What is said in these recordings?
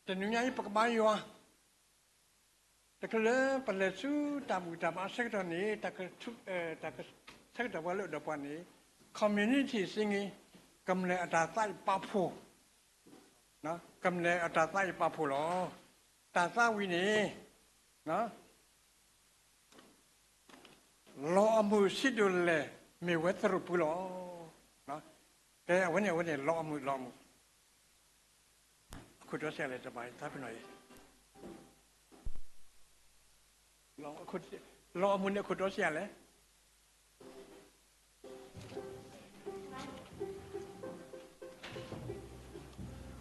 တနံၤညါအံၤ ပကဘါယွၤ တချုးလၢပလဲၤဆူတၢ်ဘူၣ်တၢ်ဘါဆၢကတီၢ်န့ၣ် တၢ်ကဆၢကတီၢ်ပှၤလၢအအိၣ်ဒီးပှၤန့ၣ် community singing ကမျၢၢ်အတၢ်သးအံၤပာ်ဖှိၣ်, ကမျၢၢ်အတၢ်သးအံၤပာ်ဖှိၣ်လီၤ. တၢ်သးဝံၤန့ၣ် လီၤအမုၢ်ဆံးဒိၣ်လဲၣ် မ့ၢ်ဝဲသရိာ်ပူၤလီၤ. ကဲ အဝဲန့ၣ် အဝဲန့ၣ် လီၤအမုၢ် လီၤအမုၢ် အခိၣ်တီစံးလဲၣ် တဘၣ်သးပ့ၤနီၣ်အံၤ, လီၤအမုၢ်န့ၣ် အခိၣ်တီစံးလဲၣ်.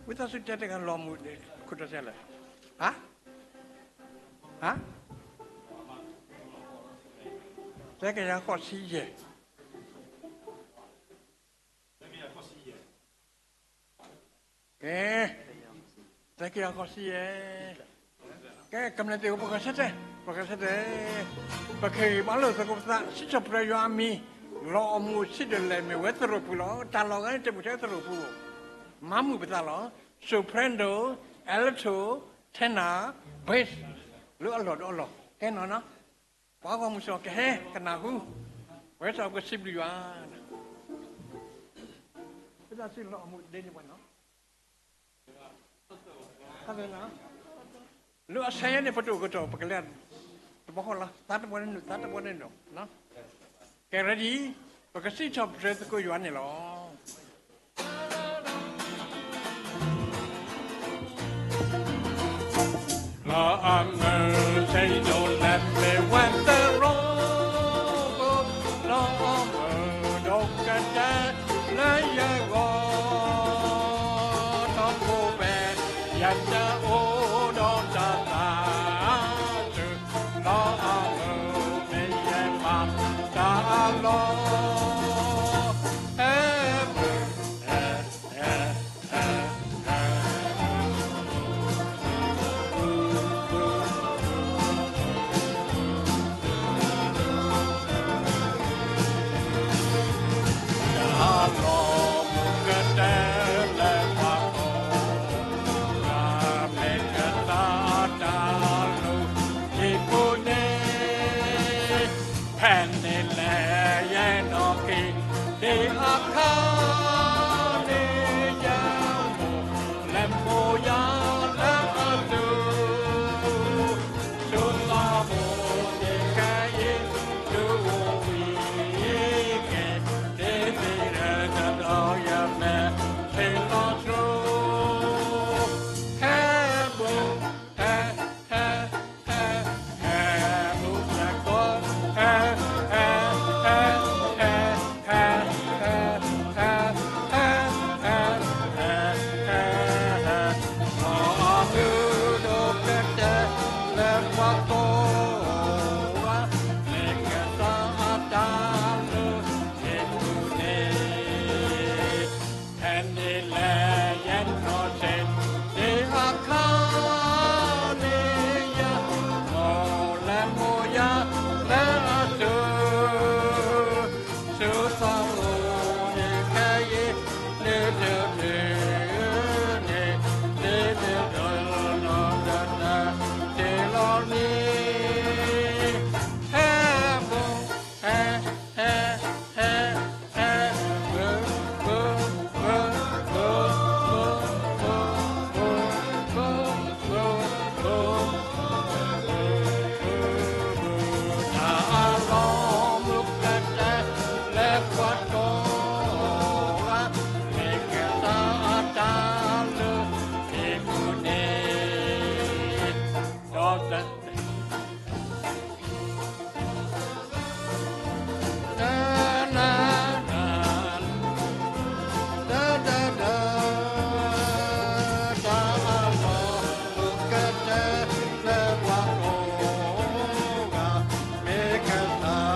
ဝံသးစူၤတဲတဂၤ လီၤမုၢ်န့ၣ် အခိၣ်တီစံးလဲၣ်. ဟါ, ဟါ, သၢကယၤဃိးဆံယဲၢ်. ကဲ, သၢကယၤဃိးဆံယဲၢ်. ကဲ ကမျၢၢ်သ့ၣ်ဧၢ ပကဆၢတဲာ်, ပကဆၢတဲာ်, ပကဟ့ၣ်ဂံၢ်ဘါလိာ်သကိးပသး စံးထီၣ်ပတြၢၤယွၤအမံၤ, လီၤအမုၢ်ဆံးဒိၣ်လဲၣ် မ့ၢ်ဝဲသရိာ်ပူၤလီၤ. တၢ်လီၢ်ဂၤန့ၣ် တဘူးထဲသရိာ်ပူၤ, မၤမုာ်ပသးလီၤ. soprano, alto, tenor, bass လၢအလီၢ်ဒီးအလီၢ် ကဲနီၤနီၤ. ပှၤဂီၢ်မုၢ်စီၤကဟဲကနၢ်ဟူ, ဝဲစီၤကစံးဘျုးယွၤ, ဝံသးစူၤလီၤအမုၢ်ဒ့န့ၣ်ပှၤနီၤ. လၢအဆၢယဲၢ်န့ၣ် ပတအိၣ်ကတီၢ် ပကလဲၤတဘီဃီလီၤ. သးတဘီန့ၣ်နုာ် သးတဘီန့ၣ်နုာ်. ကဲ ready, ပကစံးထီၣ်ပတြၢၤသကိးယွၤန့ၣ်လီၤ. လီၤအမုၢ်ဆံးဒိၣ်လဲၣ် မ့ၢ်ဝဲသရိာ်ပူၤ, လီၤအမုၢ်ဒိၣ်ကတၢၢ်လၢယဂီၢ်, ထီဘိဝဲ ယတအိၣ်ဒီးတၢ်သးစူၤ, လီၤအမုၢ်မ့ၢ်ယဲမၤတၢ်အလီၢ်, ဟဲမုၢ် ဟဲ ဟဲ ဟဲ ဟဲ တၢ်လီၤမုၢ်ကတၢၢ်လၢပှၤကိးဂၤ, မ့ၢ်ကစၢ်အတၢ်လုၢ်ဟံၣ်ပူၤန့ၣ်, ဖဲန့ၣ်လဲၣ်ယဲနီၢ်ကံၢ် ဒ်အခါန့ၣ် ယမိၢ်လဲၤမိၢ်ယၤလၢအစိၤ, စိၤသးဘိန့ၣ်ခဲအံၤ ဒုးအိၣ်ဝံၤက့ၤ, ဒ်သိးဒီးယမဲာ်ဆ့ၣ်လီၤစိၤ, ဟဲဘိ ဟဲ ဟဲ ဟဲ ဟဲ ဟဲ ဟဲ ဟဲ ဟဲ ဟဲ ဟဲ ဟဲ ဟဲ ဟဲ ဟဲ ဟဲ ဟဲ ဟဲ လီၤအမုၢ်ဒိၣ်ကတၢၢ်လၢပှၤကိးဂၤ, မ့ၢ်ကစၢ်အတၢ်လုၢ်ဟံၣ်ပူၤန့ၣ်, ဖဲန့ၣ်လဲၣ်ယဲနီၢ်ကံၢ် ဒ်အခါန့ၣ် ယမိၢ်လဲၤမိၢ်ယၤလၢအစိၤ, စိၤသးဘိန့ၣ်ခဲအံၤ နုာ်တချုးန့ၣ်, နုာ်တချုးလီၤဒီးတၢ်ဆ့ၣ်လီၤန့ၣ်, ဟဲဘိ ဟဲ ဟဲ ဟဲ ဟဲ ဘိ ဘိ ဘိ ဘိ ဘိ ဘိ ဘိ ဘိ ဘိ တၢ်လီၤမုၢ်ကတၢၢ်လၢပှၤကိးဂၤ, မ့ၢ်ကစၢ်အတၢ်လုၢ်ဟံၣ်ပူၤန့ၣ်, ဒီး တၢ်လီၤမုၢ်ကတၢၢ် တၢ်လီၤမုၢ်ကတၢၢ်လၢပှၤကိးဂၤ, မ့ၢ်ကစၢ်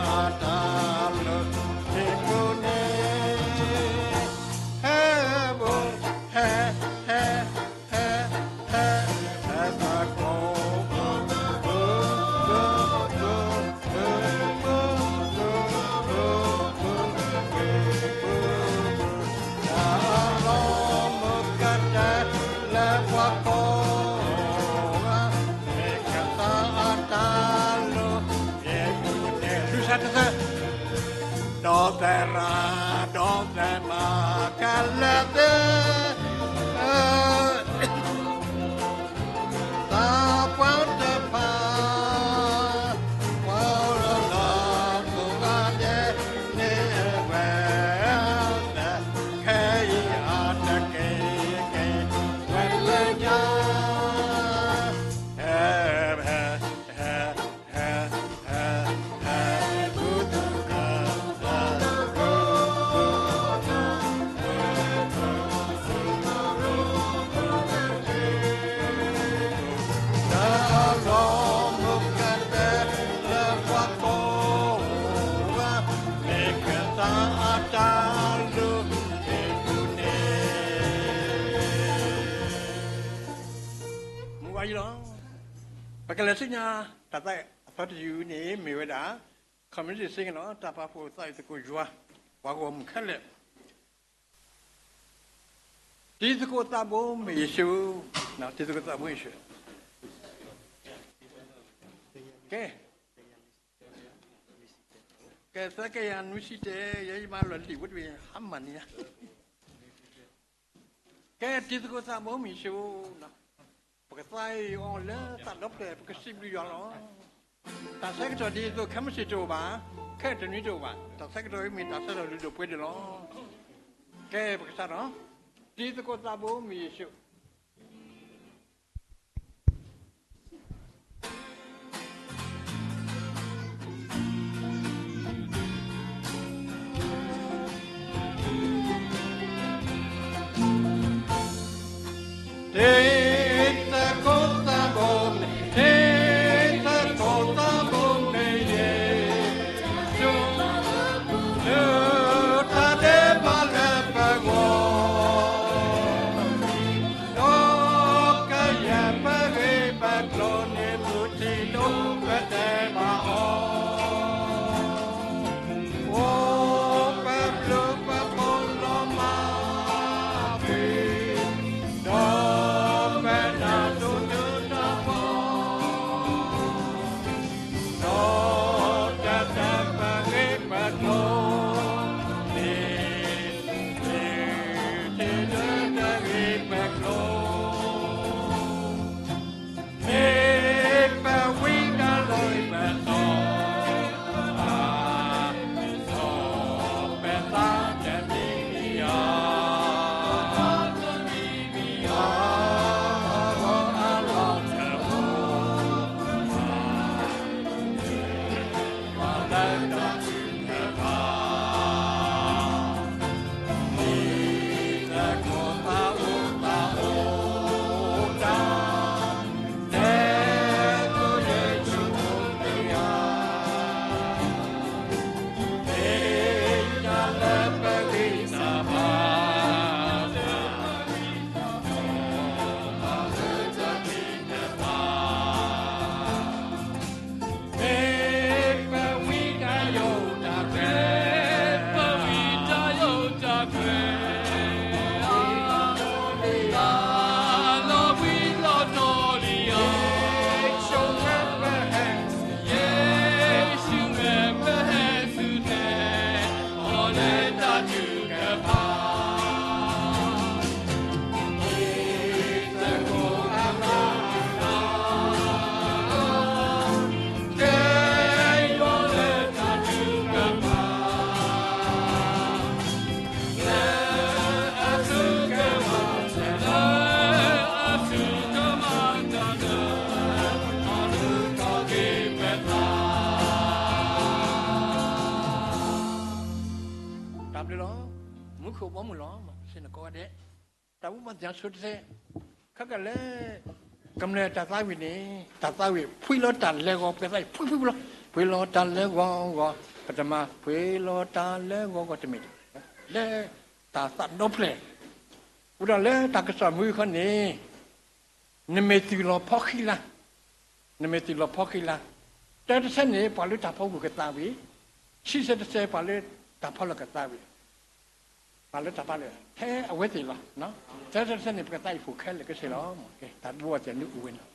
အတၢ်လုၢ်ဟံၣ်ပူၤန့ၣ်, ဟဲဘိ ဟဲ ဟဲ ဟဲ ဟဲ ဟဲ ဟဲ တၢ်လီၤမုၢ်ကတၢၢ်လၢပှၤကိး သရၣ်ဒီးသရၣ်မါခဲလၢာ်သ့ၣ်, သးပှၢ်တဖၣ် ပှၤလၢကိးဂၤဒဲးန့ၣ်ဝဲ, ခဲအံၤအတက့ၢ်က့ၤဝဲလၢညါ ဟဲ ဟဲ ဟဲ ဟဲ ဟဲ ဟဲ တၢ်လီၤမုၢ်ကတဲလၢပှၤကိးဂၤ, မ့ၢ်ကစၢ်အတၢ်လုၢ်ဟံၣ်ဒိၣ်န့ၣ် မုၢ်ဝါယံလီၤ. ပကလဲၤဆူညါ တၢ်သးအသီတယုၢ်န့ၣ် မ့ၢ်ဝဲဒၣ် community singing လီၤ. တၢ်ပာ်ဖှိၣ်သးအုးသကိးယွၤ, ပှၤဂီၢ်မုၢ်ခဲလၢာ်, တံၤသကိးသးဘိမ့ၢ်ယ့ၣ်ၡူး, တံၤသကိးသးဘိမ့ၢ်ယ့ၣ်ၡူး, ကဲ ကဲ သၢကယၤနွံဆံတဲာ်, ယဲယမၤလီၤလံာ်ဝဲတဘ့ၣ် ဟါမၢ်န့ၣ်ညါ ကဲ တံၤသကိးသးဘိမ့ၢ်ယ့ၣ်ၡူး, ပကသးအုးအီၤလၢသးဒီဖျၢၣ် ပကစံးဘျုးယွၤလီၤ. တၢ်ဆၢကတီၢ်ဒ်သိးခဲမုၢ်ဆ့ၣ်တအိၣ်ဘၣ်, ခဲတနွံတအိၣ်ဘၣ်, တၢ်ဆၢကတီၢ်အံၤမ့ၢ်တၢ်ဆၢကတီၢ်လုၢ်ဒိၣ်ပှ့ၤဒိၣ်လီၤ. ကဲ ပကစးထီၣ်, တံၤသကိးသးဘိမ့ၢ်ယ့ၣ်ၡူး တံၤသကိးသးဘိမ့ၢ်, တံၤသကိးသးဘိမ့ၢ်ယ့ၣ်ၡူး, လၢတၢ်ဒဲးဘးလၢပဂီၢ် ဒီးကယဲၢ်ပဂ့ၢ်ပကျိၤန့ၣ် မုၢ်ထံဒိၣ်ပတဲဘၣ်အီၤ, အိၣ်ပဘျုးပဖှိၣ်လီၤမၢ်ကွံာ်, ဒီးပနၢ်စိၤတုၤတၢ်ဖီ ဒီးတၢ်တပဂ့ၢ်ပကျိၤန့ၣ်, မ့ၢ်, မ့ၢ်ပဝံတၢ်လၢပတီၢ်, အါ, စီၤပသးတမံၤမံၤဧါ အဂီၢ်အလီၢ်တအိၣ်, ပှၤလၢတၢ်ထုကဖၣ်, တံၤသကိးသးဘိသးအိၣ်တၢ်, တဲသိးယ့ၣ်ၡူးအိၣ်လၢယၤ မ့ၢ်တၢ်လၢပဂံၢ်စၢ်ဘါစၢ်, တၢ်လၢတၢ်ထုကဖၣ်, မ့ၢ်ပဝံတၢ်ယိာ်တၢ်ကျဲၤ, ပဝံတၢ်ယိာ်တၢ်ကျဲၤ, လီၤဘှံးလီၤတီၤလံဧါ, ယ့ၣ်ၡူးမ့ၢ်ပဟဲစူၤနဲၣ်, အီၤလၢတၢ်ထုကဖၣ် တၢ်ဘျုးလီၤ. မူခိၣ်ဘီမုၢ်လီၤ. မ့ၢ်စ့ၢ်ကီးဝဲဒၣ် တၢ်ဘူၣ်ဘၣ်သ့ၣ်ညါဆိတသ့, ခဲကနံၣ်လၢ ကမျၢၢ်တၢ်သးဝံၣ်န့ၣ် တၢ်သးဝံၣ် ဖှံလီၤတၢ်လၢဂီၤ ပှဲၤသးဝံၣ် ဖှံဖှံဖှံလီၤ, ဖှံလီၤတၢ်လၢဂီၤဂီၤ, ပတမၤ ဖှံလီၤတၢ်လၢဂီၤဂီၤတမ့ၢ် လၢတၢ်သးဒီဖျၢၣ်, အိၣ်ဒီးလၢတၢ်ကစီၣ်မုၢ်ခီန့ၣ် နမ့ၢ်သူၣ်လီၤဖီခံလါ, နမ့ၢ်သူၣ်လီၤဖီခံလါ, တၢတဆၢန့ၣ် ပှၤလၢတၢ်ဖီခိၣ်ကသးဝံၣ်, ဆံဆၢတဆၢ ပှၤလၢတၢ်ဖီလာ်ကသးဝံၣ်, ပှၤလၢတၢ်ဖီလာ် ထဲအဝဲသ့ၣ်လီၤ. တၢတဆၢန့ၣ် ပကသးဝံၣ်ဖှိၣ်ခဲလၢာ်ကဆ့လီၤ. တၢ်ဘူၣ်ဘၣ်သ့ၣ်ညါအိၣ်ဝဲန့ၣ်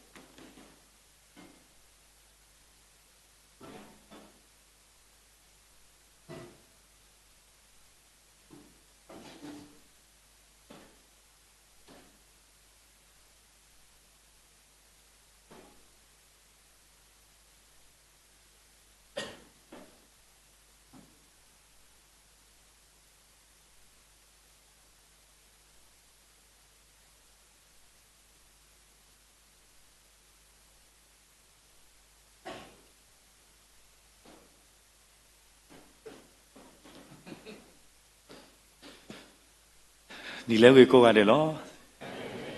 နံၤလၢအဂ့ၤကိးဂၤဒဲးလီၤ.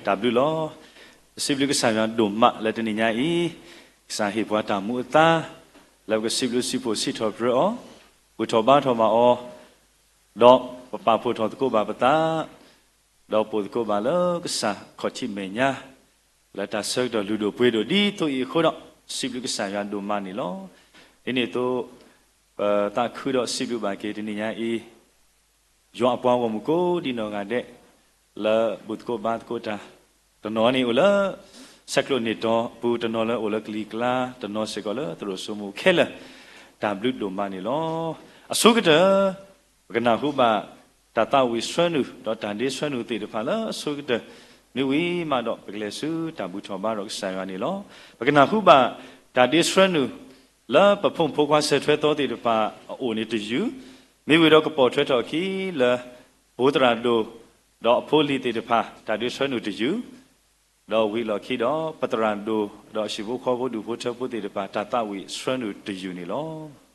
တၢ်ဘျုးလီၤ. ပစံးဘျုးကစၢ်ယွၤဒိၣ်မးလၢတနံၤညါအံၤ, ကစၢ်ဟ့ၣ်ပှၤတၢ်မူအသါ, လၢပကစံးဘျုးစံးဖှိၣ်စံးထီၣ်ပတြၢၤအီၤ, ဘူၣ်ထီၣ်ဘါထီၣ်ဘၣ်အီၤ, ဒီးပပာ်ဖှိၣ်ထီၣ်သကိးဘၣ်ပသး, ဒီးပိာ်သကိးဘၣ်လၢကစၢ်ခီၣ်ထံးမဲာ်ညါ, လၢတၢ်ဆၢကတီၢ်လုၢ်ဒိၣ်ပှ့ၤဒိၣ်ဒ်သိးအံၤအဃိဒီး, စံးဘျုးကစၢ်ယွၤဒိၣ်မးန့ၣ်လီၤ. ဒ်န့ၣ်အသိး, ပသးခုဒီးစံးဘျုးဘၣ်က့ၤတနံၤညါအံၤ, ယွၤအပှၤဂီၢ်မုၢ်ကိးဒံနီၢ်ဂၤဒဲး, လၢဘူၣ်သကိးဘါသကိးတၢ်, တနီၤန့ၣ်အိၣ်လၢ ဆဲးကျိးန့ၢ်တီၤအပူၤ, တနီၤလၢအိၣ်လၢကလံၤကျါ, တနီၤစ့ၢ်ကီးလၢသရိာ်စိမိၤခဲလၢာ်, တၢ်ဘျုးဒိၣ်မးန့ၣ်လီၤ. အဆိကတၢၢ်, ပကနၢ်ဟူဘၣ်တၢ်သးဝံၣ်ဆှၢနုာ် ဒီးတၢ်ဒ့ဆှၢနုာ်သ့ၣ်တဖၣ်လၢအဆိကတၢၢ်, မ့ၢ်ဝံၤမးဒီးပကလဲၤဆူတၢ်ဘူၣ်ထီၣ်ဘါဒီးကစၢ်ယွၤန့ၣ်လီၤ. ပကနၢ်ဟူဘၣ်တၢ်ဒ့ဆှၢနုာ် လၢပဖိမုၣ်ဖိခွါဆၢထွဲသီသ့ၣ်တဖၣ်အအိၣ်န့ၣ်တယုၢ်, မ့ၢ်ဝံၤဒီးကပိာ်ထွဲထီၣ်အခံလၢ ပှိၤသရၣ်ဒိၣ်, ဒီးအဖိအလံၤသ့ၣ်တဖၣ် တၢ်ဒ့ဆှၢနုာ်တယုၢ်, ဒီးဝံၤလီၢ်ခံဒီး ပသရၣ်ဒိၣ်, ဒီးဟံၣ်ဖိဃီဖိဒူၣ်ဖိထၢဖိသ့ၣ်တဖၣ် တၢ်သးဝံၣ်ဆှၢနုာ်တယုၢ်န့ၣ်လီၤ.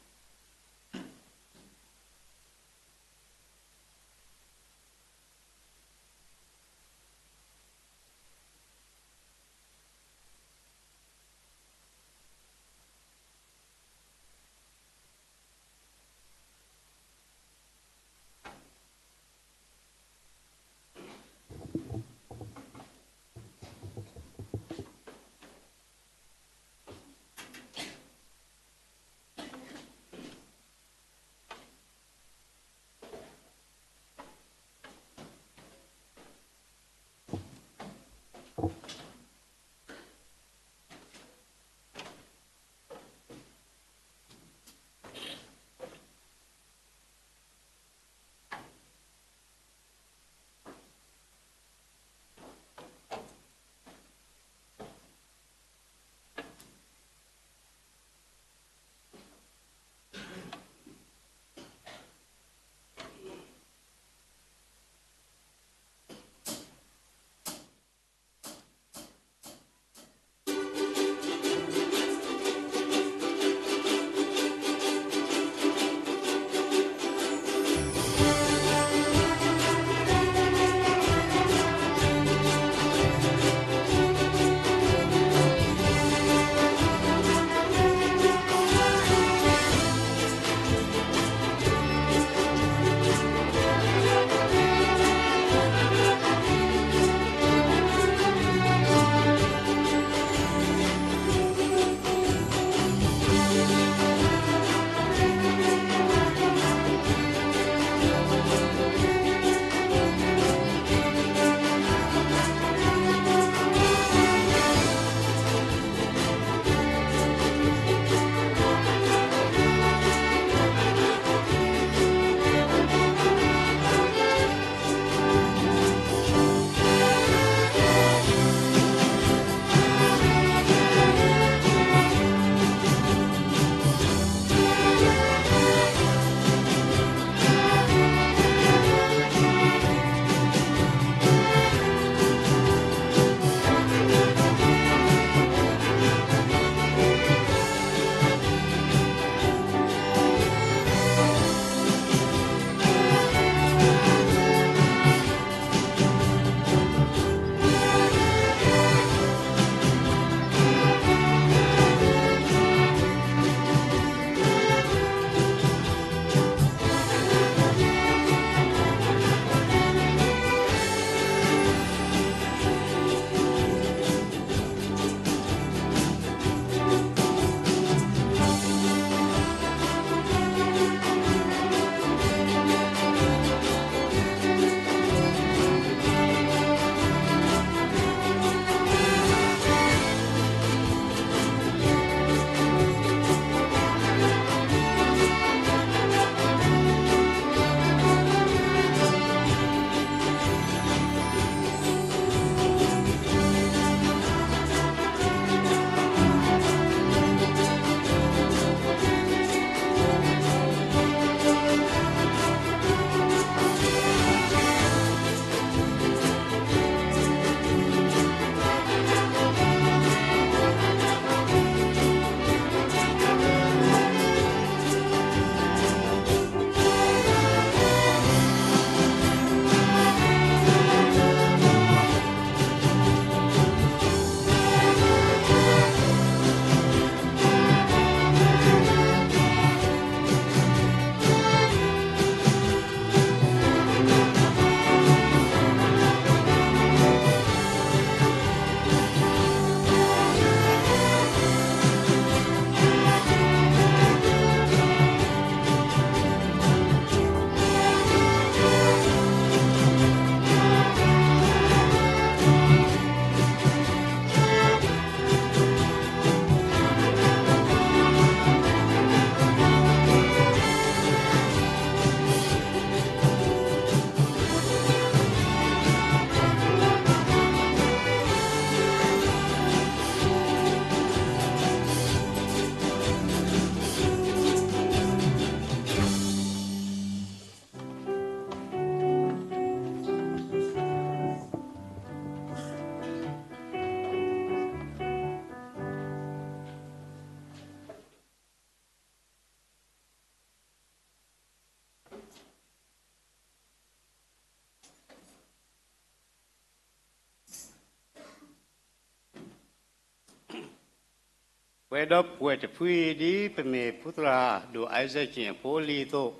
ပဝဲဒီပုၢ်ဝဲၢ်တဖုအံၤ ဒ်ပမ့ၢ်ဖုသရၣ်ဒိၣ် Isaac Chin အဖိအလံၤအသိး,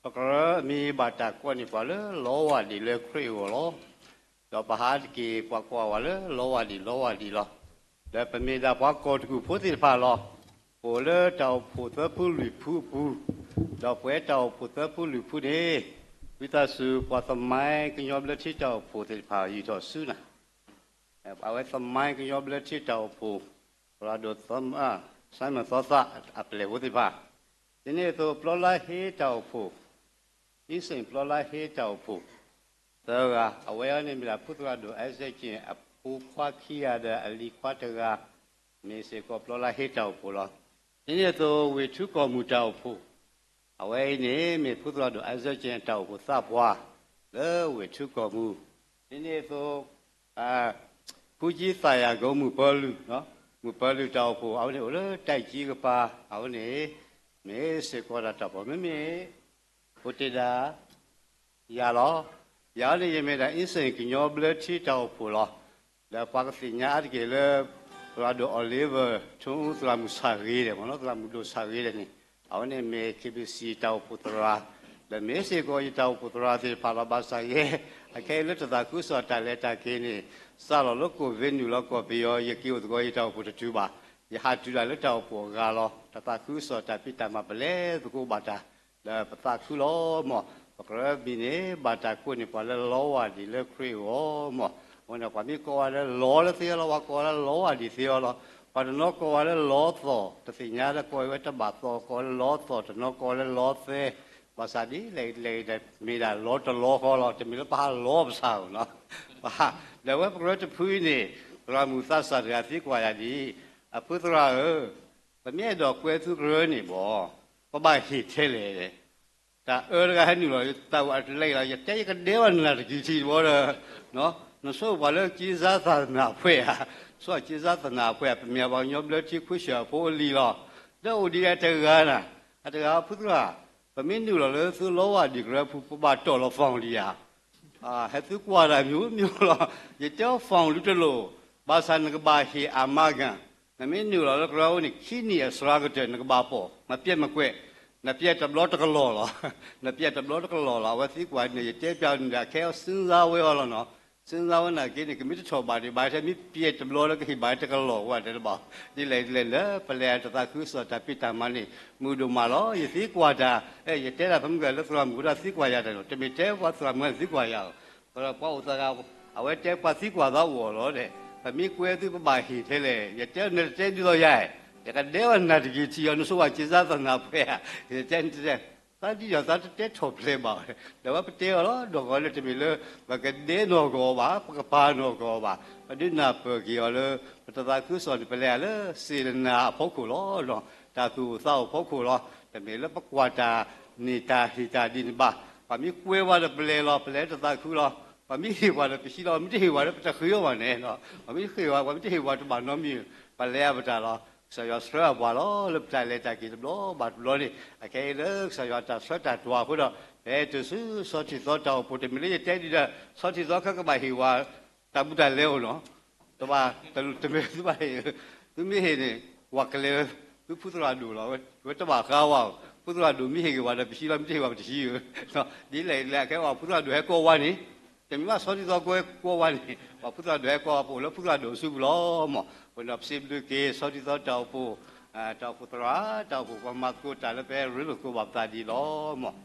ပကရၢအမံၤဘၣ်တၢ်ကိးန့ၢ်ပှၤလၢ လီဝၢ်ဒံးလၢခရံာ်အဂီၢ်လီၤ. ဒီးပဟးတက့ၢ် ပှၤကိးဝဲလၢ လီဝၢ်ဒံး လီဝၢ်ဒံးလီၤ. ဒီးပမ့ၢ်ဒၣ်ပှၤကီၢ်တကူၣ်ဖိသ့ၣ်တဖၣ်လီၤ. ပအိၣ်လၢတၢ်အိၣ်ဖှိၣ်သၢဖုလွံၢ်ဖုအပူၤ, ဒီးပဝဲတၢ်အိၣ်ဖှိၣ်သၢဖုလွံၢ်ဖုန့ၣ်, ဝံသးစူၤ ပှၤသမိုင်းကညီဘျၢထံတၢ်အိၣ်ဖှိၣ်သ့ၣ်တဖၣ် ယူာ်ထီၣ်ဆူနၤ အဝဲသမိုင်းကညီဘျၢထံတၢ်အိၣ်ဖှိၣ်, သရၣ်ဒိၣ် Simon သီသးအပျဲၢ်ဖိသ့ၣ်တဖၣ်, ဒ်န့ၣ်အသိး ပျီလါဟ့တၢ်အိၣ်ဖှိၣ်, အ့စ့ၣ်ပျီလါဟ့တၢ်အိၣ်ဖှိၣ်, သၢဂၤ, အဝဲအံၤန့ၣ်မ့ၢ်ဒၣ်ဖုသရၣ်ဒိၣ် Isaac Chin အဖိခွါခံဂၤဒီးအလံၤခွါတဂၤ, မ့ၢ်စ့ၢ်ကီးပျီလါဟ့တၢ်အိၣ်ဖှိၣ်လီၤ. ဒ်န့ၣ်အသိး ဝ့ၢ်ထူကီၢ်မုၢ်တၢ်အိၣ်ဖှိၣ်, အဝဲအံၤန့ၣ် မ့ၢ်ဖုသရၣ်ဒိၣ် Isaac Chin အတၢ်အိၣ်ဖှိၣ်သးပှၢ် လၢဝ့ၢ်ထူကီၢ်မုၢ်, ဒ်န့ၣ်အသိး ဖုကၠံသးယၤကိ မုၢ်ပၢလုၢ်, မုၢ်ပၢလုၢ်တၢ်အိၣ်ဖှိၣ် အဝဲန့ၣ်အိၣ်လၢတၢ်ကံကပၤ, အဝဲန့ၣ် မ့ၢ်စ့ၢ်ကီးတၢ်တၢ်ဖှိၣ် မ့မ့ၢ် အိၣ်တ့ၢ်ဒၣ် ယၤလီၤ. ယၤန့ၣ် ယမ့ၢ်ဒၣ် အ့စ့ၣ် ကညီဘျၢထံတၢ်အိၣ်ဖှိၣ်လီၤ. ဒီးပှၤကသ့ၣ်ညါအါတက့ၢ်လၢ သရၣ်ဒိၣ် Oliver Twom သရၣ်မုၣ်ဆၣ်ဂ့ၤဒဲးမ့ၢ်နီၤ, သရၣ်မုၣ်ဒိၣ်ဆၣ်ဂ့ၤဒဲးန့ၣ်, အဝဲန့ၣ်မ့ၢ် KBC တၢ်အိၣ်ဖှိၣ်သရၣ်, ဒီးမ့ၢ်စ့ၢ်ကီးယတၢ်အိၣ်ဖှိၣ်သရၣ်သ့ၣ်တဖၣ်လီၤ. ဘၣ်ဆၣ်ယဲ အခဲအံၤလၢတၢ်သးခုကစီၣ်တၢ်လဲၤတၢ်က့ၤန့ၣ်, စးထီၣ်လၢ COVID နုာ်လီၤကီၢ်ပယီၤ ယက့ၤအိၣ်သကိးယတၢ်အိၣ်ဖှိၣ်တတုၤဘၣ်. ယဟးတုၤဒၣ်လၢတၢ်အိၣ်ဖှိၣ်အဂၤလီၤ. တၢ်သးခုကစီၣ်တၢ်ဖံးတၢ်မၤပလဲၤသကိးဘၣ်တၢ် ဒီးပသးခုလီၤမး. ပကရၢမံၤန့ၣ် ဘၣ်တၢ်ကိးန့ၢ်ပှၤလၢလီဝၢ်ဒံးလၢခရံာ်အဂီၢ်မး. အဃိန့ၣ် ပှၤမ့ၢ်ကိးဝဲလၢလီလၢသ့အီၤလီၤ, ပှၤကိးဝဲလၢလီဝၢ်ဒံးသ့အီၤလီၤ. ပှၤတနီၤကိးဝဲလၢလီသီၣ်, တသ့ၣ်ညါလၢကိးဝဲတဘၣ်သီၣ်, ကိးဝဲလၢလီသီၣ်, တနီၤကိးဝဲလၢလီသဲ, ဘၣ်ဆၣ်ဒ်လဲၣ်လဲၣ်ဒီး မ့ၢ်ဒၣ်လီတလီဃီလီၤ, တမ့ၢ်လၢပဟးလီပသးဧိၤနီၤ. ဒီးအဝဲပကရၢတဖုအံၤန့ၣ် သရၣ်မုၣ်သးစၢ်တဂၤသံကွၢ်ယၤဒ်အံၤ, အဖုသရၣ်ဧၢ, ပမ့ၢ်အဲၣ်ဒိးကွဲသုကရၢန့ၣ်ဘၣ်, ပဘၣ်ဟ့ၣ်ထဲလဲၣ်. တၢ်အၢတဂၤဟဲနုာ်လီၤ တၢ်ဝဲအတလဲၤလီၤ, ယတဲယကဒဲဝဲနၤတကံၤထံးတဘျီဒီး, နဆိပှၤလၢကၠံစၢသးနၤအဖှဲးဧါ, ဆိကၠံစၢသးနၤအဖှဲးဧါ, ပမ့ၢ်ပှၤကညီဘျၢထံခွံဆၢၣ်အဖိအလံၤလီၤ. ဒီးအိၣ်ဒံးအတဂၤနၤ, အတဂၤဖုသရၣ်, ပမ့ၢ်နုာ်လီၤလၢသုလီဝၢ်ဒံးကရၢဖု ပဘၣ်တီၢ်လီၤ form ဒံးဧါ. ဟဲသုကွၢ်တၢ်မ့ၢ်မ့ၢ်လီၤ, ယတဲအီၤ form ဒုတလိၣ်, ဘၣ်ဆၣ်နကဘၣ်ဟ့ၣ်အမၤကၢၢ်, နမ့ၢ်နုာ်လီၤလၢကရၢအအိၣ်န့ၣ် ခံနံၣ်အစှၤကတၢၢ် နကဘၣ်ပိာ်, မၤပျဲၢ်မၤကွဲး, နပျဲၢ်တဘျီတကလီၢ်လီၤ, နပျဲၢ်တဘျီတကလီၢ်လီၤ. အဝဲသံကွၢ်န့ၣ် ယတဲပျးန့ၣ်ဒီး အခဲအံၤ စံးစၢဝဲအီၤလီၤနီၤ, စံးစၢဝဲနာ်က့န့ၣ် ကမ့ၢ်တထီၣ်ဘၣ်ဒံးဘၣ် ထဲမ့ၢ်ပျဲၢ်တဘျီလၢကဟ့ၣ်ဘၣ်တကလီၢ်ဝဲတဲတဘၣ်, ဒ်လဲၣ်ဒ်လဲၣ်လၢပလဲၤတၢ်သးခုကစီၣ်တၢ်ဖံးတၢ်မၤန့ၣ် မုာ်ဒိၣ်မးလီၤ. ယသံကွၢ်တၢ်, ယတဲဒၣ်ဖဲမုၢ်ဂၤလၢသရၣ်မုၣ်ဝဲဒၣ်သံကွၢ်ယၤတၢ်နီၤ, တမ့ၢ်တဲပှၤသရၣ်မုၣ်သံကွၢ်ယၤ, ပှၤအိၣ်သးဂၤ, အဝဲတဲပှၤသံကွၢ်သးအိၣ်အီၤလီၤဒီး, ပမ့ၢ်ကွဲသုပဘၣ်ဟ့ၣ်ထဲလဲၣ်, ယတဲနတတဲဒ်သိးယၤ, ယကဒဲဝဲနၤတကံၤထံးအီၤ နဆိပှၤကၠံစၢသးနၤအဖှဲးဧါ, ယတဲနတတဲ သးဒ်ယီၤသးတတဲထီၣ်ဖျဲးဘၣ်ဝဲ, ဒီးဝဲပတဲအီၤလီၤ, ဒီးကီးလၢတမ့ၢ်လၢ ပကဒဲနီၢ်ကီၢ်ဘၣ်, ပကပာ်နီၢ်ကီၢ်ဘၣ်, ပဒုးနၢ်ပၢၢ်က့ၤအီၤလၢ ပတၢ်သးခုကစီၣ်န့ၣ် ပလဲၤလၢ စေတနာ အဖီခိၣ်လီၤ, တၢ်သူၣ်အိၣ်သးအိၣ်ဖီခိၣ်လီၤ. တမ့ၢ်လၢပကွၢ်တၢ်န့ၢ်တၢ်ဟ့ၣ်တၢ်ဒ်န့ၣ်ဘၣ်. ပှၤမ့ၢ်ကွဲဝဲဒီးပလဲၤလီၤ, ပလဲၤတၢ်သးခုလီၤ. ပှၤမ့ၢ်ဟ့ၣ်ပှၤဒီးပဟံးလီၤ, မ့ၢ်တဟ့ၣ်ပှၤဒီးပတဃ့အီၤဘၣ်န့ၣ်, ပှၤမ့ၢ်ဟ့ၣ်ပှၤ, ပှၤမ့ၢ်တဟ့ၣ်ပှၤတဘၣ်နီတမံၤ, ပလဲၤအပတၢ်လီၤ. ကစၢ်ယွၤဆှၢအပှၤလီၤ လၢပတၢ်လဲၤတၢ်က့ၤတဘျီဘၣ်တဘျီန့ၣ်, အခဲအံၤလၢကစၢ်ယွၤတၢ်ဆှၢတၢ်တွၤအဃိဒီး, ဖဲတုၤဆူဆီထံသီတၢ်အိၣ်ဖှိၣ် တမ့ၢ်လၢယတဲဒ်ဒီး ဆီထံသီခဲကဘၣ်ဟ့ၣ်ဝဲ တၢ်ဘူးတၢ်လဲအိၣ်နီၤ, တဘၣ်, တမ့ၢ်သုဘၣ်ဟ့ၣ်, သုမ့ၢ်ဟ့ၣ်န့ၣ် ဝၤကလဲၤ, သုဖုသရၣ်ဒိၣ်လီၤ, ဝဲတဘၣ်ဃါဝဲ, ဖုသရၣ်ဒိၣ်မ့ၢ်ဟ့ၣ်က့ၤဝဲဒီးပဟံးလီၤ, မ့ၢ်တဟ့ၣ်ဝဲပတဟံးဧါ, ဒ်လဲၣ်ဒ်လဲၣ် အခဲအံၤဖုသရၣ်ဒိၣ်ဟဲကိးဝဲန့ၣ်, တမ့ၢ်ဘၣ်ဆီထံသီကွဲကိးဝဲန့ၣ်, ပှၤဖုသရၣ်ဒိၣ်ဟဲကိးဝဲ ပအိၣ်လၢဖုသရၣ်ဒိၣ်အစုပူၤလီၤမး. အဃိန့ၣ် ပစံးဘျုးက့ၤဆီထံသီတၢ်အိၣ်ဖှိၣ်, တၢ်အိၣ်ဖှိၣ်သရၣ်, တၢ်အိၣ်ဖှိၣ်ပှၤမၤသကိးတၢ်လၢပဟဲရ့လိာ်သကိးဘၣ်ပသးဒ်အံၤလီၤမး.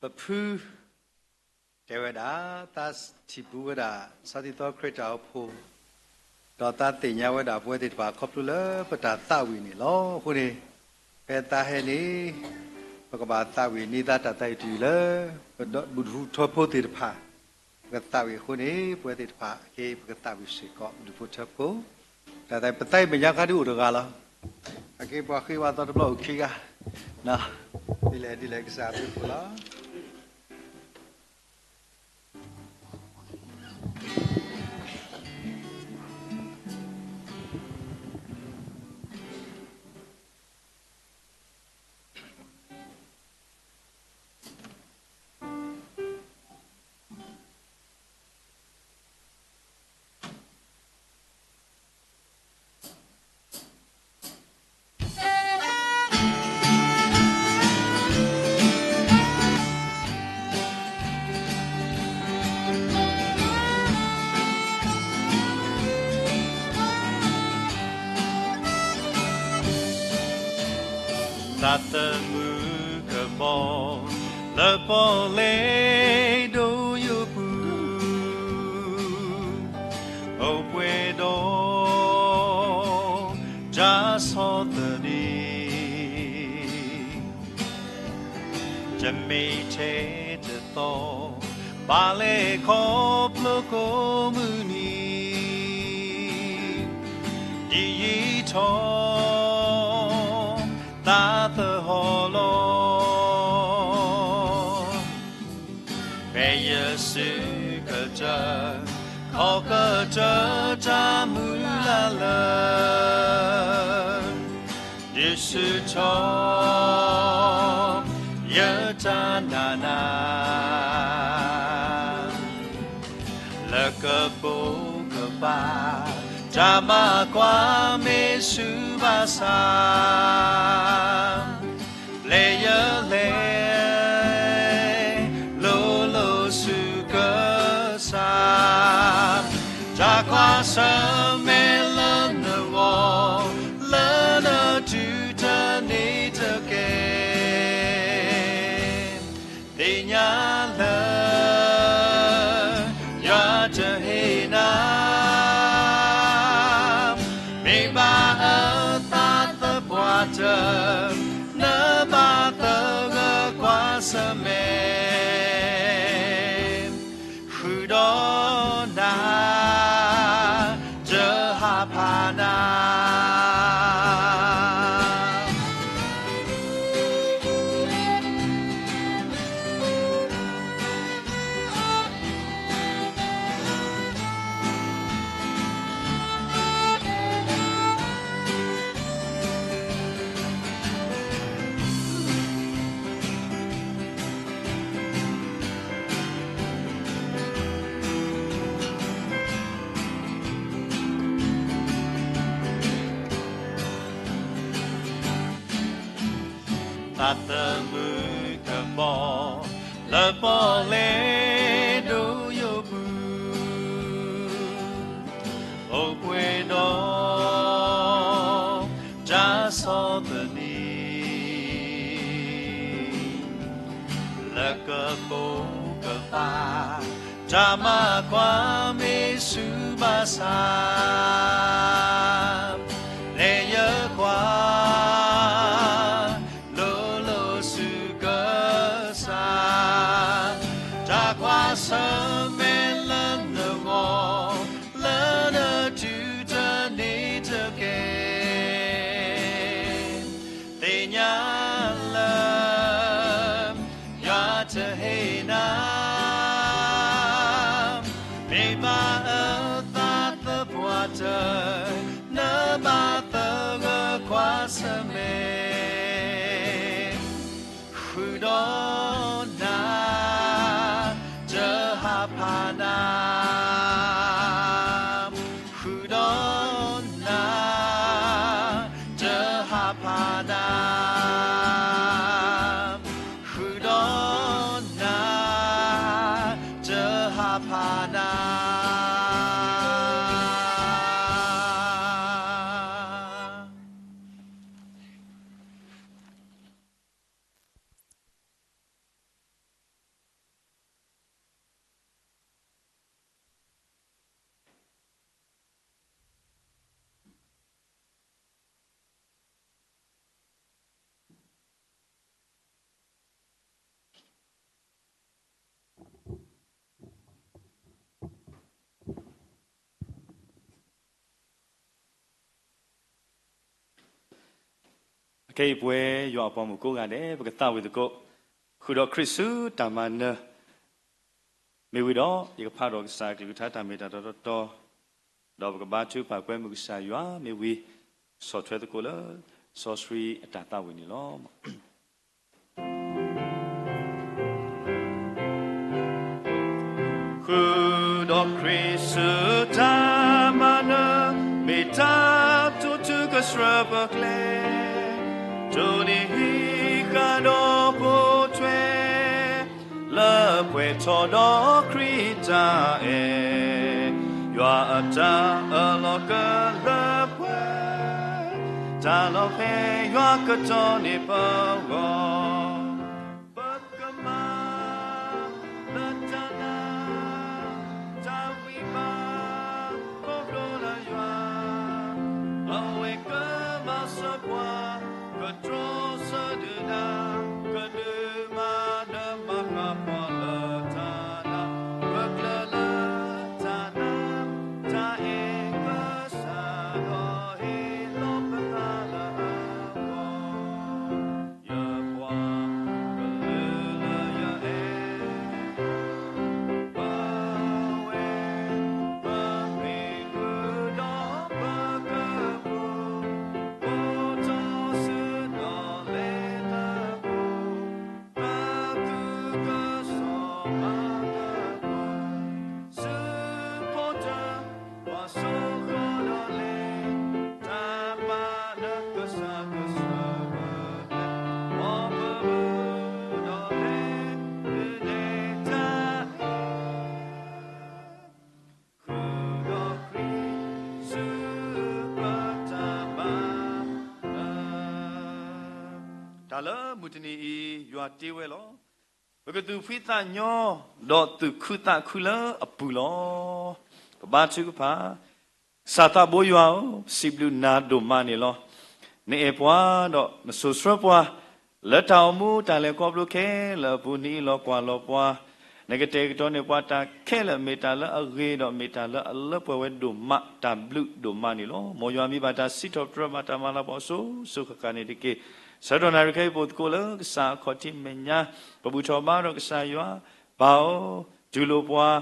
ပဖု တဲဝဲဒၣ်, သးထံၣ်ပူၤဝဲဒၣ် စီၤတံၤသီခရံာ်တၢ်အိၣ်ဖှိၣ်, ဒီးသးသ့ၣ်ညါဝဲဒၣ်ပဝဲသ့ၣ်တဖၣ်ခီဖျိလၢပတၢ်သးဝံၣ်န့ၣ်လီၤ. အဃိန့ၣ် ဖဲသးဟဲန့ၣ် ပကဘၣ်သးဝံၣ်န့ၢ်သးတၢ်သးဝံၣ်တယုၢ်လၢ ပဒီပုၢ်ဝဲၢ်ထၢဖိသ့ၣ်တဖၣ် ပကသးဝံၣ်အဃိန့ၣ် ပဝဲသ့ၣ်တဖၣ်က့ ပကသးဝံၣ်စ့ၢ်ကီး ပုၢ်ဝဲၢ်ထၢဖိ တၢ်သးဝံၣ် ပသးဝံၣ်မဲာ်ညါခါဒုးအိၣ်တဂၤလီၤ. အက့ၤပှၤဃ့ဝဲသီတဘျီအိၣ်ခံဂၤ, ဒ်လဲၣ်ဒ်လဲၣ်ကစၢ်အဘျုးအဖှိၣ်လီၤ. သးသမူကမီၤ လၢပီၣ်လဲၣ်ဒိၣ်ယိာ်ပူၤ အိၣ်ပှဲၤဒီး တၢ်ဆီၣ်သနံး တမ့ၢ်ထဲတသီ ဘၣ်လဲၤခီဖျိကိးမုၢ်နံၤ ဒ်ယံာ်ထီၣ် သးသဟီၣ်လီၤ. ဖဲယစုကတၢၢ် ခီကတၢၢ်တၢ်မုၢ်လၢ်လၢ ဒုးဆူၣ်ထီၣ် ယတၢ်နာ်နၤ လၢကပိာ်ကပၤ တၢ်မၤကွၢ်မ့ၢ်ဆူၣ်ဘၣ်ဆၣ် လဲၤယလဲၤ လိၤလိၤဆူကစၢ် တၢ်ကွၢ်ဆၢၣ်မဲာ်လၢနဂီၢ် လၢနတုၤတန့ၢ်တက့ၢ် သ့ၣ်ညါလၢ ယွၤတဟ့ၣ်နၤ မ့ၢ်ဘၣ်အသးသပှၢ်တၢၢ် နဘၣ်သဂၢၢ်ကွၢ်ဆၢၣ်မဲာ် ဃုာ်ဒီးနၤ တဟးဖးနၤ သးသမူကမီၤ လၢပီၣ်လဲၣ်ဒိၣ်ယိာ်ပူၤ အိၣ်ပှဲၤဒီး တၢ်ဆီၣ်သနံး လၢကပိာ်ကပၤ တၢ်မၤကွၢ်မ့ၢ်ဆူၣ်ဘၣ်ဆၣ် လဲၤယကွၢ် လိၤလိၤဆူကစၢ် တၢ်ကွၢ်ဆၢၣ်မဲာ်လၢနဂီၢ် လၢနတုၤတန့ၢ်တက့ၢ် သ့ၣ်ညါလၢ ယွၤတဟ့ၣ်နၤ မ့ၢ်ဘၣ်အသးသပှၢ်တၢၢ် န ဃုာ်ဒီးနၤ, တဟးဖးနၤ, ဃုာ်ဒီးနၤ, တဟးဖးနၤ. အခဲအံၤပဝဲယွၤအပှၤမုၣ်ကိးဂၤဒဲး ပကသးဝံၣ်သကိး ဃုာ်ဒီးခရံာ်ဆူတၢ်မၤနၢၤ မ့ၢ်ဝံၤဒီး ယကဖးဒီးကစၢ်အကလုၢ်ကထါတၢ်မ့ၢ်တၢ်တီတီတီ, ဒီးပကဘါထုကဖၣ်ကွဲမုာ်ကစၢ်ယွၤမ့ၢ်ဝံၤ ဆီၣ်ထွဲသကိးလၢစီဆှံအတၢ်သးဝံၣ်န့ၣ်လီၤ. ဃုာ်ဒီးခရံာ်ဆူတၢ်မၤနၢၤ, မ့ၢ်တၢ်တိာ်ထူကဆှၢပကျဲ, တိၢ်နီၣ်ဟံးဃာ်ဒီးပိာ်ထွဲ လၢပှဲၤထီၣ်ဒီးခရံာ်တၢ်အဲၣ်, ယွၤအတၢ်အၢၣ်လီၤကလၢပှဲၤ, တၢ်လီၤဖဲယွၤကတီၢ်န့ၢ်ပဂီၢ်, ပကမၤလၢတၢ်နာ် တၢ်ဝံဘၣ် ခီဖျိလၢယွၤ, အဝဲကမၤစၢၤပှၤ ကတြီဆၢဒုၣ်ဒါ, ကဒုးမၤနၢၤမၤဃၣ်ပှၤလၢတၢ်နာ်, ပကျၢၤလၢတၢ်နာ် တၢ်အဲၣ်ကစၢ်ဒီးဟ့ၣ်လီၤပသးလၢအဂီၢ်, ယပှၤကလုာ်လၢယအဲၣ် ပဝဲ ပမ့ၢ်ဃုာ်ဒီးပကပူၤ, အိၣ်ထီၣ်ဆူဒီးလဲၤလၢပူၤ, ပသူကစီၣ်မၤလၢပူၤ, ဆူဖိတၢ် ပှၤစိဃီဒီးလဲၤ, တၢ်မၤနၢၤကစၢ်ကဆှၢပကျဲ, မ်ပမုၢ်ဒီးလဲၤဒုးနဲၣ်တၢ်အဲၣ်, ဃုာ်ဒီးခရံာ်ဆူပတၢ်မၤနၢၤ. တၢ်လၢမုၢ်တနံၤအံၤ ယွၤတ့ဝဲလီၤ. ပကသူၣ်ဖှံသးညီ ဒီးသူၣ်ခုသးခုလၢအပူၤလီၤ. ပဘါထုကဖၣ်, ကစၢ်သးဘိယွၤဧၢ, ပစံးဘျုးနၤဒိၣ်မးန့ၣ်လီၤ. နအဲၣ်ပှၤဒီးနစိာ်ဆှၢပှၤ လၢတၢ်အိၣ်မူတၢ်လဲၤခီဖျိခဲလၢာ်အပူၤ နအံးလီၤကွၢ်လီၤပှၤ, နကတဲာ်ကတီၤန့ၢ်ပှၤတၢ်ခဲလၢာ် မ့ၢ်တၢ်လၢအဂ့ၤဒီးမ့ၢ်တၢ်လၢအလၢပှဲၤဝဲဒိၣ်မး တၢ်ဘျုးဒိၣ်မးန့ၣ်လီၤ. မ်ယွၤမံဘၣ်တၢ်စံးထီၣ်ပတြၢၤဘၣ်တၢ်မၤလၤကပီၤအစိၤစိၤဃၣ်ဃၣ်န့ၣ်တက့ၢ်. ဆၢကတီၢ်နၣ်ရံၣ်ခဲအံၤ ပအိၣ်သကိးလၢကစၢ်အခီၣ်ထံးမဲာ်ညါ, ပဘူၣ်ထီၣ်ဘါဒီးကစၢ်ယွၤ, ပၢ်ဧၢ, တူၢ်လိာ်ပှၤ,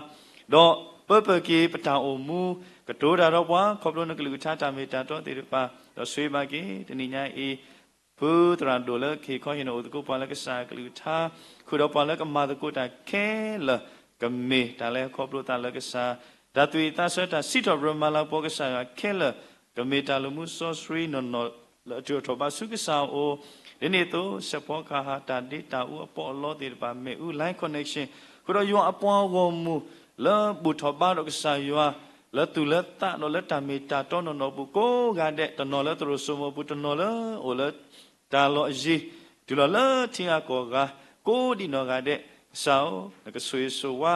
ဒီးပၢပၢၢ်က့ၤပတၢ်အိၣ်မူ, ကတိၤတၢ်ဒီးပှၤ ခီဖျိနကလုၢ်ကထါတၢ်မ့ၢ်တၢ်တီသ့ၣ်တဖၣ်, ဒီးဆိၣ်ဂ့ၤဘၣ်က့ၤ တနံၤညါအံၤ ဖုသရၣ်ဒိၣ်လၢကဟ့ၣ်ခီဟ့ၣ်နီၤအိၣ်သကိးပှၤလၢကစၢ်အကလုၢ်ကထါ, ဃုာ်ဒီးပှၤလၢကမၤသကိးတၢ်ခဲလၢာ်, ကမ့ၢ်တၢ်လၢခီဖျိသးလၢကစၢ်, တၢ်သူၣ်ဝံၣ်သးဆၢ တၢ်စံးထီၣ်ပတြၢၤမၤလၤကပီၤကစၢ်ယွၤခဲလၢာ်, ကမ့ၢ်တၢ်လူၤမူစီဆှံနီၢ်နီၢ်လၢအထုးထီၣ်ဘါဆူကစၢ်အအိၣ်, ဒ်န့ၣ်အသိး စဲးဖီကဟၣ် တၢ်ဒ့တၢ်အူအပီးအလီသ့ၣ်တဖၣ် မ့ၣ်အူ line connection ဃုာ်ဒီးယွၤအပှၤဂီၢ်မုၢ် လၢဘူၣ်ထီၣ်ဘါဒီးကစၢ်ယွၤ လၢသူၣ်လၢသးဒီးလၢတၢ်မ့ၢ်တၢ်တီနီၢ်နီၢ်အပူၤကိးဂၤဒဲး, တနီၤလၢသရိာ်စိမိၤအပူၤ, တနီၤလၢအိၣ်လၢတၢ်လီၢ်အယံၤ, တုၤလီၤလၢထံဂၤကီၢ်ဂၤ, ကိးဒံးနီၢ်ဂၤဒဲး, ကစၢ်ဧၢ, နကဆိၣ်ဂ့ၤဆိၣ်ဝါ,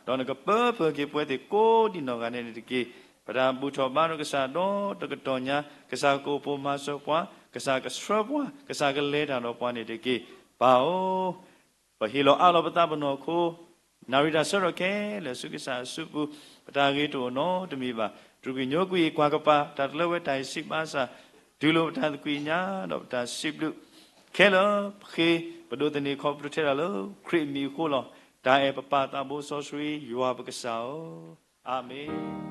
ဒီးနကပၢပၢၢ်က့ၤပဝဲသ့ၣ်ကိးဒံးနီၢ်ဂၤဒဲးန့ၣ်တက့ၢ်. ပတၢ်ဘူၣ်ထီၣ်ဘါဒီးကစၢ်ဒီတကတီၢ်ညါ, ကစၢ်ကအိၣ်ပိာ်မၤစၢၤပှၤ, ကစၢ်ကဆှၢပှၤ, ကစၢ်ကလဲၤတၢ်ဒီးပှၤန့ၣ်တက့ၢ်. ပၢ်ဧၢ, ပဟ့ၣ်လီၤအးလီၤပသးပနီၢ်ခိ, နၣ်ရံၣ်တၢ်ဆၢထီၣ်ခဲလၢာ်ဆူကစၢ်အစုပူၤ, ပတၢ်ဂ့ၤတအိၣ်နီတမံၤဘၣ်. တြူၢ်ကွံာ်ညိကွံာ်ကွၢ်ကပၤ တၢ်တလၢဝဲတၢ်အံၤစံးဘၣ်ဆၣ်, တူၢ်လိာ်ပတၢ်သကွံာ်ညါဒီးပတၢ်စံးဘျုးခဲလၢာ်, ပဃ့ပဒိးသန့ၤခီဖျိထဲတၢ်လၢခရံာ်အမံၤအဃိလီၤ. တၢ်အဲၣ်ပပၢ်သးဘိစီဆှံယွၤပကစၢ်ဧၢ, အၤမ့ၣ်.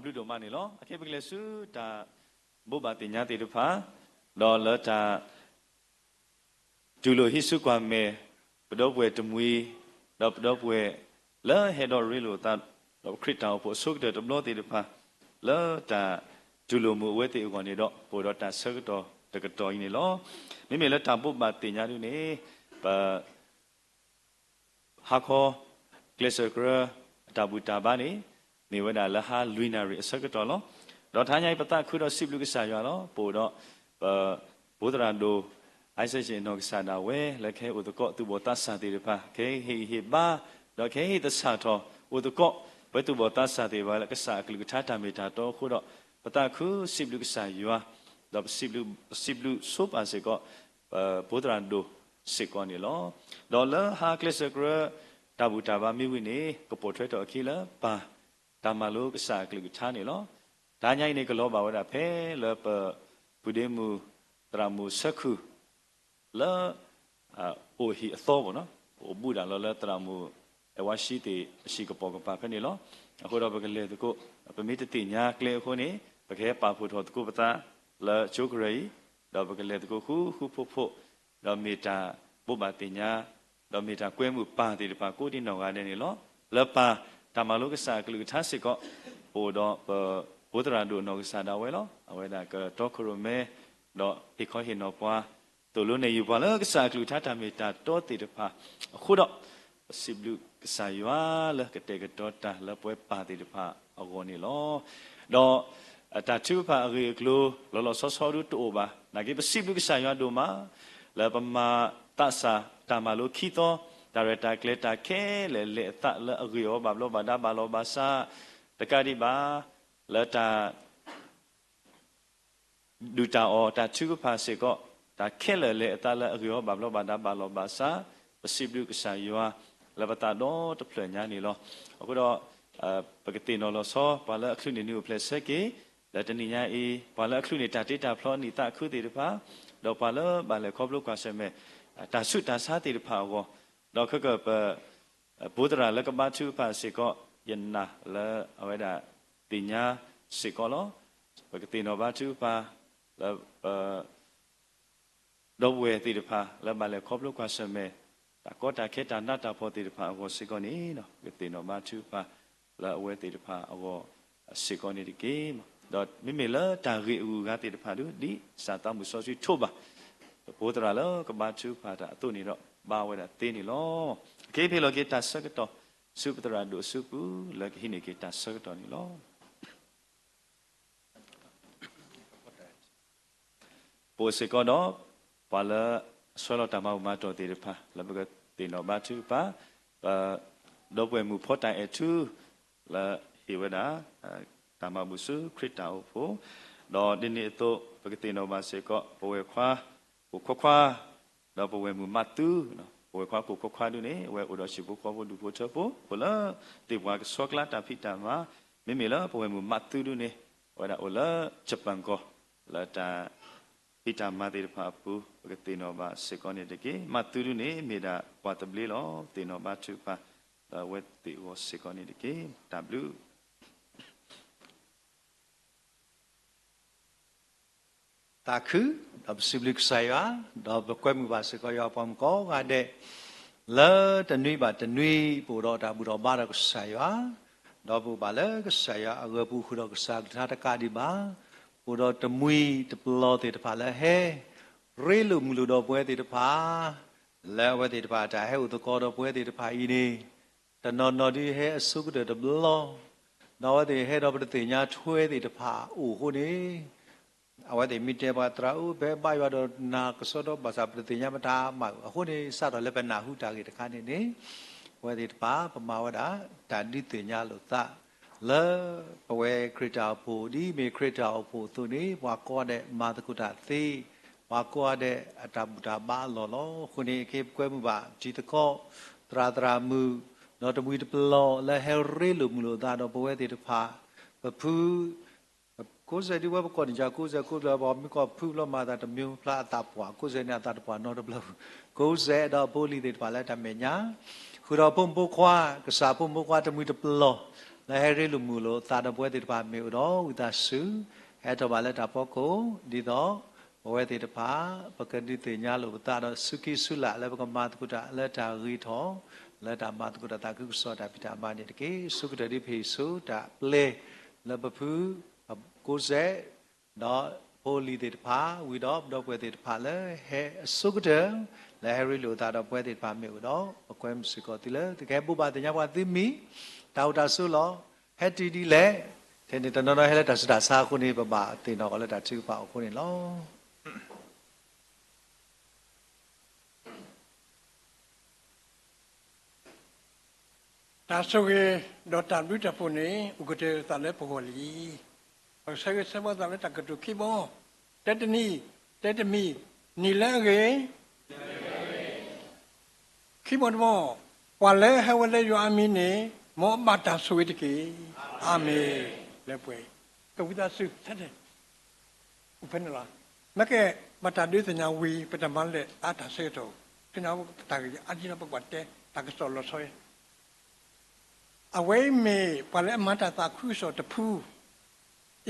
ဘျုးဒိၣ်မးန့ၣ်လီၤ. အခဲအံၤပကလဲၤဆူတၢ်ဘိးဘၣ်သ့ၣ်ညါသ့ၣ်တဖၣ်, ဒီးလၢတၢ် တူၢ်လိာ်ဟံးစုကွၢ်မဲာ် ပဒီပုၢ်ဝဲၢ်တမှံၤ, ဒီးပဒီပုၢ်ဝဲၢ်လၢဟဲဒီးရ့လိာ်သး ဒီးခရံာ်တၢ်အိၣ်ဖှိၣ်အဆိကတၢၢ်တဘျီသ့ၣ်တဖၣ် လၢတၢ်တူၢ်လိာ်မုာ်အဝဲသ့ၣ်အဂီၢ်န့ၣ်ဒီး ပအိၣ်ဒီးတၢ်ဆၢကတီၢ်တကတီၢ်အံၤန့ၣ်လီၤ. မ့မ့ၢ်လၢတၢ်ဘိးဘၣ်သ့ၣ်ညါဒ်န့ၣ် ပ ဟါခီ ကျဲးစၢးကရၢ အတၢ်ဘူၣ်တၢ်ဘါန့ၣ် မ့ၢ်ဝဲဒၣ်လၢဟါလွံၢ်နၣ်ရံၣ်အဆၢကတီၢ်လီၤ. ဒီးတဟါညါအံၤ ပသးခုဒီးစံးဘျုးကစၢ်ယွၤလီၤ. ပအိၣ်ဒီး ပ ဘိးသရၣ်ဒိၣ် အံစဲးနီၢ်ကစၢ်ဒၣ်ဝဲ လၢကဟဲအိၣ်သကိးသူၣ်ဘီၣ်သးစၢ်သ့ၣ်တဖၣ် ကဟဲဟ့ၣ်ဂံၢ်ဟ့ၣ်ဘါ ဒီးကဟဲဟ့ၣ်သဆၣ်ထီၣ်အိၣ်သကိး ပဝဲသူၣ်ဘီၣ်သးစၢ်သ့ၣ်တဖၣ်လၢကစၢ်အကလုၢ်ကထါတၢ်မ့ၢ်တၢ်တီအဃိဒီး ပသးခုစံးဘျုးကစၢ်ယွၤ ဒီးပစံးဘျုး ပစံးဘျုးဆိပာ်စ့ၢ်ကီး ပဘိးသရၣ်ဒိၣ်စ့ၢ်ကီးန့ၣ်လီၤ. ဒီးလၢဟါကျဲးစၢးကရၢ တၢ်ဘူၣ်တၢ်ဘါမ့ၢ်ဝံၤန့ၣ် ကပိာ်ထွဲထီၣ်အခံလၢပၢ် တၢ်မၤလိကစၢ်အကလုၢ်ကထါန့ၣ်လီၤ. တဟါညါအံၤန့ၣ် ကလီၤဘၣ်ဝဲဒၣ်ဖဲလၢပ ပုၢ်ဒ့မုၣ် သရၣ်မုၣ်ဆၢခုၣ် လၢ အိၣ်ဟံၣ်အသီဘၣ်နီၤ အိၣ်ဘူးဒၣ်လီၤလၢသရၣ်မုၣ် အဲၣ်ဝါရှံသ့ၣ်အဟံၣ်ကပိာ်ကပၤဖဲန့ၣ်လီၤ. အဃိဒီးပကလဲၤသကိး ပမ့ၢ်တသ့ၣ်ညါကျဲအဃိန့ၣ် ပကဟဲပာ်ဖှိၣ်ထီၣ်သကိးပသးလၢကၠိကရၢအံၤ ဒီးပကလဲၤသကိးဃူဃူဖိးဖိး ဒီးမ့ၢ်တၢ်ဘိးဘၣ်သ့ၣ်ညါ ဒီးမ့ၢ်တၢ်ကွဲမုာ်ပၢ်သ့ၣ်တဖၣ်ကိးဒံးနီၢ်ဂၤဒဲးန့ၣ်လီၤ. လၢပၢ်တၢ်မၤလိကစၢ်အကလုၢ်ကထါစ့ၢ်ကီး ပအိၣ်ဒီးပဘိးသရၣ်ဒိၣ်နီၢ်ကစၢ်ဒၣ်ဝဲလီၤ. အဝဲဒၣ်ကတီခိၣ်ရိၣ်မဲ ဒီးဟ့ၣ်ခီဟ့ၣ်နီၤပှၤ သိၣ်လိနဲၣ်ယုာ်ပှၤလၢကစၢ်အကလုၢ်ကထါတၢ်မ့ၢ်တၢ်တီသ့ၣ်တဖၣ်အဃိဒီး ပစံးဘျုးကစၢ်ယွၤလၢကတဲာ်ကတီၤတၢ်လၢပဝဲပၢ်သ့ၣ်တဖၣ်အဂီၢ်န့ၣ်လီၤ. ဒီး တၢ်ထုကဖၣ်အဂ့ၢ်အကျိၤ လီၤလီၤဆီဆီဒုတအိၣ်ဘၣ်. နာ်က့ပစံးဘျုးကစၢ်ယွၤဒိၣ်မး လၢပမၤသးစၢ်တၢ်မၤလိခံသီ တၢ်ရဲၣ်တၢ်ကျဲၤတၢ်ခဲလၢာ်လဲၤအသးလၢအဂ့ၢ်အီၤဘၣ်ဘျီးဘၣ်ဒါဘၣ်လီၤဘၣ်စး တကးဒံးဘၣ် လၢတၢ် ဒုၣ်တၢ်အီၣ်တၢ်ထုကဖၣ်စ့ၢ်ကီး တၢ်ခဲလၢာ်လဲၤအသးလၢအဂ့ၢ်အီၤဘၣ်ဘျီးဘၣ်ဒါဘၣ်လီၤဘၣ်စး ပစံးဘျုးကစၢ်ယွၤ လၢပသးဒီတဖျၢၣ်ညါန့ၣ်လီၤ. အဃိဒီး ပကသ့ၣ်နီၣ်လီၤဆီ ပှၤလၢအချုးန့ၢ်နံၤအိၣ်ဖျဲၣ်ဆၢက့ၤ လၢတနံၤညါအံၤ ပှၤလၢအချုးန့ၢ်တၢ်တ့တၢ်ဖျီအနံၣ်သးခုသ့ၣ်တဖၣ် ဒီးပှၤလၢဘၣ်လဲၤခီဖျိကွၢ်ဆၢၣ်မဲာ် တၢ်ဆူးတၢ်ဆါသ့ၣ်တဖၣ်အဂီၢ် ဒီးခဲကၢၣ်ပ ဘိးသရၣ်လၢကဘါထုကဖၣ်စ့ၢ်ကီး ယနာ်လၢအဝဲဒၣ်သ့ၣ်ညါစ့ၢ်ကီးလီၤ. ပကသ့ၣ်နီၣ်ဘါထုကဖၣ် လၢပ ဒီပုၢ်ဝဲၢ်သ့ၣ်တဖၣ် လၢဘၣ်လဲၤခီဖျိကွၢ်ဆၢၣ်မဲာ် တၢ်ကီတၢ်ခဲတၢ်နးတၢ်ဖှီၣ်သ့ၣ်တဖၣ်အဂီၢ်စ့ၢ်ကီးန့ၣ် ပကသ့ၣ်နီၣ်ဘါထုကဖၣ် လၢအဝဲသ့ၣ်တဖၣ်အဂီၢ်စ့ၢ်ကီးန့ၣ်တက့ၢ်. ဒီးမ့မ့ၢ်လၢတၢ်ဂ့ၢ်အဂုၤအဂၤသ့ၣ်တဖၣ်ဒီး ဒ်စၢ်သးမုၢ်စီဆှံထိးဘၣ် ပဘိးသရၣ်လၢကဘါထုကဖၣ်တၢ်အသိးန့ၣ်ဒီး ဘါဝဲဒၣ်သ့န့ၣ်လီၤ. က့ၤဖဲလီၤက့ၤတၢ်ဆၢကတီၢ် ဆူပသရၣ်ဒိၣ်အစုပူၤ လၢကဟံးန့ၢ်က့ၤတၢ်ဆၢကတီၢ်န့ၣ်လီၤ. ပအိၣ်စ့ၢ်ကီးဒီး ပှၤလၢအဆှၢလီၤတၢ်မၤဘူၣ်မၤတီၢ်သ့ၣ်တဖၣ် လၢပကသ့ၣ်နီၣ်ဘါထုကဖၣ် ပ ဒီပုၢ်ဝဲၢ်မုၣ်ဖီတၢ်အဲၣ်ထူ လၢဟ့ၣ်ဝဲဒၣ် တၢ်မၤဘူၣ်ဆူခရံာ်တၢ်အိၣ်ဖှိၣ်, ဒီးဒ်န့ၣ်အသိး ပကသ့ၣ်နီၣ်ဘၣ်စ့ၢ်ကီး ပဝဲၢ်ခွါ ကိၣ်ခွါခွါ ဒီးပဝဲၢ်မုၣ်မးသူ, ပဝဲၢ်ခွါကိၣ်ခွါခွါဒုန့ၣ် အဝဲအိၣ်ဒီးဟံၣ်ဖိဃီဖိဒူၣ်ဖိထၢဖိ အိၣ်လၢသ့ၣ်ပှၢ်ကဆီကျါတၢ်ဖံးတၢ်မၤ, မ့မ့ၢ်လၢပဝဲၢ်မုၣ်မးသူဒုန့ၣ် အဝဲဒၣ်အိၣ်လၢ Japan ကီၢ် လၢတၢ် ဖံးတၢ်မၤသ့ၣ်တဖၣ်အပူၤ ပကသ့ၣ်နီၣ်ဘၣ်စ့ၢ်ကီးန့ၣ်တက့ၢ်. မးသူဒုန့ၣ် မ့ၢ်ဒၣ်ပှၤသဘျ့လီၤ. သ့ၣ်နီၣ်ဘါထုကဖၣ် လၢအဝဲသ့ၣ်အဂီၢ်စ့ၢ်ကီးန့ၣ်တက့ၢ်. တၢ်ဘျုး သးခု, ဒီးပစံးဘျုးကစၢ်ယွၤ, ဒီးပကွဲမုာ်ဘၣ်စ့ၢ်ကီးယွၤပှၤမုၣ်ကိးဂၤဒဲး, လၢတနွံဘၣ်တနွံ ပအိၣ်ဒီးတၢ်ဘူၣ်ထီၣ်ဘါဒီးကစၢ်ယွၤ, ဒီးပအိၣ်ဘၣ်လၢကစၢ်ယွၤအဂၢၤပူၤဃုာ်ဒီးကစၢ်အကလုၢ်ကထါတကးဒံးဘၣ်, ပအိၣ်ဒီးတမှံၤတပလီၢ်သ့ၣ်တဖၣ်လၢဟဲ ရ့လိာ်မုာ်လိာ်ဒီးပဝဲသ့ၣ်တဖၣ်, လၢအဝဲသ့ၣ်တဖၣ်တၢ်ဟဲအိၣ်သကိးဒီးပဝဲသ့ၣ်တဖၣ်အံၤန့ၣ်, တနီၤနီၤဒုးဟဲအဆိကတၢၢ်တဘျီ, ဒီးအဝဲသ့ၣ်ဟဲဒီးပတသ့ၣ်ညါထွဲသ့ၣ်တဖၣ်အိၣ်အဃိန့ၣ်, အဝဲသ့ၣ်မ့ၢ်တဲပှၤသရၣ်အိၣ်ဖဲဘၣ်ယွၤဒီးနၤကစီဒီဘၣ်ဆၣ်ပတသ့ၣ်ညါပတၢ်မၤအဃိန့ၣ် စးထီၣ်လၢပနၢ်ဟူတၢ်ဂ့ၢ်တခါန့ၣ်န့ၣ်, ပဝဲသ့ၣ်တဖၣ် ပမၤဝဲဒၣ် တၢ်ဒုးသ့ၣ်ညါလိာ်သး လၢပဝဲခရံာ်တၢ်အိၣ်ဖှိၣ် ဒ်မ့ၢ်ခရံာ်တၢ်အိၣ်ဖှိၣ်အသိးန့ၣ် ပှၤကိးဂၤဒဲးမၤသကိးတၢ်သ့, ပှၤကိးဂၤဒဲးအတၢ်ဘူၣ်တၢ်ဘါအလီၢ်လီၤ. အဃိန့ၣ် အခ့ပကွဲမုာ်ဘၣ်တံၤသကိး သရၣ်သရၣ်မုၣ်, ဒီးတမှံၤတပလီၢ်လၢဟဲရ့လိာ်မုာ်လိာ်သးဒီးပဝဲသ့ၣ်တဖၣ်, ပဖု ကိးစဲးဒ်ဝဲပကိးန့ၣ် ကကိးစဲးကိးဘျီ ပှၤမ့ၢ်ကိးဖုဘျီမၤအသးတမံၤဖျါအသးပှၢ် ကိးစဲးန့ၣ်အသးတပှၢ်နီတဘျီ, ကိးစဲးဒီးအဖိအလံၤသ့ၣ်တဖၣ်လၢတၢ်မဲာ်ညါ, ဃုာ်ဒီးဖိမုၣ်ဖိခွါ ကစၢ်ဖိမုၣ်ဖိခွါတမှံၤတပလီၢ် လၢဟဲရ့လိာ်မုာ်လိာ်အသးဒီးပဝဲသ့ၣ်တဖၣ်မ့ၢ်အိၣ်ဒီးဝံသးစူၤ ဟဲထီၣ်ဘၣ်လၢတၢ်ဖီခိၣ် ဒ်သိး ပဝဲသ့ၣ်တဖၣ် ပကဒုးသ့ၣ်ညါလိာ်ပသးဒီးဆူၣ်ကံၢ်ဆူၣ်လၢ်လၢပကမၤသကိးတၢ်လၢတၢ်ဂ့ၤထီၣ် လၢတၢ်မၤသကိးတၢ်သးခုကစီၣ်တၢ်ဖံးတၢ်မၤန့ၣ်တက့ၢ်. ဆိကတၢၢ်ဒ်ပဟ့ၣ်ဆူတၢ်ပျဲ လၢပဖု ကိးစဲၣ် ဒီးဖိလံၤသ့ၣ်တဖၣ် ဝံၤဒီးပဒီပုၢ်ဝဲၢ်သ့ၣ်တဖၣ်လၢဟဲအဆိကတၢၢ် လၢဟဲရ့လိာ်အသးဒီးပဝဲသ့ၣ်တဖၣ်မ့ၢ်အိၣ်ဒီး ပကွဲမုာ်စ့ၢ်ကီးသုလၢ သုကဟဲဘိးဘၣ်သ့ၣ်ညါပှၤသုမံၤ တၢ်အိၣ်တၢ်ဆိးလီၤ. ဟဲတုၤဒ်လဲၣ်, ထဲန့ၣ်တနီၤနီၤဟဲလၢတၢ်ဆူးတၢ်ဆါအဃိန့ၣ် ပဘၣ်သ့ၣ်နီၣ်အီၤလၢတၢ်ထုကဖၣ်အဃိန့ၣ်လီၤ. တၢ်ဆိၣ်ဂ့ၤဒီးတၢ်ဘျုးတၢ်ဖှိၣ်န့ၣ် အိၣ်ကတၢၢ်သးလၢပဂီၢ်လံ. ပကဆၢဂ့ၤဆၢဝါသးလၢတၢ်ကတိၤခံဘီ, တဲတနံၤ, တဲတမံၤ, နံၤလၢအဂ့ၤ, ခံဘီတဘီ, ပှၤလၢဟဲဝဲလၢယွၤအမံၤန့ၣ် မ်အဘၣ်တၢ်ဆိၣ်ဂ့ၤတက့ၢ်. အၤမ့ၣ်. လၢပှဲၤ, ကဝံသးစူၤ ထဲန့ၣ် အိၣ်ဖဲန့ၣ်လီၤ. မ့ၢ်ကဲ ဘၣ်တၢ်ဒုးသ့ၣ်ညါဝံၤ ပတမၤလၢာ်အါတၢ်ဆၢကတီၢ်, သ့ၣ်ညါပတၢ်ဂ့ၢ်အါဒ်န့ၣ် ပကွၢ်တဲ တၢ်ကစီၣ်လီၤဆီ, အဝဲအံၤမ့ၢ်ပှၤလၢအမၤတၢ်သးခုကစီၣ်တဖု,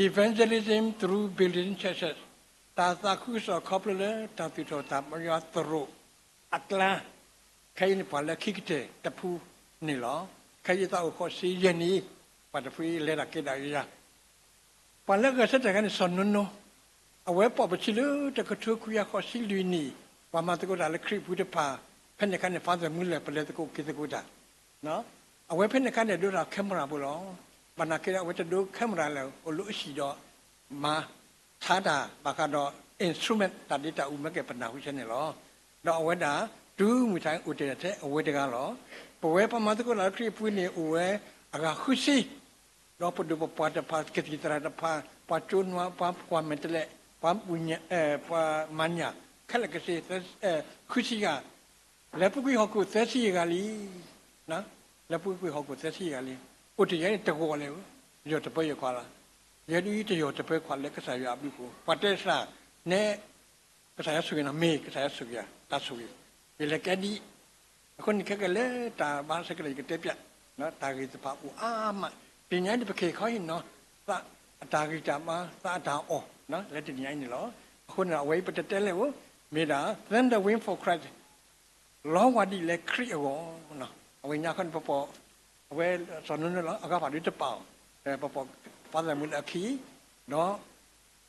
Evangelism through Building Churches, တၢ်သးခုကစီၣ်ခီဖျိလၢတၢ်သူၣ်ထီၣ်တၢ်ပယွၤသရိာ်အကျါ, ခဲအံၤန့ၣ်ပှၤလၢခံကတၢၢ်တဖုန့ၣ်လီၤ. ခဲအံၤသးအိၣ်ဃိးဆံယဲၢ်နံၣ်, ပှၤတဖုအံၤလဲၤတၢ်က့ၤဒၣ်ယၤ ပှၤလၢအဂဲၤဆၢထၢၣ်တဂၤန့ၣ် စီၤနိနိ, အဝဲပိာ်ပဆံလၢတကထိခွံကယၤဃိးဆံလွံၢ်နံၣ်, ပှၤမၤသကိးတၢ်လၢခရံာ်အပူၤတဖၣ်, ဖဲန့ၣ်အခါန့ၣ် Father Muller ပလဲၤသကိးက့ၤသကိးတၢ်, အဝဲဖဲန့ၣ်အခါန့ၣ် ဒိတၢ် camera ဖိလီၤ. ဘၣ်နာ်က့ဒီး အဝဲတဒိ camera လၢ အိၣ်လၢအဟံၣ်ဒီး မၤဆါတၢ်ဘၣ်ဃးဒီး instrument တၢ်ဒ့တၢ်အူ မ့ၢ်ကဲပနၢ်ဟူဆဲန့ၣ်လီၤ. ဒီးအဝဲဒၣ် တုၤမုၢ်ထါအိၣ်တ့ၢ်ထဲအဝဲတဂၤလီၤ. ပဝဲပှၤမၤသကိးတၢ်လၢခရံာ်အပူၤန့ၣ် အိၣ်ဝဲအဂၤဃုဆံ ဒီးပဒိၣ်ပပှၢ်တဖၣ် ကသံၣ်သရၣ်တဖၣ် ပှၤကၠိနွါ ပှၤကွၢ်မဲာ်တဲးလဲး ပှၤ ပှၤမၤညၣ် ခဲလၢာ်ကဆ့ ဃုဆံဂၤ, လဲၤပူၤကွံာ်ဟီၣ်ခိၣ်သၢဆံယဲၢ်ဂၤလံ. လဲၤပူၤကွံာ်ဟီၣ်ခိၣ်သၢဆံယဲၢ်ဂၤလံ. အိၣ်တ့ၢ်ယဲန့ၣ်တဂီၤလဲၣ်, ယီၢ်တပၢယီၢ်ခွါလီၤ. ယဲဒ်အံၤတယီၢ်တပၢခွါလၢကစၢ်ယွၤအဘျုးအဖှိၣ် ပှၤတဲသး နဲ ကစၢ်ယွၤဆိၣ်ဂ့ၤနၤ မ့ၢ်ကစၢ်ယွၤဆိၣ်ဂ့ၤယၤ တၢ်ဆိၣ်ဂ့ၤ ယလဲၤကဲဒ်အံၤ. အဃိန့ၣ်ခဲကနံၣ်လၢတၢ်ဘါစဲကလၢယကတဲပျး တၢ်ဂ့ၢ်တဖၣ်အိၣ်အါမး, တနံၤညါအံၤန့ၣ် ပကဟ့ၣ်ခီဟ့ၣ်နီၤ သးအတၢ်ဂံၢ်တၢ်ဘါ သးအတၢ်အီၣ် လၢတနံၤညါအံၤန့ၣ်လီၤ. အဃိန့ၣ်ဒီး အဝဲအံၤပတဲတဲလဲၣ်ဧိၤ မ့ၢ်ဒၣ် Thunder Wind for Christ လီၤဝါဒ်လဲၣ်ခရံာ်အဂီၢ်. အဝဲညါခီန့ၣ် ပပိာ် အဝဲစီၤနိနိလီၤ အဂၤဖးဒိၣ်တပာ်အီၤ, ပပိာ် Father Muller အခံ, ဒီး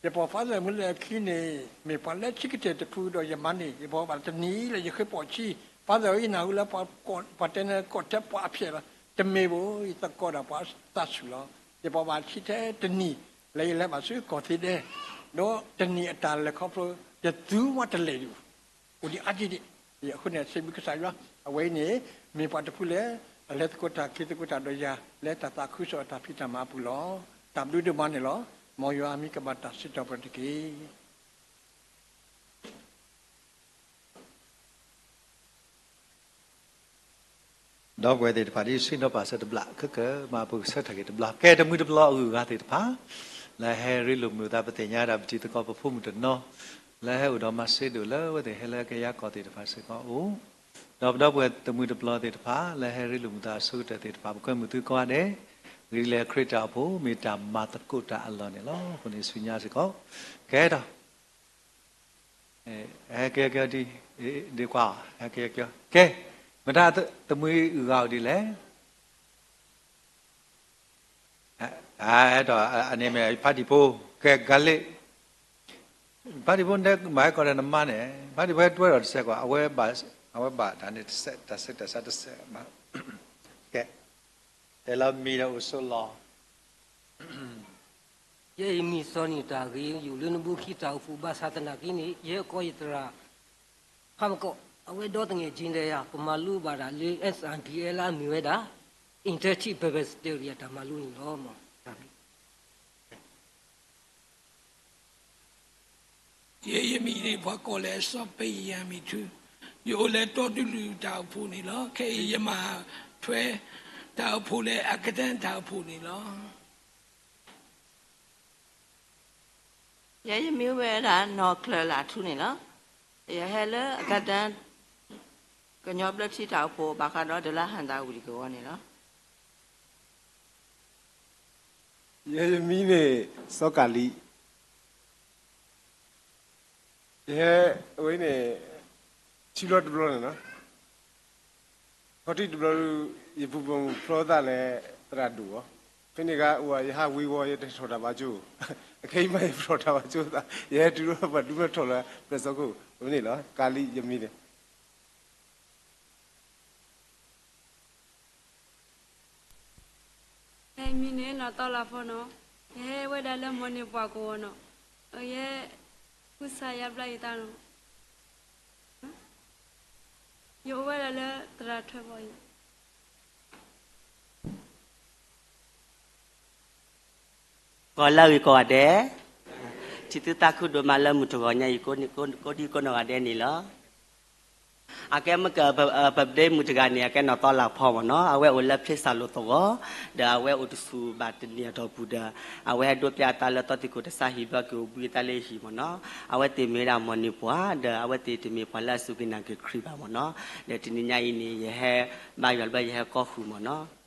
ယပိာ် Father Muller အခံန့ၣ် မ့ၢ်ပှၤလၢခံကတၢၢ်တဖုဒီးယမၤန့ၢ် ယပိာ်ဘၣ်တနံၤလၢယဃ့ပိာ်ဆံ, Father အံၤနၢ်ဟူလၢ ပှၤတဲန့ၣ် ကိးထဲပှၤအဖျဲၣ်လီၤ. တမ့ၢ်ဘၣ် ယသကိးဒီးပှၤသးဆူၣ်လီၤ. ယပိာ်ဘၣ်ဆံထဲတနံၤ လၢယလဲၤဘၣ်ဆူကီၢ်သ့ဒဲ, ဒီးတနံၤအတၢ်လဲၤခီဖျိ ယသူဝဲတလဲၤဒံး အိၣ်ဒံးအါက့ဒံး. အဃိန့ၣ် စံးဘျုးကစၢ်ယွၤ အဝဲအံၤန့ၣ် မ့ၢ်ပှၤတဖုလၢ အလဲၤသကိးတၢ်က့ၤသကိးတၢ်ဒီးယၤ လၢတၢ်သးခုကစီၣ်တၢ်ဖံးတၢ်မၤအပူၤလီၤ. တၢ်ဘျုးဒိၣ်မးန့ၣ်လီၤ. မ်ယွၤအမံၤကဘၣ်တၢ်စံးထီၣ်ပတြၢၤတက့ၢ်. ဒီပုၢ်ဝဲၢ်သ့ၣ်တဖၣ် ဒ်ဆှံဒီးပာ်စၢၤတဘျီ ခဲကမၤ ပကဆၢထၢၣ်က့ၤတဘျီ ကဲတမှံၤတဘျီအဂုၤအဂၤသ့ၣ်တဖၣ် လၢဟဲရ့လိာ်မုာ်သး ပသ့ၣ်ညါဒၣ် ပတံၤသကိးပဖိမုၣ်တနီၤ လၢဟဲအိၣ်ဒီးမၤစ့ဒိၣ်လၢအဝဲသ့ၣ်ဟဲလၢကယၤကီၢ်သ့ၣ်တဖၣ်စ့ၢ်ကီးအိၣ်, ဒီးပဒီပုၢ်ဝဲၢ်တမှံၤတဘျီသ့ၣ်တဖၣ် လၢဟဲရ့လိာ်မုာ်သးအဆိကတၢၢ်သ့ၣ်တဖၣ် ပကွဲမုာ်သုကိးဂၤဒဲး, ဂ့ၤလၢခရံာ်တၢ်အိၣ်ဖှိၣ် မ့ၢ်တၢ်မၤသကိးတၢ်အလီၢ်န့ၣ်လီၤ. အဃိန့ၣ်ဆူညါစ့ၢ်ကီး ကဲဒီး ဟဲက့ၤက့ၤဒ် ဒ်ကွၢ် ဟဲက့ၤက့ၤ ကဲ မတၤတမှံၤအဂၤအိၣ်ဒ်လဲၣ်, ဒီးအန့ၣ်မ့ၢ်ဖါတံၢ်ဖိ ကဲ ကၤလ့ၣ်, ဖါတံၢ်ဖိ နတဲမၤဟဲကီးဒီးနမါန့ၣ် ဖါတံၢ်ဖိဟဲတွဲဒီးတစဲးကွၢ် အဝဲဘၣ်တၢ်န့ၣ်တစဲး တၢ်ဆၢတၢ်ဆါတစဲးမး, ကဲ တဲလီၤမံၤဒီးအိၣ်ဆိးလီၤ. ယဲအံၤမံၤစီၤန့ၣ်တၢ်ဂ့ၤ ယိၣ်လၢနဘူးခံတၢ်အိၣ်ဖှိၣ် ဘၣ်ဆၣ်သနာ်က့န့ၣ် ယဲကီးယသရၣ် ဖးမကီး အဝဲဒီသငဲၣ်က့လဲၣ်ယၤ ပမၤလိဘၣ်ဒၣ်လၢ S I B L လၢအမ့ၢ်ဝဲဒၣ် Interfaith Presbyterian တၢ်မၤလိန့ၣ်လီၤ. ယဲယမံၤန့ၣ် ပှၤကိးလၢစီၤပ့ယၤမံၤထူ, ယအိၣ်လၢတီတုလုၢ်တၢ်အိၣ်ဖှိၣ်န့ၣ်လီၤ. ခဲအံၤယမၤထွဲတၢ်အိၣ်ဖှိၣ်လၢ Academic တၢ်အိၣ်ဖှိၣ်န့ၣ်လီၤ. ယဲယမံၤဝဲဒၣ် နီၢ်ချၢၣ်လးထူန့ၣ်လီၤ. ယဟဲလၢ Academic ကညီဘျၢထံတၢ်အိၣ်ဖှိၣ် ဘၣ်ဃးဒီးဒုးလၢဟၣ်သးဝံၤတကဝီၤန့ၣ်လီၤ. ယဲယမံၤန့ၣ် စီၤကၤလံ, ယဟဲ အဝဲန့ၣ် ထံဘျီတဘျီန့ၣ်လီၤ. ခီၣ်ထံးတဘျီ ယပူၤပိာ်မုၣ်ဖျီသးလၢသရၣ်ဒိၣ်အီၤ, ဖဲန့ၣ်ဂၤအိၣ် ယဟးဝံၤဝီၤ ယတထီၣ်တၢ်ဘၣ်ကၠိ, အခဲအံၤမးယထီၣ်တၢ်ဘၣ်ကၠိသး ယဟဲတုၤလီၤပှၤဒုးမ့ၢ်ထီၣ်လၢ ပျဲၢ်စီခိၣ် အဝဲန့ၣ်လီၤ. ကၤလံယမံၤန့ၣ် ယမံၤန့ၣ် နီၢ်သီလၤဖီနီၤ, ယဟဲဝဲဒၣ်လၢမီၢ်န့ၢ်ပှၢ်ကဝီၤနီၤ, ယဟဲ ကူစါယါဘျါယသးနီၤ, ယအိၣ်ဝဲဒၣ်လၢသရၣ်ထွဲဘီအံၤ ဂီၤလၢအဂ့ၤကိးဂၤဒဲး, ထံသုတၢ်ခုဒိၣ်မးလၢမုၢ်တဂီၤညါအံၤ ကိးဒံကိးနီၢ်ဂၤဒဲးန့ၣ်လီၤ. အကဲမ့ၢ်က ပဒ့မုၢ်တဂၤန့ၣ် အကဲနီၢ်သီလၤဖီမ့ၢ်နီၤ, အဝဲအိၣ်လၢဖျ့စၢ်လိာ်သဂီၤ, ဒီးအဝဲအိၣ်တဆူၣ်ဘၣ်တနံၤအတီၢ်ပူၤဒီး အဝဲဟဲဒိပျဲအသးလၢသီသံၣ်ခိၣ်တဆါဟံၣ်ဘျီက့ၤအိၣ်ဘှံးအသးလၢဟံၣ်မ့ၢ်နီၤ, အဝဲသ့ၣ်မ့ၢ်ဝဲဒၣ်မီၢ်န့ၢ်ပှၢ် ဒီးအဝဲသ့ၣ်တမ့ၢ်ပှၤလၢအစူၢ်က့ၤနာ်က့ၤခရံာ်ဘၣ်မ့ၢ်နီၤ, ဒီးတနံၤညါအံၤန့ၣ် ယဟဲဘါယွၤဘျီ ယဟဲကီဃုာ်မ့ၢ်နီၤ.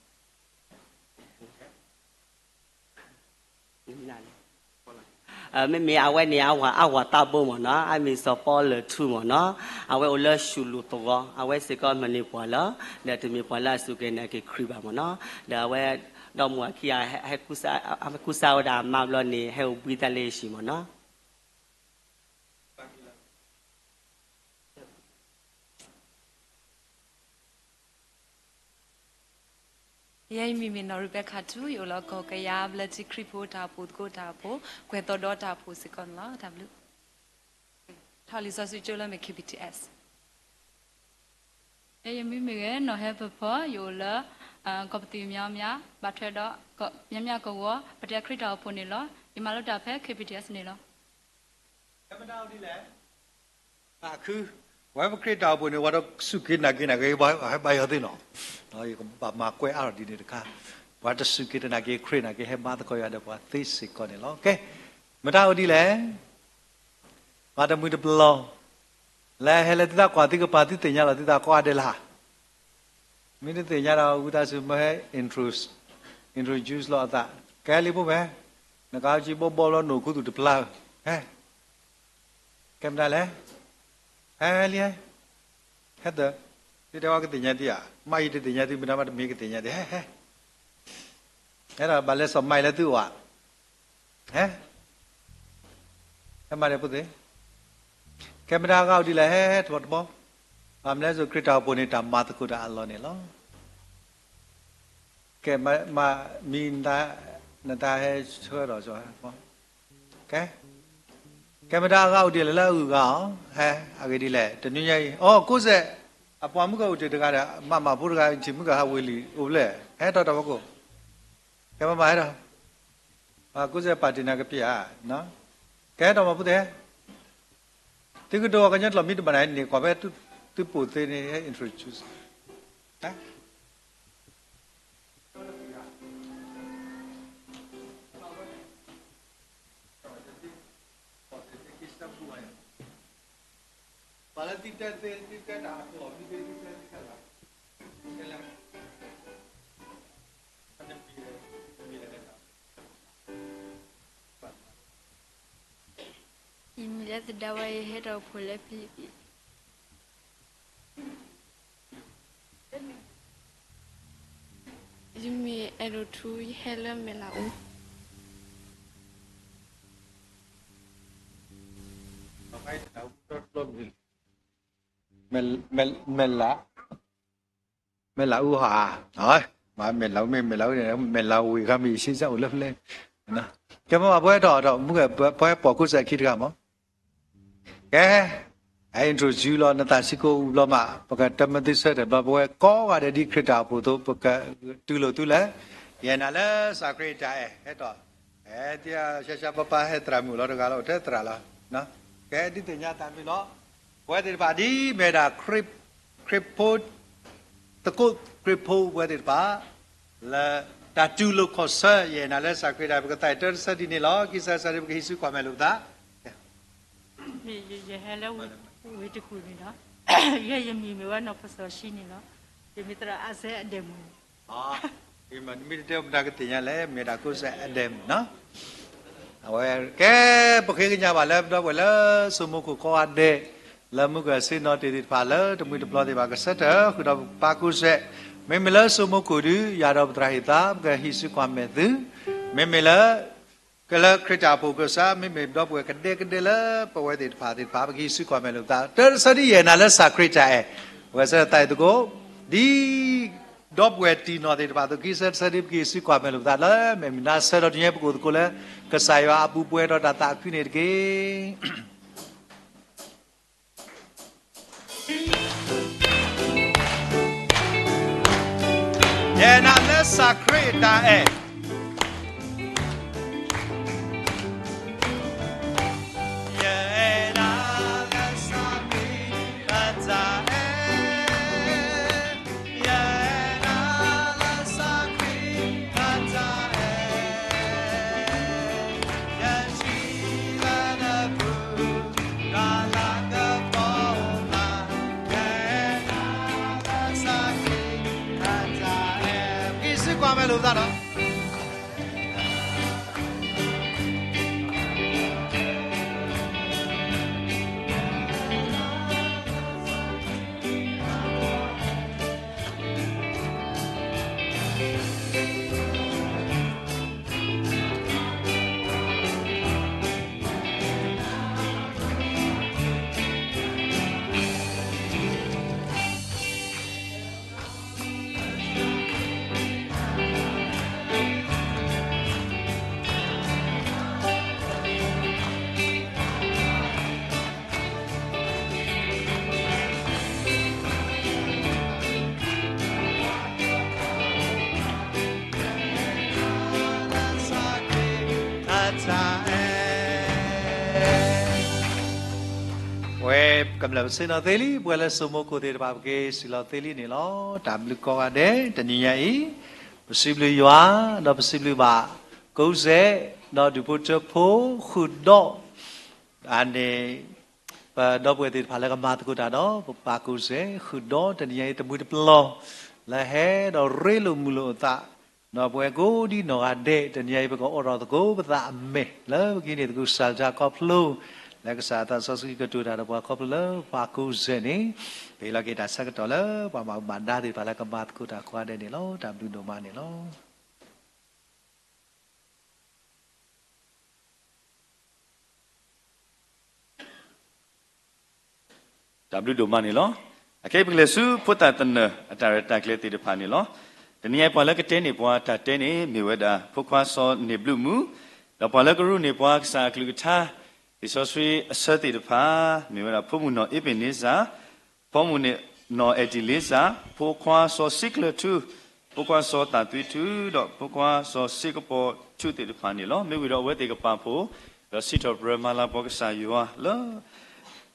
မ့မ့ၢ်အဝဲန့ၣ် အဝၤအါဝၤသးဘိမ့ၢ်နီၤ, အမံၤစီၤပီလၢၢ်ထူမ့ၢ်နီၤ, အဝဲအိၣ်လၢဆူၣ်လိာ်သဂီၤ, အဝဲစ့ၢ်ကီးမီၢ်န့ၢ်ပှၢ်လီၤ, ဒီးတမ့ၢ်ပှၤလၢအစူၢ်က့ၤနာ်က့ၤခရံာ်ဘၣ်မ့ၢ်နီၤ, ဒီးအဝဲ ဒီမါဝၤခံဂၤ ဟဲကူစါဝဲဒၣ်အမါဘျီန့ၣ် ဟဲအိၣ်ဘှံးသးလၢဟံၣ်မ့ၢ်နီၤ. ယဲယမံၤမ့ၢ်နီၢ်ရူဘဲခါထူ, ယအိၣ်လၢကီၢ်ကယၤ ဘျၢထံခရံာ်ဖိတၢ်အိၣ်ဖှိၣ်သကိးတၢ်အိၣ်ဖှိၣ်, ကွဲၤသီဒီတၢ်အိၣ်ဖှိၣ်စ့ၢ်ကီးန့ၣ်လီၤ. တၢ်ဘျုး. ထီၣ်လံာ်စီဆှံကၠိလၢမ့ၢ် K B T S. ယဲယမံၤမ့ၢ်ဂ့ၤ နီၢ်ဟဲပဖီ, ယအိၣ်လၢ ကီၢ်ပသံၣ်မညီမညီ, ဘၣ်ထွဲဒီး မညီမညီကဝီၤ ပတဲခရံာ်တၢ်အိၣ်ဖှိၣ်န့ၣ်လီၤ. ယမၤလိတၢ်ဖဲ K B T S န့ၣ်လီၤ. ပှၤခရံာ်တၢ်အိၣ်ဖှိၣ်န့ၣ် ပှၤတစူၢ်က့ၤနာ်က့ၤနာ်က့ၤ ဟဲဘါယွၤသ့နီၤ, ယကဘၣ်မၤကွဲးအါထီၣ်ဒ်န့ၣ်တခါ, ပှၤတစူၢ်က့ၤတနာ်က့ၤခရံာ်နာ်က့ၤ ဟဲဘါသကိးယွၤဒီးပှၤသ့စ့ၢ်ကီးန့ၣ်လီၤ. ကဲ, မတၤအိၣ်ဒ်လဲၣ်, ပှၤတမှံၤတပလီၢ် လၢဟဲလၢသုသးကွၢ်သုကပၤ သုသ့ၣ်ညါလီၤသုသးကိးဂၤဒဲးလၢ်, မ့ၢ်တသ့ၣ်ညါဒီး ဝံသးစူၤမၢဟဲ intro, introduce လီၤအသး, ကဲလံဖိဖဲ, နကးကံဘီဘီလီၤ နိၣ်ခူသူၣ်တပျၢ်ဧၢ, ဟဲ ကဲမတၤလဲၣ်, ဟဲလံ, ဟဲသၢ, ဒ်တဲဝဲကသ့ၣ်ညါသုဧါ, မ့ၢ်ယတသ့ၣ်ညါသု မတၤမးတမ့ၢ်ကသ့ၣ်ညါသု, ဟဲ ဟဲ, ဟဲဒီးဘၣ်လဲၤစီၤမၤလၢသုအိၣ်ဧါ, ဟဲ ဟဲမၤဒီးဖိသ့ၣ်, ကဲမတၤအဂၤအိၣ်ဒ်လဲၣ် ဟဲ ဟဲတဘီတဘီ, ဘၣ်မနုၤလဲၣ် ခရံာ်တၢ်အိၣ်ဖှိၣ်န့ၣ် တၢ်မၤသကိးတၢ်အလီၢ်န့ၣ်လီၤ. ကဲ, မံၤ နတၢ်ဟဲဆှၢဒီး, ကဲ, ကဲမတၤအဂၤအိၣ်ဒ်လဲၣ်လၢအဂုၤအဂၤအီၤ, ဟဲ အဂ့ၢ်ဒ်လဲၣ် တနွံညါအံၤ, အိ ကိးစဲၣ်, အပှၤမုၢ်ကအိၣ်တ့ၢ်တဂၤဒီး မၤမၤဖိတဂၤ ထံၣ်မုၢ်ကဟးဝ့ၤလံ အိၣ်ဖျဲၣ်, ဟဲထီၣ်တၢ်ဖီခိၣ်, ကဲမၤမၤဟဲဒီး ကိးစဲၣ်ပာ်တ့ၢ်နၤကပျဲၢ်ဧါ, ကဲထီၣ်မၤဖိသ့ၣ်, သုကဒိးအီၤကညီတလီၢ်မံတဘၣ်နၤန့ၣ် ကွၢ်ဖဲသုပိာ်သ့န့ၣ် ဟဲ introduce ယမံၤလၢသဒါဝါ ယဟဲတၢ်အိၣ်ဖှိၣ်လၢဖံလံးပံး. ယမံၤအဲၣ်ဒိၣ်ထူ ယဟဲလၢမဲၢ်လးအူ. မဲၢ်လး, မဲၢ်လးအူဟါ, မ့ၢ်မဲၢ်လးအူ မ့ၢ်မဲၢ်လးအူန့ၣ် မဲၢ်လးဝ့ၢ်ခါမ့ၢ် ရှ့စၢ်အိၣ်လၢဖဲလဲၣ်, ကဲမ့ၢ်ဘၣ်ပဝဲထီၣ်ထီၣ် မုၢ်ဂဲၤ ပဝဲပိာ်ကိးစဲၣ်ခံတဂၤမး. ကဲ, အ introduce လီၤ နသးဆံးကိာ်အူဘျီမး ပကတမၤသုဆၢထၢၣ်ဘျီ ပဝဲကိးဂၤဒဲးဒ်ခရံာ်တၢ်အိၣ်ဖှိၣ်အသိး ပကတူၢ်လိာ်သုလၢ ယဲၢ်နၤလၢစၢ်ခရံာ်တၢ်အဲၣ် ဟဲထီၣ်, ဟဲသ့ၣ် ရှါရှါပၢ်ပၢ် ဟဲသရၣ်မုၣ်လီၤတဂၤလီၤ အိၣ်ထဲသရၣ်လီၤ. ကဲ ဒ်သ့ၣ်ညါတၢ်မ့ၢ်လီၤ. ပဝဲသ့ၣ်တဖၣ်ဒ်မ့ၢ်ဒၣ် ခရံာ်ဖိ သကိးခရံာ်ဖိပဝဲသ့ၣ်တဖၣ် လၢတၢ်တူၢ်လိာ်ခီၣ်ဆၢ ယဲၢ်နၤလၢစၢ်ခရံာ်တၢ်အဲၣ် ပကသးတၢ်တဆၢဒ်န့ၣ်လီၤ. ခံစးစးဒ်ပကဟံးစုကွၢ်မဲာ်လိာ်ပသး ယဟဲလၢဝ့ၢ်တကူၣ်န့ၣ်လီၤ. ယဲယမံၤမ့ၢ်ဝဲနီၢ်ကစီၣ်ဆှံန့ၣ်လီၤ. ယမ့ၢ်သရၣ်အါစဲအဒဲးမုၣ်န့ၣ် မ့ၢ်တတဲမတၤကသ့ၣ်ညါလဲၣ်, မ့ၢ်ဒၣ်ကိးစဲၣ်အဒဲးမ့ၢ်နီၤ. အဝဲကဲ ပဃ့ကညးဘၣ်လၢပဒီပုၢ်ဝဲၢ်လၢစိမိခိၣ်ကိးဂၤဒဲး လၢမုၢ်ကဆ့ၣ်နီၤတ့ၢ်သ့ၣ်တဖၣ်လၢတမှံၤတပျီၤသ့ၣ်တဖၣ် ကဆၢထၢၣ်ဃုာ်ဒီးပပၢ်ကိးစဲၣ်, မ့မ့ၢ်လၢစိမိခိၣ်ဒုး ယၤဒီးပသရၣ်ဟ့ၣ်သါ ပကဟံးစုကွၢ်မဲာ်သု, မ့မ့ၢ်လၢ ကလၢခရံာ်တၢ်အိၣ်ဖှိၣ်ကစၢ် မ့မ့ၢ်ဒီပုၢ်ဝဲၢ်ကဒဲကဒဲလၢပဝဲသ့ၣ်တဖၣ်သ့ၣ်တဖၣ် ပကဟံးစုကွၢ်မဲာ်လိာ်ပသး တၢ်ဆၢဒ်ယဲၢ်နၤလၢစၢ်ခရံာ်တၢ်အဲၣ်, ပဝဲဆၢထၢၣ်သးအံၤသကိး, ဒ် ဒီပုၢ်ဝဲၢ်တံၢ်နီၢ်သ့ၣ်တဖၣ် သုးက့ဆၢတဆၢဒ် ပကဟံးစုကွၢ်မဲာ်လိာ်ပသးလၢ မ့ၢ်မုၢ်နၤဆၢဒီးတနံၤအံၤ ပကအိၣ်သကိးလၢ ကစၢ်ယွၤအပူၤပှဲၤဒီးတၢ်သးခုန့ၣ်တက့ၢ်. ယဲၢ်နၤလၢစၢ်ခရံာ်တၢ်အဲၣ်. ယဲၢ်နၤလၢစၢ်ခရံာ်တၢ်အဲၣ်, ယဲၢ်နၤလၢစၢ်ခရံာ်တၢ်အဲၣ်, ယထံၣ်လၢနပူၤ ပကံးစုကွၢ်မဲာ်လိာ်ပသးဒီး ဝဲကမျၢၢ်ပဆ့ၣ်နီၤသ့လံ, ပှၤလၢစိမိခိၣ်သ့ၣ်တဖၣ် ပက့ၤစံၣ်လီၤသ့လံန့ၣ်လီၤ. တၢ်ဘျုးကိးဂၤဒဲး တနံၤညါအံၤ ပစံးဘျုးယွၤ, ဒီးပစံးဘျုးဘၣ် ကိးစဲၣ်, ဒီးဒူၣ်ဖိထၢဖိ ဃုာ်ဒီး အန့ၣ် ပဒီပုၢ်ဝဲၢ်သ့ၣ်တဖၣ်လၢကမၤသကိးတၢ်ဒီး ပပၢ်ကိးစဲၣ် ဃုာ်ဒီးတနံၤညါအံၤ တမှံၤတပျီၤ လၢဟဲဒီးရ့လိာ်မုာ်လိာ်အသး, ဒီးပဝဲကိးဒ်နီၢ်ဂၤဒဲး တနံၤညါအံၤ ပကအိးထီၣ်သကိးပသးအမဲာ် လၢပကဟံးန့ၢ်သကိးကစၢ်တၢ်ခီဖျိ, လၢကစၢ်အသးစီဆှံကတိၤတၢ်ဒီးပှၤခီဖျိလၢပပၢ်ကိးစဲၣ်န့ၣ်, ပဟ့ၣ်လီၤက့ၤတၢ်ဆၢကတီၢ်လၢပှၤဘၣ်မူဘၣ်ဒါသ့ၣ်တဖၣ်လၢကမၤသကိးတၢ်ကိးဂၤဒဲးန့ၣ်လီၤ. တၢ်ဘျုးဒိၣ်မးန့ၣ်လီၤ. တၢ်ဘျုးဒိၣ်မးန့ၣ်လီၤ. အခဲအံၤပကလဲၤဆူဖိသၣ်သနၢၣ်အတၢ်ရဲၣ်တၢ်ကျဲၤသ့ၣ်တဖၣ်န့ၣ်လီၤ. တနံၤအံၤပှၤလၢကတဲန့ၢ်ပှၤတၢ်တဲန့ၣ် မ့ၢ်ဝဲဒၣ်ဖိခွါစီၤန့ၢ်ဘျုးမူ, ဒီးပှၤလၢကရူၢ်န့ၢ်ပှၤကစၢ်အကလုၢ်ကထါ လံာ်စီဆှံအဆၢသ့ၣ်တဖၣ် မ့ၢ်ဝဲဒၣ်ဖိမုၣ်နီၢ်အ့းဘ့ၣ်န့စၢ်, ဖိမုၣ်န့ၣ်နီၢ်အဲၣ်တံၣ်လ့စၢ်, ဖိခွါစီၤစံးကျၢၢ်ထူ, ဖိခွါစီၤသးသွံထူ, ဒီးဖိခွါစီၤစ့ကပီၤထူသ့ၣ်တဖၣ်န့ၣ်လီၤ. မ့ၢ်ဝံၤဒီးအဝဲသ့ၣ်ကပာ်ဖှိၣ် ဒီးစံးထီၣ်ပတြၢၤမၤလၤကပီၤကစၢ်ယွၤလၢ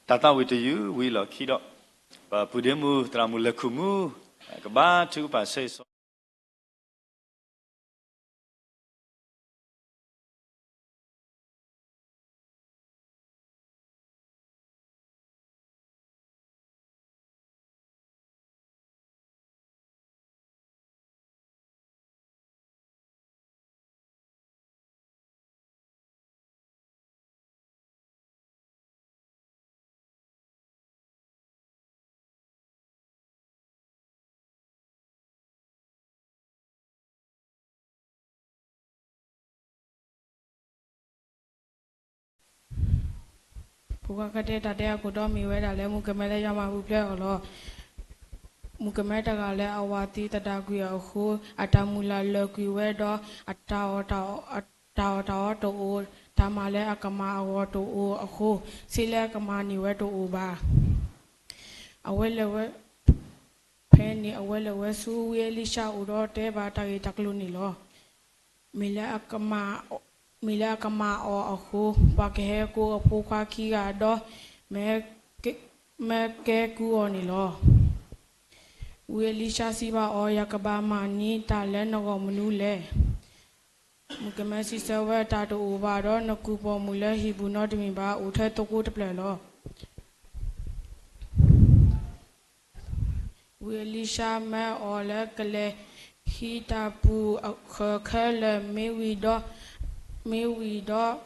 တၢ်သးဝံၣ်တယုၢ်ဝံၤအလီၢ်ခံဒီး ပပုၢ်ဒ့မုၣ်သရၣ်မုၣ်လၢၢ်ခိၣ်မူ ကဘါထုကဖၣ်ဆၢဂ့ၤဆၢဝါ ပကွၢ်ကတဲတၢ်တဲအခိၣ်တီမ့ၢ်ဝဲဒၣ်လၢ မုၣ်ကမဲလၢယွၤမၤပူၤဖျဲးအီၤလီၤ. မုၣ်ကမဲတဂၤလၢအဝၤသံသဒၣ်ကွံာ်အဃိ, အတၢ်မုၢ်လၢ်လၢာ်ကွံာ်ဝဲဒီး အတၢ်အီၣ်တၢ်အီတအိၣ်, တၢ်မၤလၢအကမၣ်အဂီၢ်တအိၣ်အဃိ, စ့လၢအကမၤန့ၢ်ဝဲတအိၣ်ဘၣ်. အဝဲလဲၤဝဲ ဖဲန့ၣ်အဝဲလဲၤဝဲဆူ ဝံအ့လံၡၢအိၣ်ဒီးတဲဘၣ်တၢ်ဂ့ၢ်တၢ်ကျိၤန့ၣ်လီၤ. မ့ၢ်လၢအကမၣ်အီၤအဃိ, ပှၤကဟဲကိးအဖိခွါခံဂၤဒီး မၢကဲကုၢ်အီၤန့ၣ်လီၤ. ဝံအ့လံၡၢစံးဘၣ်အီၤ, ယကဘၣ်မၤန့ၢ်တၢ်လၢနဂီၢ်မနုၤလဲၣ်. မုၣ်ကမဲစံးဆၢဝဲ, တၢ်တအိၣ်ဘၣ်ဒီး နကူၣ်ပိာ်မုၣ်လၢဟံၣ်ပူၤနီတမံၤဘၣ်, အိၣ်ထဲသိကိးတဖျၢၣ်လီၤ. ဝံအ့လံၡၢမၢအီၤလၢကလဲၤ ဟံးတၢ်ပူၤဃၢၤခဲလၢာ် မ့ၢ်ဝံၤဒီး, မ့ၢ်ဝံၤဒီး,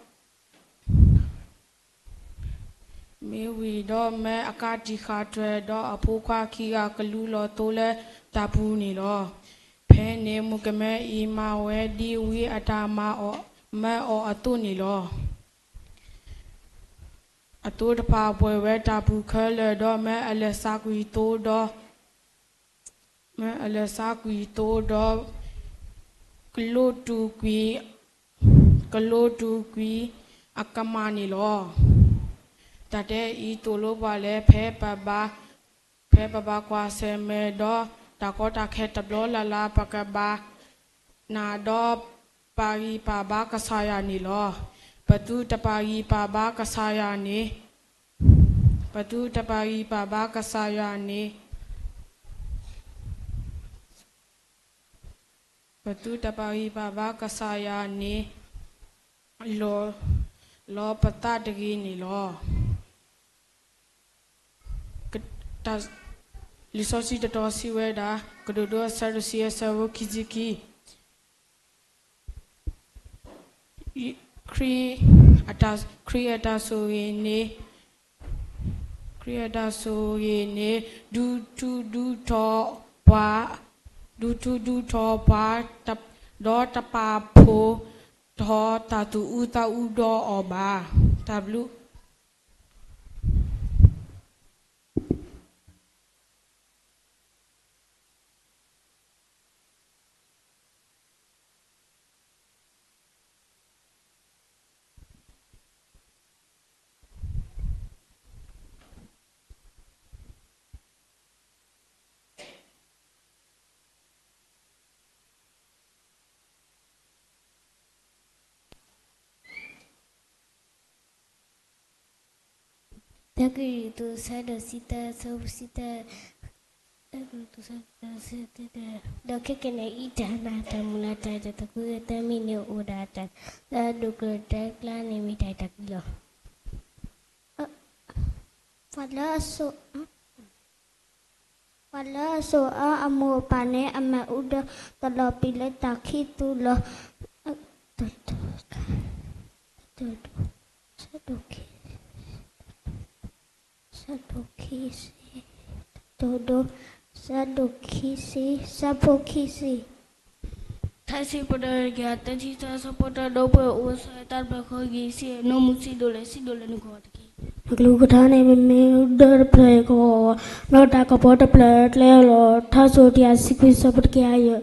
မ့ၢ်ဝံၤဒီးမၢအကးတံာ်ဃာ်ထွဲဒီးအဖိခွါခံဂၤကလူလီၤသိလၢတၢ်ပူၤန့ၣ်လီၤ. ဖဲန့ၣ်မုၣ်ကမဲအံၤမၤဝဲဒ်ဝံအတၢ်မၤအီၤ, မၢအီၤအသိးန့ၣ်လီၤ. အသိတဖၣ်ပှဲၤဝဲတၢ်ပူၤခဲလၢာ်ဒီး မၢအလဲၤစးကွံာ်သိဒီး, မၢအလဲၤစးကွံာ်သိဒီး, ကလိတူာ်ကွံာ်, ကလိတူာ်ကွံာ်အကမၢ်န့ၣ်လီၤ. တၢ်တဲအံၤသိၣ်လိပှၤလၢ ဖဲပဘၣ်, ဖဲပဘၣ်ကွၢ်ဆၢၣ်မဲာ်ဒီးတၢ်ကီတၢ်ခဲတဘျီလၢ်လၢ် ပကဘၣ်နာ်ဒီးပာ်ဂံၢ်ပာ်ဘါကစၢ်ယွၤန့ၣ်လီၤ. ပသုတပာ်ဂံၢ်ပာ်ဘါကစၢ်ယွၤန့ၣ်, ပသုတပာ်ဂံၢ်ပာ်ဘါကစၢ်ယွၤန့ၣ်, ပသုတပာ်ဂံၢ်ပာ်ဘါကစၢ်ယွၤန့ၣ် လီၤပသးတဂ့ၤန့ၣ်လီၤ. လံာ်စီဆှံတတီၤစံးဝဲဒၣ်, ကတိၤဒိအဆၢဒိၣ်တဆံအဆၢဖိခံဆံခံ, ခရံာ်, ခရံာ်အတၢ်ဆိၣ်ဂ့ၤန့ၣ်, ခရံာ်အတၢ်ဆိၣ်ဂ့ၤန့ၣ် ဒုးထူဒုးထီၣ်ပှၤ, ဒုးထူဒုးထီၣ်ပှၤ, ဒီးတပာ်ဖှိၣ်ထီၣ်တၢ်သူၣ်အုးသးအုးဒီးအီၤဘၣ်. တၢ်ဘျုးတၢကရံၣ်သူး အဆၢဒိၣ်တဆံတၢ အဆၢဖိတဆံတၢ, တၢကရံၣ်သူး အဆၢဒိၣ်တဆံတၢ, ဒီးခဲကနံၣ်အံၤ တၢ်နာ်တၢ်မုၢ်လၢ်တၢ်အံၤ တၢ်သးခုကစီၣ်မ့ၢ်န့ၢ်အိၣ်ဒၣ်တၢ်, တၢ်ဒိၣ်ကျၢၢ်တၢ်ကျါန့ၣ်မ့ၢ်တၢ်အံၤတၢ်ခံလီၤ. ပှၤလၢအစိာ်, ပှၤလၢအစိာ်အါအမိၢ်အပၢ်န့ၣ် အမၤအူဒီးတလီၤပံာ်လၢတၢ်ခံသူလီၤ. ဆၢဒိၣ်ခံ, ဆၢဒိၣ်ခံ, ဆၢဒိၣ်ခံဆံ, တဒိၣ်, ဆၢဒိၣ်ခံဆံ, ဆၢဖိခံဆံ. ထါစံးပတြၢၤ တကယၤသၢဆံသၢ ဆၢဖိတၢ ဒီပုၢ်ဝဲၢ်အိၣ်ဆၢတၢ်တဖျၢၣ်ဃီဂ့ၤ ဆံးအဲၣ်နီၢ်မုၢ်ဆံးဒိၣ်လဲၣ် ဆံးဒိၣ်လဲၣ်နကီၢ်တက့ၢ်. နကလုၢ်ကထါန့ၣ် မ့ၢ်မ့ၣ်အူဒၢတဖျၢၣ်အံၤကီး, ဒီးတၢ်ကပီၤတဖျၢၣ်ကျဲလီၤ. ထါစံးတကယၤတဆံခွံ ဆၢဖိတကယၤယဲၢ်.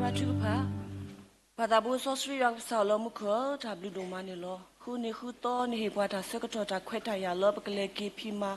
တၢ်ထုကဖၣ်, ပၢ်သးဘိစီဆှံယွၤကစၢ်လၢမူခိၣ်, တၢ်ဘျုးဒိၣ်မးန့ၣ်လီၤ. ဃုနံၤဃုသီနဟ့ၣ်ပှၤတၢ်ဆၢကတီၢ်တၢ်ခွဲးတၢ်ယာ်လၢပကလဲၤက့ၤဖံးမၤ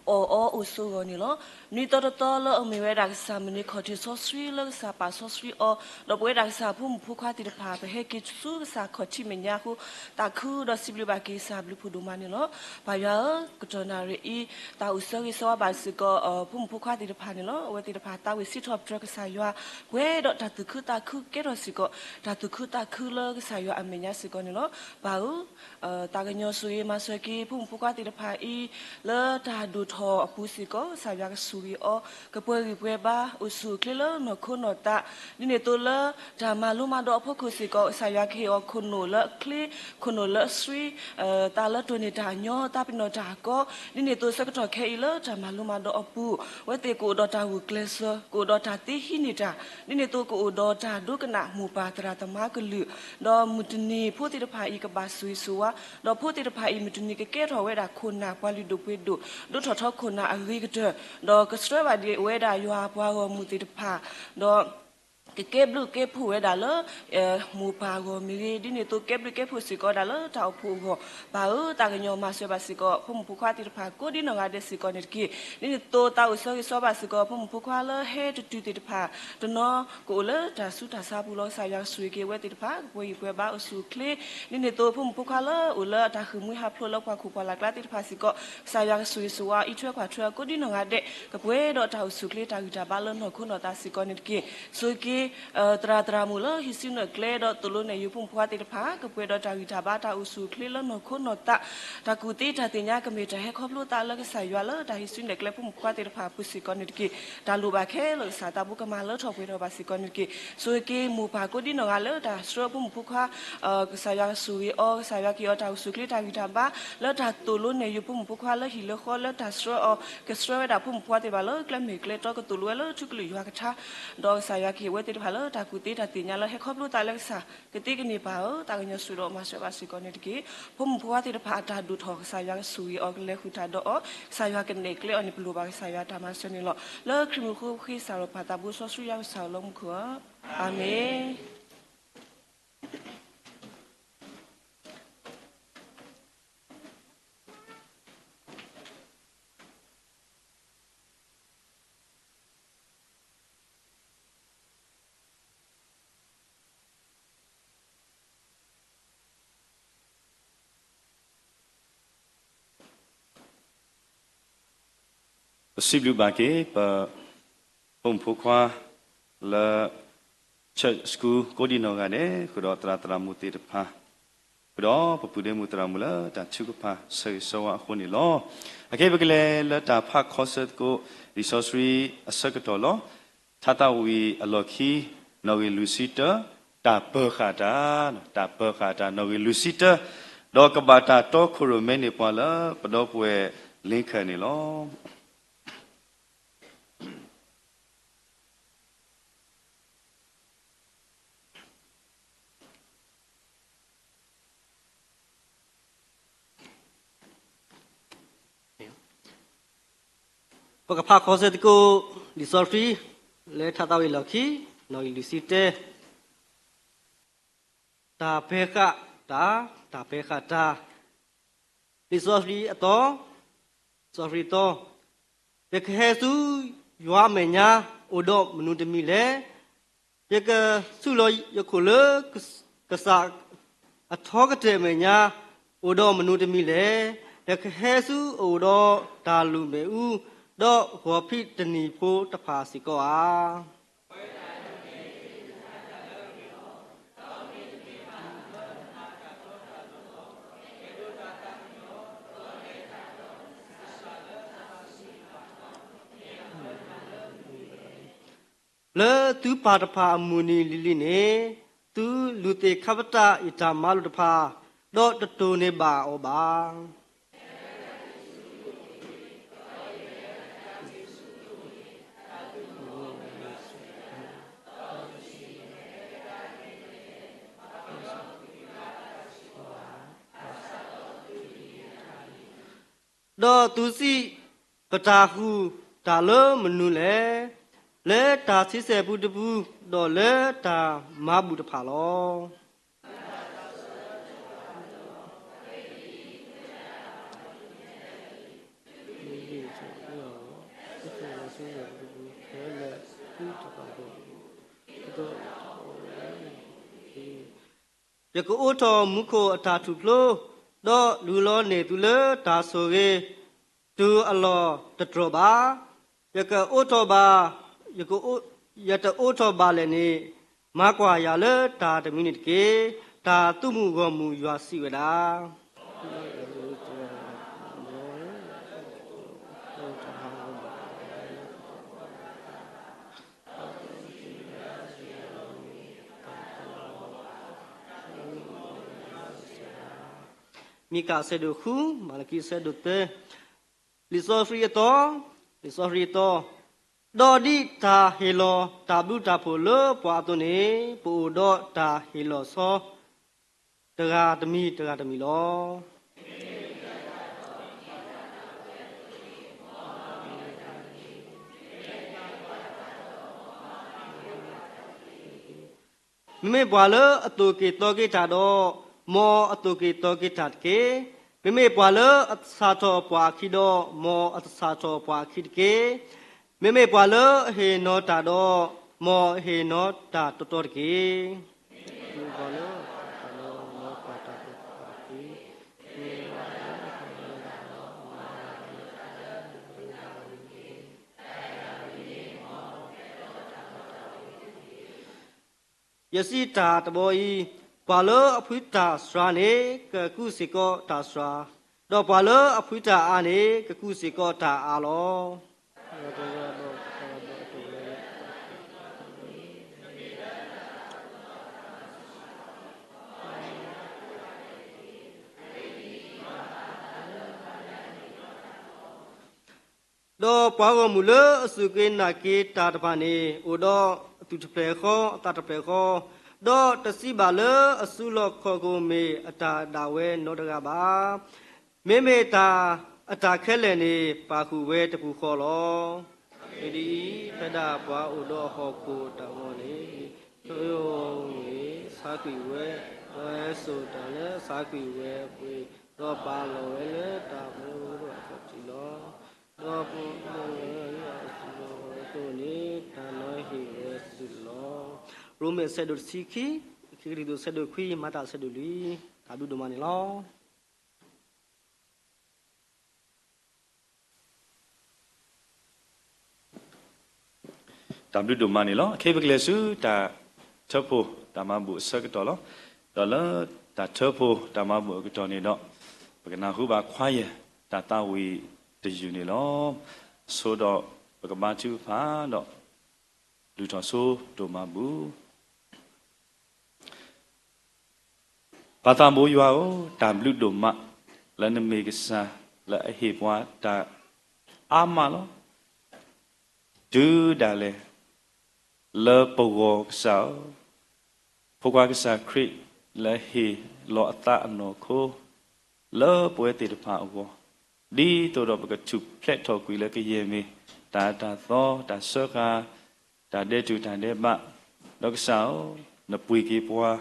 အီၣ်အီအိၣ်ဆိးအဂီၢ်န့ၣ်လီၤ. နွံသီတသီလၢအမ့ၢ်ဝဲဒၣ်ကစၢ်မုၢ်နံၤခီၣ်ထံးစီဆှံလၢကစၢ်ပာ်စီဆှံအီၤ, ဒီးပဝဲဒၣ်ကစၢ်ဖိမုၣ်ဖိခွါသ့ၣ်တဖၣ် ပဟဲက့ၤဆူကစၢ်ခီၣ်ထံးမဲာ်ညါအဃိ, သးခုဒီးစံးဘျုးဘၣ်က့ၤကစၢ်ဘျုးဖှိၣ်ဒိၣ်မးန့ၣ်လီၤ. ပၢ်ယွၤဧၢ, ကတီၢ်နၣ်ရံၣ်အံၤ သးအိၣ်ဆၢဂ့ၤဆၢဝါဘၣ်စ့ၢ်ကီး ဖိမုၣ်ဖိခွါသ့ၣ်တဖၣ်န့ၣ်လီၤ. အဝဲသ့ၣ်တဖၣ်သးဝံၣ်စံးထီၣ်ပတြၢၤကစၢ်ယွၤ ပှဲၤဒီးတၢ်သူၣ်ခုသးခုကဲထီၣ်စ့ၢ်ကီး တၢ်သူၣ်ခုသးခုလၢကစၢ်ယွၤအမဲာ်ညါစ့ၢ်ကီးန့ၣ်လီၤ. ပၢ်ဧၢ, သးကညီၤဆိၣ်ဂ့ၤမၤစၢၤက့ၤ ဖိမုၣ်ဖိခွါသ့ၣ်တဖၣ်အံၤ လၢတၢ်ဒိၣ်ထီၣ်အပူၤစ့ၢ်ကီး ကစၢ်ယွၤကဆိၣ်ဂ့ၤအီၤ, ကပှဲၤဂံၢ်ပှဲၤဘါ အိၣ်ဆူၣ်အိၣ်ချ့လၢနီၢ်ခိနီၢ်သး, ဒ်န့ၣ်အသိးလၢတၢ်မၤလိမၤဒိးအဖီခိၣ်စ့ၢ်ကီး ကစၢ်ယွၤကဟ့ၣ်အီၤခိၣ်နူာ်လၢအချ့, ခိၣ်နူာ်လၢအဆှံ, သးလၢတိၢ်န့ၢ်တၢ်ညီ သးပ့ၤနီၣ်တၢ်ကီ, ဒ်န့ၣ်အသိးဆၢကတီၢ်ခဲအံၤလၢတၢ်မၤလိမၤဒိးအပူၤ, အဝဲသ့ၣ်ကအိၣ်ဒီးတၢ်ဂုာ်ကျဲးစၢး, ကအိၣ်ဒီးတၢ်သ့ဟံးန့ၢ်တၢ်, ဒ်န့ၣ်အသိးကအိၣ်ဒီးတၢ်ဒိကနၣ်မိၢ်ပၢ်သရၣ်သမါကလုာ်, ဒီးမုၢ်တနံၤဖိသ့ၣ်တဖၣ်အံၤကဘၣ်ဆိၣ်ဂ့ၤဆိၣ်ဝါ, ဒီးဖိသ့ၣ်တဖၣ်အံၤ မုၢ်တနံၤကကဲထီၣ်ဝဲဒၣ်ခိၣ်နၢ်ပှၤလုၢ်ဒိၣ်ပှ့ၤဒိၣ်, ဒိးထီၣ်ထီခိၣ်နၢ်အဂ့ၤကတၢၢ်, ဒီးကဆှၢဘၣ်ဒံးဝဲဒၣ်ယွၤအပှၤဂီၢ်မုၢ်သ့ၣ်တဖၣ်, ဒီး ကကဲဘျုးကဲဖှိၣ်ဝဲဒၣ်လၢ မိၢ်ပၢ်အဂီၢ်မ့ၢ်ဂ့ၤ, ဒ်န့ၣ်အသိးကဲဘျုးကဲဖှိၣ်စ့ၢ်ကီးဝဲဒၣ်လၢတၢ်အိၣ်ဖှိၣ်အဂီၢ်, ပၢ်ဧၢ, သးကညီၤမၤစၢၤဘၣ်စ့ၢ်ကီး ဖိမုၣ်ဖိခွါသ့ၣ်တဖၣ် ကိးဒ်နီၢ်ဂၤဒဲးစ့ၢ်ကီးန့ၣ်တက့ၢ်. ဒ်န့ၣ်အသိးသးအိၣ်ဆၢဂ့ၤဆၢဝါဘၣ်စ့ၢ်ကီး ဖိမုၣ်ဖိခွါလၢဟဲတတုၤသ့ၣ်တဖၣ်, တနီၤကအိၣ်လၢတၢ်ဆူးတၢ်ဆါပူၤလီၤ. ကစၢ်ယွၤကဆိၣ်ဂ့ၤက့ၤအဝဲသ့ၣ်တဖၣ် ကပှဲၤဂံၢ်ပှဲၤဘါအိၣ်ဆူၣ်အိၣ်ချ့, ဒ်န့ၣ်အသိးဖိမုၣ်ဖိခွါလၢအိၣ်လၢအတၢ်ဃ့ၢ်မှံဟးဖျိးလၢပှၤခိၣ်ပှၤလၢ်ကျါသ့ၣ်တဖၣ်စ့ၢ်ကီး ကစၢ်ယွၤကဆိၣ်ဂ့ၤဆိၣ်ဝါအီၤ အံးထွဲကွၢ်ထွဲအီၤကိးဒ်နီၢ်ဂၤဒဲး, ကပှဲၤဒီးတၢ်အိၣ်ဆူၣ်အိၣ်ချ့တၢ်ဂံၢ်တၢ်ဘါလၢနီၢ်ခိနီၢ်သးစ့ၢ်ကီးန့ၣ်တက့ၢ်. ဆိၣ်ဂ့ၤက့ၤ သရၣ်သရၣ်မုၣ်လၢဟံးစုနဲၣ်ကျဲဒီးသိၣ်လိနဲၣ်ယိၤဖိမုၣ်ဖိခွါသ့ၣ်တဖၣ် ကပှဲၤဒီးတၢ်ဂံၢ်တၢ်ဘါတၢ်အိၣ်ဆူၣ်အိၣ်ချ့လၢနီၢ်ခိနီၢ်သး, တၢ်ကူၣ်သ့တၢ်သ့ၣ်ညါကမ့ၢ်တၢ်ဟဲခီဖျိသးလၢကစၢ်ယွၤလၢတၢ်ဟံးစုနဲၣ်ကျဲဖိမုၣ်ဖိခွါသ့ၣ်တဖၣ်အပူၤစ့ၢ်ကီးန့ၣ်တက့ၢ်. တၢ်လိၣ်ဘၣ်ခဲလၢာ်ကစၢ်သးဘိကမၤလၢထီၣ်ပှဲၤထီၣ်ဘၣ်စ့ၢ်ကီးန့ၣ်တက့ၢ်. ဆိၣ်ဂ့ၤက့ၤမိၢ်ပၢ်ကိးဒ်နီၢ်ဂၤလၢတၢ်ဆှၢဖိမုၣ်ဖိခွါ ကစၢ်ယွၤကဆိၣ်ဂ့ၤအီၤ, ကစၢ်ယွၤကဟ့ၣ်အီၤတၢ်အိၣ်ဆူၣ်အိၣ်ချ့တၢ်ဂံၢ်တၢ်ဘါ လၢတၢ်သိၣ်လိနဲၣ်ယိၤဖိမုၣ်ဖိခွါလၢဟံၣ်လၢဃီလၢတၢ်ဆှၢအီၤ, ကဆှၢဝဲဒၣ်ဖိမုၣ်ဖိခွါသ့ၣ်တဖၣ်လၢကျဲမုၢ်ကျဲတီ ကသိၣ်လိဝဲလၢထူကလုာ်ယွၤကထါ, ဒီးကစၢ်ယွၤကဟ့ၣ်ဝဲသ့ၣ်တဖၣ်လၢတၢ်ကူၣ်သ့တၢ်သ့ၣ်ညါလၢဟဲခီဖျိသးလၢကစၢ်ကသ့ကန့ၢ်ပၢ်ဧၢ, သးကညီၤဆိၣ်ဒီးမၤစၢၤဘၣ်စ့ၢ်ကီးန့ၣ်တက့ၢ်. ဖိမုၣ်ဖိခွါသ့ၣ်တဖၣ်အတၢ်ဒိၣ်ထီၣ် ကစၢ်ယွၤကဆိၣ်ဂ့ၤအီၤ ကလဲၤဃုာ်တၢ်ဒီးအီၤ, ကစၢ်ယွၤကနဲၣ်ကျဲအီၤန့ၣ် ပလိၣ်ဘၣ်ကစၢ်ယွၤတၢ်မၤစၢၤန့ၣ်လီၤ. လၢခရံာ်မုၣ်ဃိဃ့စၢ်ဒီးပၢ်သးဘိစီဆှံယွၤကစၢ်လၢမူခိၣ်ဧၢ, အၤမ့ၣ်. ပစံးဘျုးဘၣ်က့ၤ ပဖိမုၣ်ဖိခွါလၢ Church School ကိးဒံနီၢ်ဂၤဒဲး ဃုာ်ဒီးသရၣ်သရၣ်မုၣ်သ့ၣ်တဖၣ်, ဃုာ်ဒီးပပုၢ်ဒ့မုၣ်သရၣ်မုၣ်လၢတၢ်ထုကဖၣ်ဆၢဂ့ၤဆၢဝါအဃိန့ၣ်လီၤ. အခဲအံၤပကလဲၤလၢတၢ်ဖးခီဆၢသကိး လံာ်စီဆှံအဆၢကတီၢ်လီၤ. ထါသးဝံၣ်အလီၢ်ခံ နီၣ်ဂံၢ်လွံၢ်ဆံတၢ, တၢ်ပၢၤဃာ်တၢ်, တၢ်ပၢၤဃာ်တၢ် နီၣ်ဂံၢ်လွံၢ်ဆံတၢ, ဒီးကဘၣ်တၢ်တီခိၣ်ရိၣ်မဲန့ၢ်ပှၤလၢပဒီပုၢ်ဝဲၢ်လ့ခၢၣ်န့ၣ်လီၤ. ပကဖးခီဆၢသကိး လံာ်စီဆှံ လၢထါသးဝံၣ်အလီၢ်ခံ နီၣ်ဂံၢ်လွံၢ်ဆံတၢ, တၢ်ပၢၤဃာ်တၢ်, တၢ်ပၢၤဃာ်တၢ်, လံာ်စီဆှံအသီ, စီဆှံသီ, ယကဟဲဆူယွၤအမဲာ်ညါ အိၣ်ဒီးမနုၤတမံၤလဲၣ်. ယကဆူၣ်လီၤယခိၣ်လၢကစၢ်အထီကတၢၢ်အမဲာ်ညါ အိၣ်ဒီးမနုၤတမံၤလဲၣ်. ယကဟဲဆူအအိၣ်ဒီးတၢ်လုၢ်မ့ၣ်အူ ဒီးဂီၤဖံးတနံၤဖိတဖၣ်စ့ၢ်ကီးဧါ. လၢသုပၢ်တဖၣ်အမုၢ်နံၤလံၤလံၤန့ၣ် သုလူၤသ့ၣ်ခါပတာ်ယတၢ်မၤလိာ်တဖၣ်, ဒီးတတိၢ်န့ၢ်ဘၣ်အီၤဘၣ်. ဒီးသုစံး, ပတၢ်ဃုာ်တၢ်လၢမနုၤလဲၣ်. လၢတၢ်ဆံဆဲၣ်ပူတပူ ဒီးလၢတၢ်မၤဘူၣ်တဖၣ်လီၤ. ယကအိးထီၣ်မူခိၣ်အတၢ်ထူၣ်ဖျိ, ဒီးလူလီၤန့ၢ်သုလၢတၢ်ဆိၣ်ဂ့ၤ, တုၤအလီၢ်တတြီၢ်ဘၣ်. ယကအိးထီၣ်ဘၣ်, ယကအိ, ယတအိးထီၣ်ဘၣ်လဲၣ်န့ၣ်, မၤကွၢ်ယၤလၢတၢ်တမံၤန့ၣ်တက့ၢ်. တၢ်သုးမုၢ်ဂီၢ်မုၢ်ယွၤစံးဝဲဒၣ် မံကၤအဆၢဒိၣ်ဃု, မၤလကံအဆၢဒိၣ်သၢ, လံာ်စီဆှံအသီ, လံာ်စီဆှံအသီ, ဒီးဒ်တၢ်ဟ့ၣ်လီၤတၢ်ဘျုးတၢ်ဖှိၣ်လၢပှၤအသိးန့ၣ်, ပအိၣ်ဒီးတၢ်ဟ့ၣ်လီၤဆီ တဂၤတမံၤတဂၤတမံၤလီၤ. မ့မ့ၢ်ပှၤလၢအသိၣ်က့ၤသီက့ၤတၢ်ဒီး, မ်အသိၣ်က့ၤသီက့ၤတၢ်တက့ၢ်. မ့မ့ၢ်ပှၤလၢအစးထီၣ်ပှၤအခံဒီး, မ်အစးထီၣ်ပှၤအခံတက့ၢ်. မ့မ့ၢ်ပှၤလၢအဟ့ၣ်နီၤတၢ်ဒီး, မ်အဟ့ၣ်နီၤတၢ်တီတီတက့ၢ်. မ့မ့ၢ်ပှၤလၢအကွၢ်တၢ်ဒီး, မ်အကွၢ်တၢ်ဒီးပှၤအခံ, ယစံးတၢ်တဘီအံၤ, ပှၤလၢအဖှံတၢ်စှၤန့ၣ် ကကူးစ့ၢ်ကီးတၢ်စှၤ, ဒီးပှၤလၢအဖှံတၢ်အါန့ၣ် ကကူးစ့ၢ်ကီးတၢ်အါလီၤ. ဒီးပှၤဂီၢ်မုၢ်လၢအစူၢ်က့ၤနာ်က့ၤတၢ်တဖၣ်န့ၣ် အိၣ်ဒီးအသူၣ်တဖျၢၣ်ဃီ အသးတဖျၢၣ်ဃီ, ဒီးတစံးဘၣ်လၢအစုလီၢ်ခီၣ်ခိၣ်မ့ၢ်အတၢ်ဒၣ်ဝဲနီတဂၤဘၣ်. မ့မ့ၢ်တၢ်အတၢ်ခဲလၢာ်န့ၣ် ပာ်ဃုာ်ဝဲတပူၤဃီလီၤ. အဂ့ၢ်ဒ်အံၤ, ဖဲဒၣ်ပှၤအိၣ်ဒီးဟီၣ်ခိၣ်တၢ်ဂီၤန့ၣ်, ခရံာ်အိၣ်ဝဲအဂီၢ်န့ၣ် ဆါကွံာ်ဝဲ, ဒီးဟဲစိာ်တၢ်လၢဆါကွံာ်ဝဲအပူၤ, ဒီးပာ်လီၤဝဲလၢတၢ်မူအဂီၢ်အခီၣ်ထံးလီၤ. ဒီးပှၤလၢအစုလီၢ်ခီၣ်ခိၣ်န့ၣ် တၢ်လီၤဟ့ၣ်ဝဲသုလီၤ. ရိမ့ၤအဆၢဒိၣ်တဆံခံ, ခံကရံၣ်သူးအဆၢဒိၣ်ခွံ, မၤတၢ်အဆၢဒိၣ်လွံၢ်, တၢ်ဘျုးဒိၣ်မးန့ၣ်လီၤ. တၢ်ဘျုးဒိၣ်မးန့ၣ်လီၤ. အခဲအံၤပကလဲၤဆူတၢ်ထၢဖှိၣ်တၢ်မၤဘူၣ်အဆၢကတီၢ်လီၤ. ဒီးလၢတၢ်ထၢဖှိၣ်တၢ်မၤဘူၣ်အကတီၢ်န့ၣ်ဒီး, ပကနၢ်ဟူဘၣ် choir တၢ်သးဝံၣ်တယုၢ်န့ၣ်လီၤ. ဆိဒီးပကဘါထုကဖၣ်ဒီး လုၢ်ထီၣ်ဆိဒိၣ်မၤဘူၣ် ပၢ်သးဘိယွၤဧၢ, တၢ်ဘျုးဒိၣ်မး လၢနမ့ၢ်ကစၢ်လၢအဟ့ၣ်ပှၤတၢ်အါမးလီၤ. တုၤဒၣ်လဲာ် လၢပဂီၢ်ကစၢ်ဧၢ, ဖိခွါကစၢ်ခရံာ်လၢဟ့ၣ်လီၤအသးအနီၢ်ခိ လၢပဝဲသ့ၣ်တဖၣ်အဂီၢ်, ဒ်သိးဒီးပကထူၣ်ဖျဲးထီၣ်ကွံာ်လၢကယဲၢ်မ့ၢ် တၢ်အတၢ်သီ, တၢ်စၢဃာ်, တၢ်ဒဲးတူာ်တၢ်ဒဲးဘး, ဒီးကစၢ်ဧၢ, နပှ့ၤက့ၤပှၤ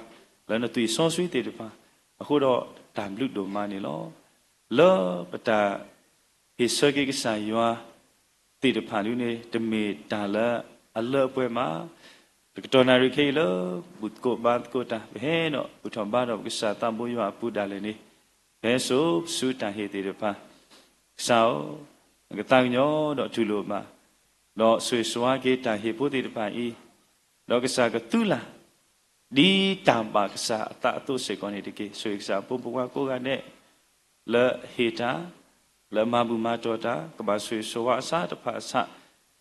လၢနသွံၣ်စီဆှံသ့ၣ်တဖၣ်, အဃိဒီးတၢ်ဘျုးဒိၣ်မးန့ၣ်လီၤ. လၢပတၢ် ဟ့ၣ်ဆၢက့ၤကစၢ်ယွၤသ့ၣ်တဖၣ်ဒ်န့ၣ် တမ့ၢ်တၢ်လၢအလၢအပှဲၤဘၣ်. တကတီၢ်နၣ်ရံၣ်ခဲအံၤလၢ ဘူၣ်သကိးဘါသကိးတၢ် ပဟဲဒီးဘူၣ်ထီၣ်ဘါထီၣ်ပကစၢ်သးဘိယွၤအပူၤဒၣ်လဲာ်န့ၣ်, ဖဲစိၤပစုတၢ်ဟ့ၣ်သ့ၣ်တဖၣ်, ကစၢ်ဧၢ, နကသးကညီၤဒီးတူၢ်လိာ်ဘၣ်, ဒီးဆိၣ်ဂ့ၤဆိၣ်ဝါက့ၤတၢ်ဟ့ၣ်ဖိသ့ၣ်တဖၣ်အံၤ, ဒီးကစၢ်ကသူလၢ် ဒ်တၢ်ဘၣ်ကစၢ်အသးအသိးစ့ၢ်ကီးန့ၣ်တက့ၢ်. ဆိၣ်ဂ့ၤကစၢ်အဖိမုၣ်ဖိခွါကိးဂၤဒဲး လၢအဟ့ၣ်တၢ်, လၢအမၤဘူၣ်မၤတီၢ်တၢ်, ကဘၣ်ဆိၣ်ဂ့ၤဆိၣ်ဝါအဆၢတဖၣ်အဆၢ,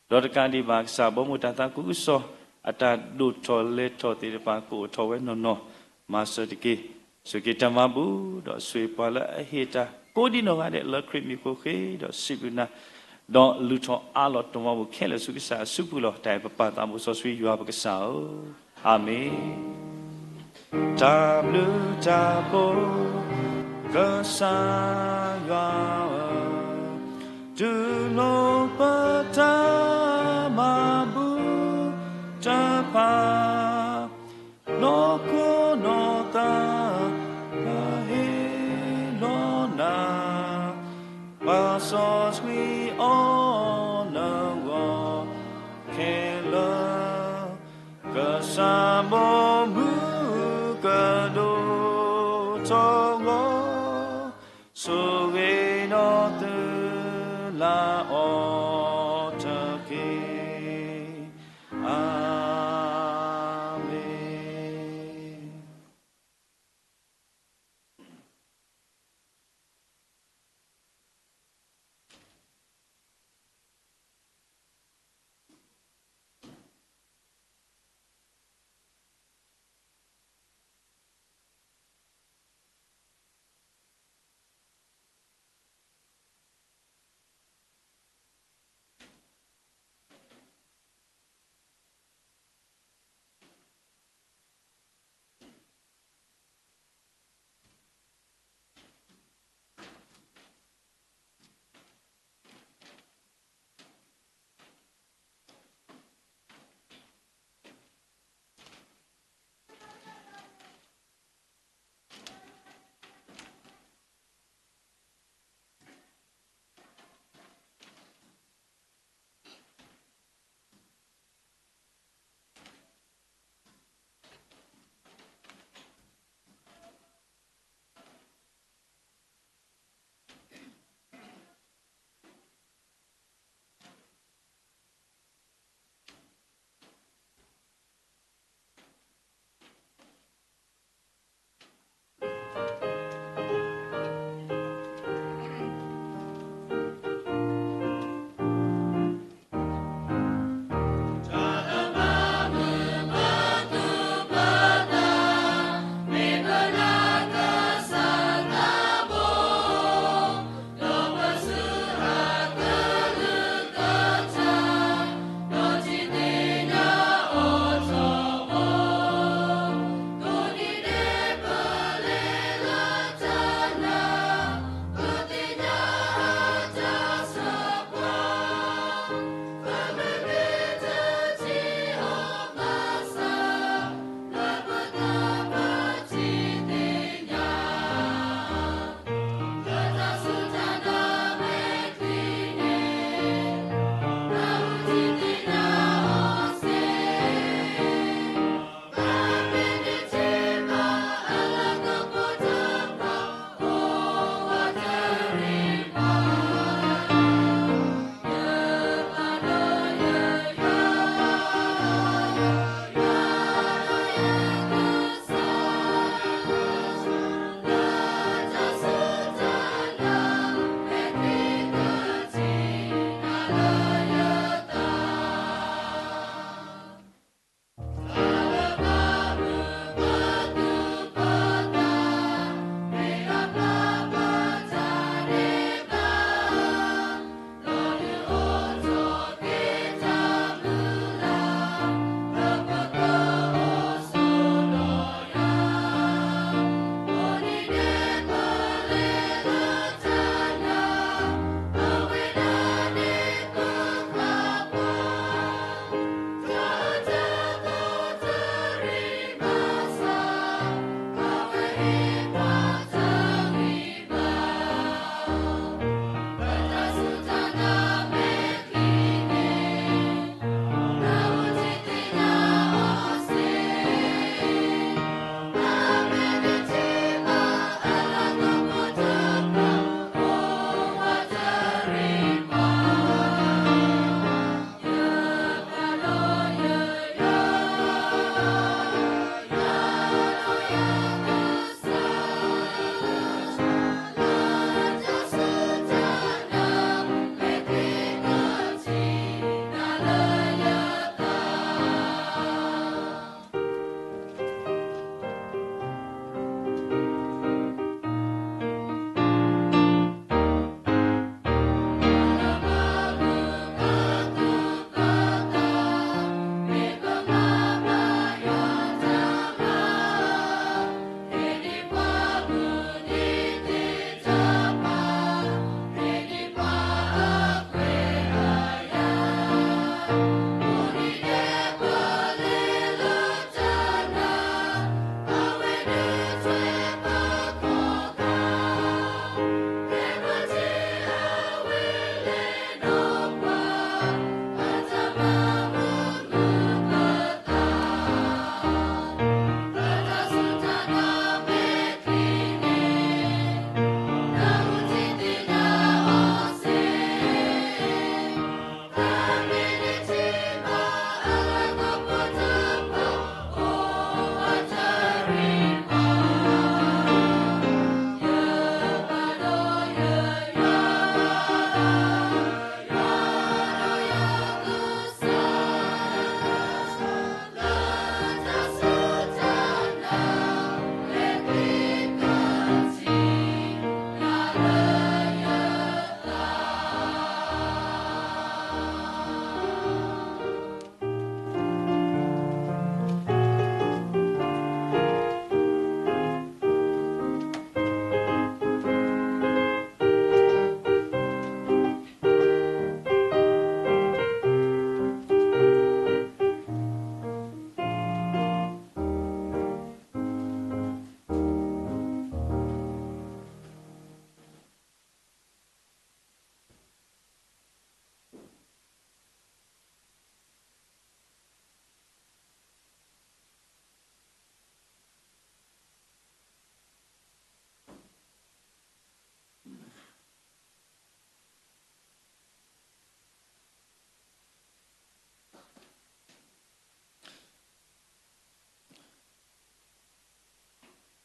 ဒီးတကးဒံးဘၣ် ကစၢ်ဘီမုၢ်တၢ်သးခုကစီၣ် အတၢ်ဒိၣ်ထီၣ်လဲၤထီၣ်သ့ၣ်တဖၣ် ကအိၣ်ထီၣ်ဝဲနီၢ်နီၢ်မၤစၢၤတက့ၢ်. ဆိၣ်ဂ့ၤတၢ်မၤဘူၣ် ဒီးဆိၣ်ဂ့ၤပှၤလၢအဟ့ၣ်တၢ်ကိးဒံနီၢ်ဂၤဒဲး လၢခရံာ်မံၤအဃိ ဃ့ဒီးစံးဘျုးနၤ, ဒီးလုၢ်ထီၣ်အးလီၤတၢ်မၤဘူၣ်ခဲလၢာ်ဆူကစၢ်အစုပူၤလီၤ. တၢ်အဲၣ်ပပၢ်သးဘိစီဆှံယွၤပကစၢ်ဧၢ, အၤမ့ၣ်. တၢ်ဘျုးတၢ်ဖှိၣ် ကစၢ်ယွၤဧၢ, တူၢ်လိာ်ပတၢ်မၤဘူၣ်တဖၣ်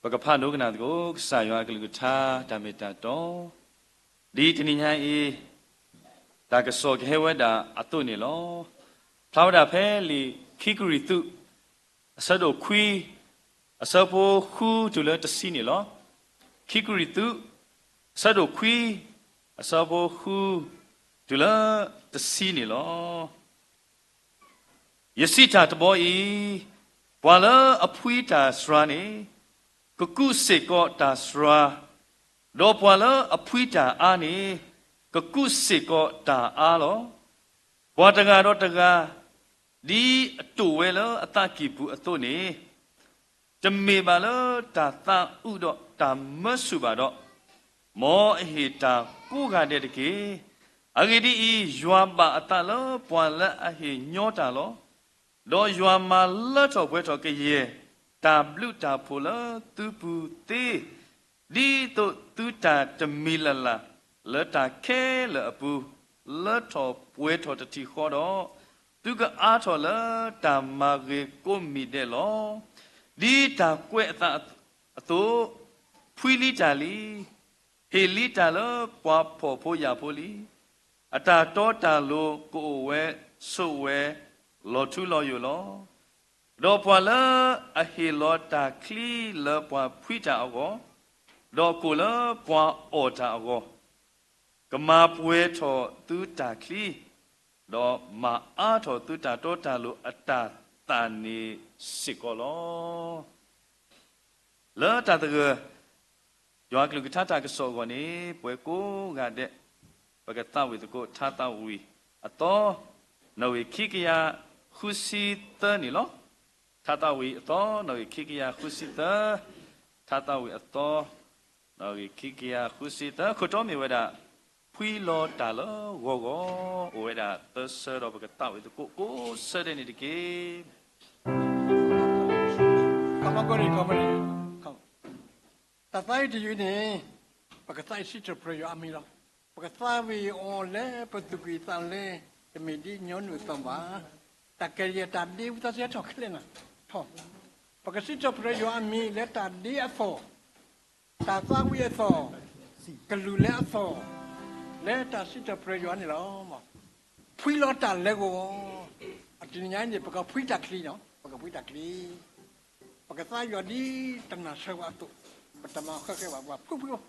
ပကဖးဒိကနၣ်သကိး ကစၢ်ယွၤအကလုၢ်ကထါတၢ်မ့ၢ်တၢ်တီ, ဒ်တနံၤညါအံၤ တၢ်ကစီၣ်ကဟဲဝဲဒၣ်အသိးန့ၣ်လီၤ. ဖျါဝဲဒၣ်ဖဲလံာ်ခံကရံၣ်သူး အဆၢဒိၣ်ခွံ အဆၢဖိဃုတုၤလၢတဆံန့ၣ်လီၤ. ခံကရံၣ်သူး အဆၢဒိၣ်ခွံ အဆၢဖိဃု တုၤလၢတဆံန့ၣ်လီၤ. ယစံးတၢ်တဘီအံၤ, ပှၤလၢအဖှံတၢ်စှၤန့ၣ် ကကူးစ့ၢ်ကီးတၢ်စှၤ, ဒီးပှၤလၢအဖှံတၢ်အါန့ၣ် ကကူးစ့ၢ်ကီးတၢ်အါလီၤ. ပှၤတဂၤဒီးတဂၤ ဒ်အတိာ်ဝဲလၢအသးကံၢ်ပူၤအသိးန့ၣ် တမ့ၢ်ဘၣ်လၢတၢ်သးအုးဒီးတၢ်မၢဆူၣ်ဘၣ်ဒီး, မ်အဟ့ၣ်တၢ်ကိးဂၤဒဲးတက့ၢ်. အဂ့ၢ်ဒ်အံၤ, ယွၤဘၣ်အသးလၢပှၤလၢအဟ့ၣ်ညီတၢ်လီၤ. ဒီးယွၤမၤလၢထီၣ်ပှဲၤထီၣ်ကယဲၢ် တၢ်ဘျုးတၢ်ဖှိၣ်လၢသုပူၤသ့, ဒ်သိးသုတၢ်တမံၤလၢ်လၢ် လၢတၢ်ခဲလၢာ်အပူၤ လၢထီၣ်ပှဲၤထီၣ်တထံၣ်ဃီဒီး, သုကအါထီၣ်လၢတၢ်မၤဂ့ၤကိးမံၤဒဲးလီၤ. ဒ်တၢ်ကွဲးအသးအသိး, ဖှံလံတၢ်လံ, ဟ့ၣ်လံတၢ်လၢပှၤဖှီၣ်ဖိယာ်ဖိလံ. အတၢ်တီတၢ်လိၤကအိၣ်ဝဲဆိးဝဲ လီၤထူလီၤယိာ်လီၤ. ဒီးပှၤလၢအဟ့ၣ်လီၤတၢ်ချံလၢပှၤဖှံတၢ်အဂီၢ်, ဒီးကိၣ်လၢပှၤအီၣ်တၢ်အဂီၢ်, ကမၤပှဲၤထီၣ်သုတၢ်ချံ, ဒီးမၤအါထီၣ်သုတၢ်တီတၢ်လိၤအတၢ်သၣ်န့ၣ်စ့ၢ်ကီးလီၤ. လၢတၢ်သဂၢၢ် ယွၤကလုၢ်ကထါတၢ်ကစီၣ်အဂီၢ်န့ၣ် ပဝဲကိးဂၤဒဲး ပကသးဝံၣ်သကိး ထါသးဝံၣ်အသီ နီၣ်ဂံၢ်ခံကယၤဃုဆံသၢန့ၣ်လီၤ. ထါသးဝံၣ်အသီ နီၣ်ဂံၢ်ခံကယၤဃုဆံသၢ, ထါသးဝံၣ်အသီ နီၣ်ဂံၢ်ခံကယၤဃုဆံသၢ ခိၣ်တီမ့ၢ်ဝဲဒၣ် ဖှံလီၤတၢ်လၢဂီၤဂီၤ, အိၣ်ဝဲဒၣ်သၢဆၢဒီးပကသးဝံၣ်သကိးကိးဆၢဒဲးန့ၣ်တက့ၢ်. တၢ်သးဝံၣ်တယုၢ်န့ၣ် ပကသးဝံၣ်စံးထီၣ်ပတြၢၤယွၤအမံၤလီၤ. ပကသးဝံၣ်အီၤလၢပသူၣ်ကံၢ်သးလဲ, တမ့ၢ်ဒ်ညီနုၢ်အသီၣ်ဘၣ်. တၢ်ကဲယဲၢ်တၢ်ဒ့ဝံသးစူၤဟဲထီၣ်ခဲလၢာ်နၤ, ထီၣ်, ပကစံးထီၣ်ပတြၢၤယွၤအမံၤလၢတၢ်ဒ့အသီၣ်, တၢ်သးဝံၣ်အသီၣ်, ကလူးလဲအသီၣ်, လၢတၢ်စံးထီၣ်ပတြၢၤယွၤန့ၣ်လီၤ. ဖှံလီၤတၢ်လၢဂီၤဂီၤ, အတနံၤညါအံၤန့ၣ် ပကဖှံတၢ်ချံနီၤ, ပကဖှံတၢ်ချံ, ပကသးယွၤဒ်တနၢ်ဆၢဝဲအသိး, ပတမၤဃၢဃဲဘၣ် ပှၤဖှံဖှံလီၤ.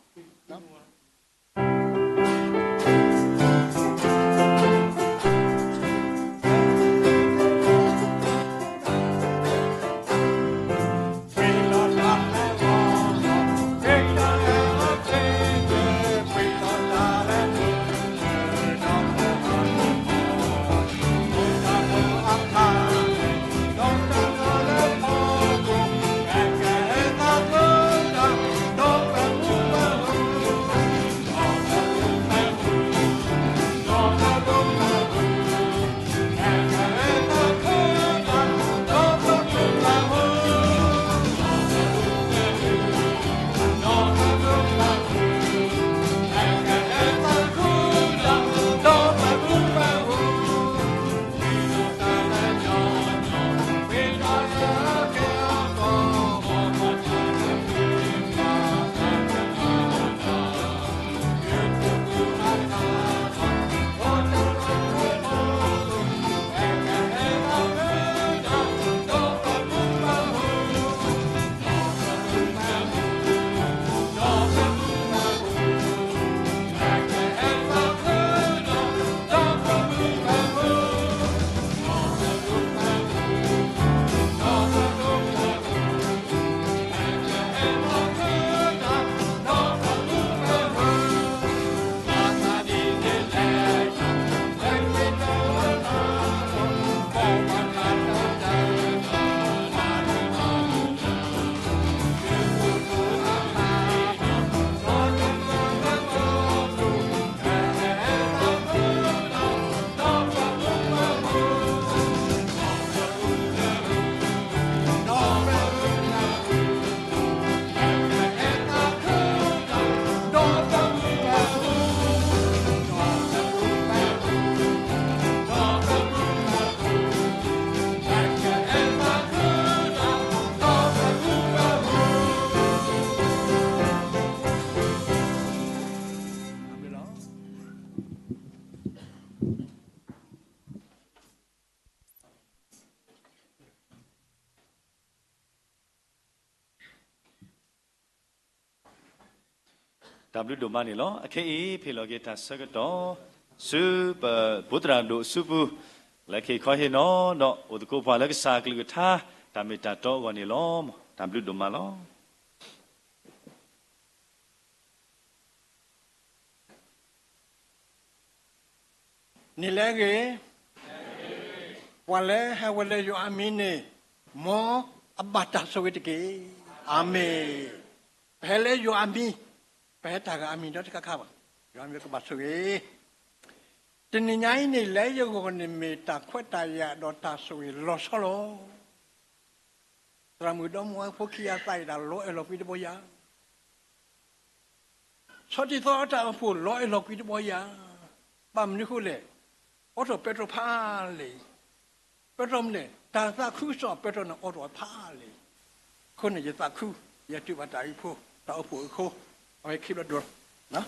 တၢ်ဘျုးဒိၣ်မးန့ၣ်လီၤ. အခဲအံၤ ဖဲလီၤက့ၤတၢ်ဆၢကတီၢ် ဆူပဖိသရၣ်ဒိၣ်အစုပူၤ လၢခံခီဟ့ၣ်နီၤ ဒီးအိၣ်သကိးပှၤလၢကစၢ်အကလုၢ်ကထါ တၢ်မ့ၢ်တၢ်တီအဂီၢ်န့ၣ်လီၤ. တၢ်ဘျုးဒိၣ်မးလီၤ. နံၤလၢအဂ့ၤ, ပှၤလၢဟဲဝဲလၢယွၤအမံၤန့ၣ် မ်အဘၣ်တၢ်ဆိၣ်ဂ့ၤတက့ၢ်. အၤမ့ၣ်. ပဟဲလၢယွၤအမံၤ, ပဟဲတၢ်ဂၤအမံၤဒီးတခါခါဘၣ်. ယွၤအမံၤကဘၣ်ဆိၣ်ဂ့ၤ. တနံၤညါအံၤန့ၣ် လၢယဂီၢ်န့ၣ်မ့ၢ်တၢ်ခွဲးတၢ်ယာ်ဒီးတၢ်ဆိၣ်ဂ့ၤလီၤဆီလီၤ. သရၣ်မုၣ်ဒီမါဝၤဖိခံဂၤသးအံၤဒၣ် လီၤအဲၣ်လီၤကွံတဘီယၤ ဆီတံၢ်သီအတၢ်အိၣ်ဖှိၣ်လီၤအဲၣ်လီၤကွံတဘီယၤ, ဘၣ်မနုၤဃိလဲၣ်, အိးထီၣ်ပဲတြီဖးလဲၣ်အံၤ, ပဲတြီမနုၤလဲၣ်, တၢ်သးခုကစီၣ်ပဲတြီန့ၣ်အိးထီၣ်ဖးလဲၣ်အံၤ, အဃိန့ၣ် ယသးခု, ယတုၤဘၣ်တၢ်အံၤဖိ, တၢ်အိၣ်ဖှိၣ်အံၤအဃိ, အဝဲခံဘျီဒိၣ်လီၤ.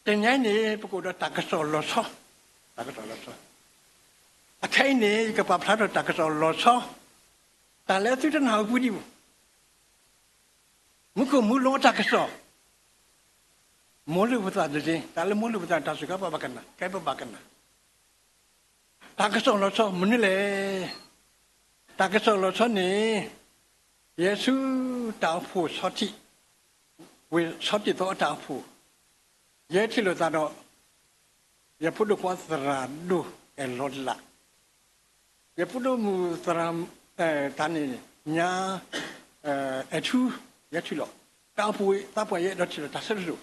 တနံၤညါအံၤန့ၣ် ပကအိၣ်ဒီးတၢ်ကစီၣ်လီၤဆီ, တၢ်ကစီၣ်လီၤဆီ, အခဲအံၤန့ၣ် ယကပာ်ဖျါထီၣ်တၢ်ကစီၣ်လီၤဆီ, တၢ်လၢသုတနၢ်ဟူပူၤဒံးဘၣ် မူခိၣ်မူလိအတၢ်ကစီၣ်, မိၢ်လုၢ်ပသးတဒ့, တၢ်လၢမိၢ်လုၢ်ပသးန့ၣ် တၢ်စူၤခါပဘၣ်ကနၣ်, ခဲအံၤပဘၣ်ကနၣ်, တၢ်ကစီၣ်လီၤဆီမနုၤလဲၣ်. တၢ်ကစီၣ်လီၤဆီန့ၣ် ယဲဆူတၢ်အိၣ်ဖှိၣ်ဆီထံး, ဝ့ၢ်ဆီတံၢ်သီအတၢ်အိၣ်ဖှိၣ်, ယဲထံၣ်လိာ်သးဒီး ယဖိဒိၣ်ခွါသရၣ်ဒိၣ်အဲၣ်လီၤလး, ယဖိဒိၣ်မုၣ်သရၣ် တၢ်န့ၣ် ညါ အဲၣ်ထူ ယဲထံၣ်လိာ်, တၢ်အိၣ်ဖှိၣ်သးပှၢ်ယဲအဲၣ်ဒိးထံၣ်လိာ်တၢ်ဆၢတဒိၣ်,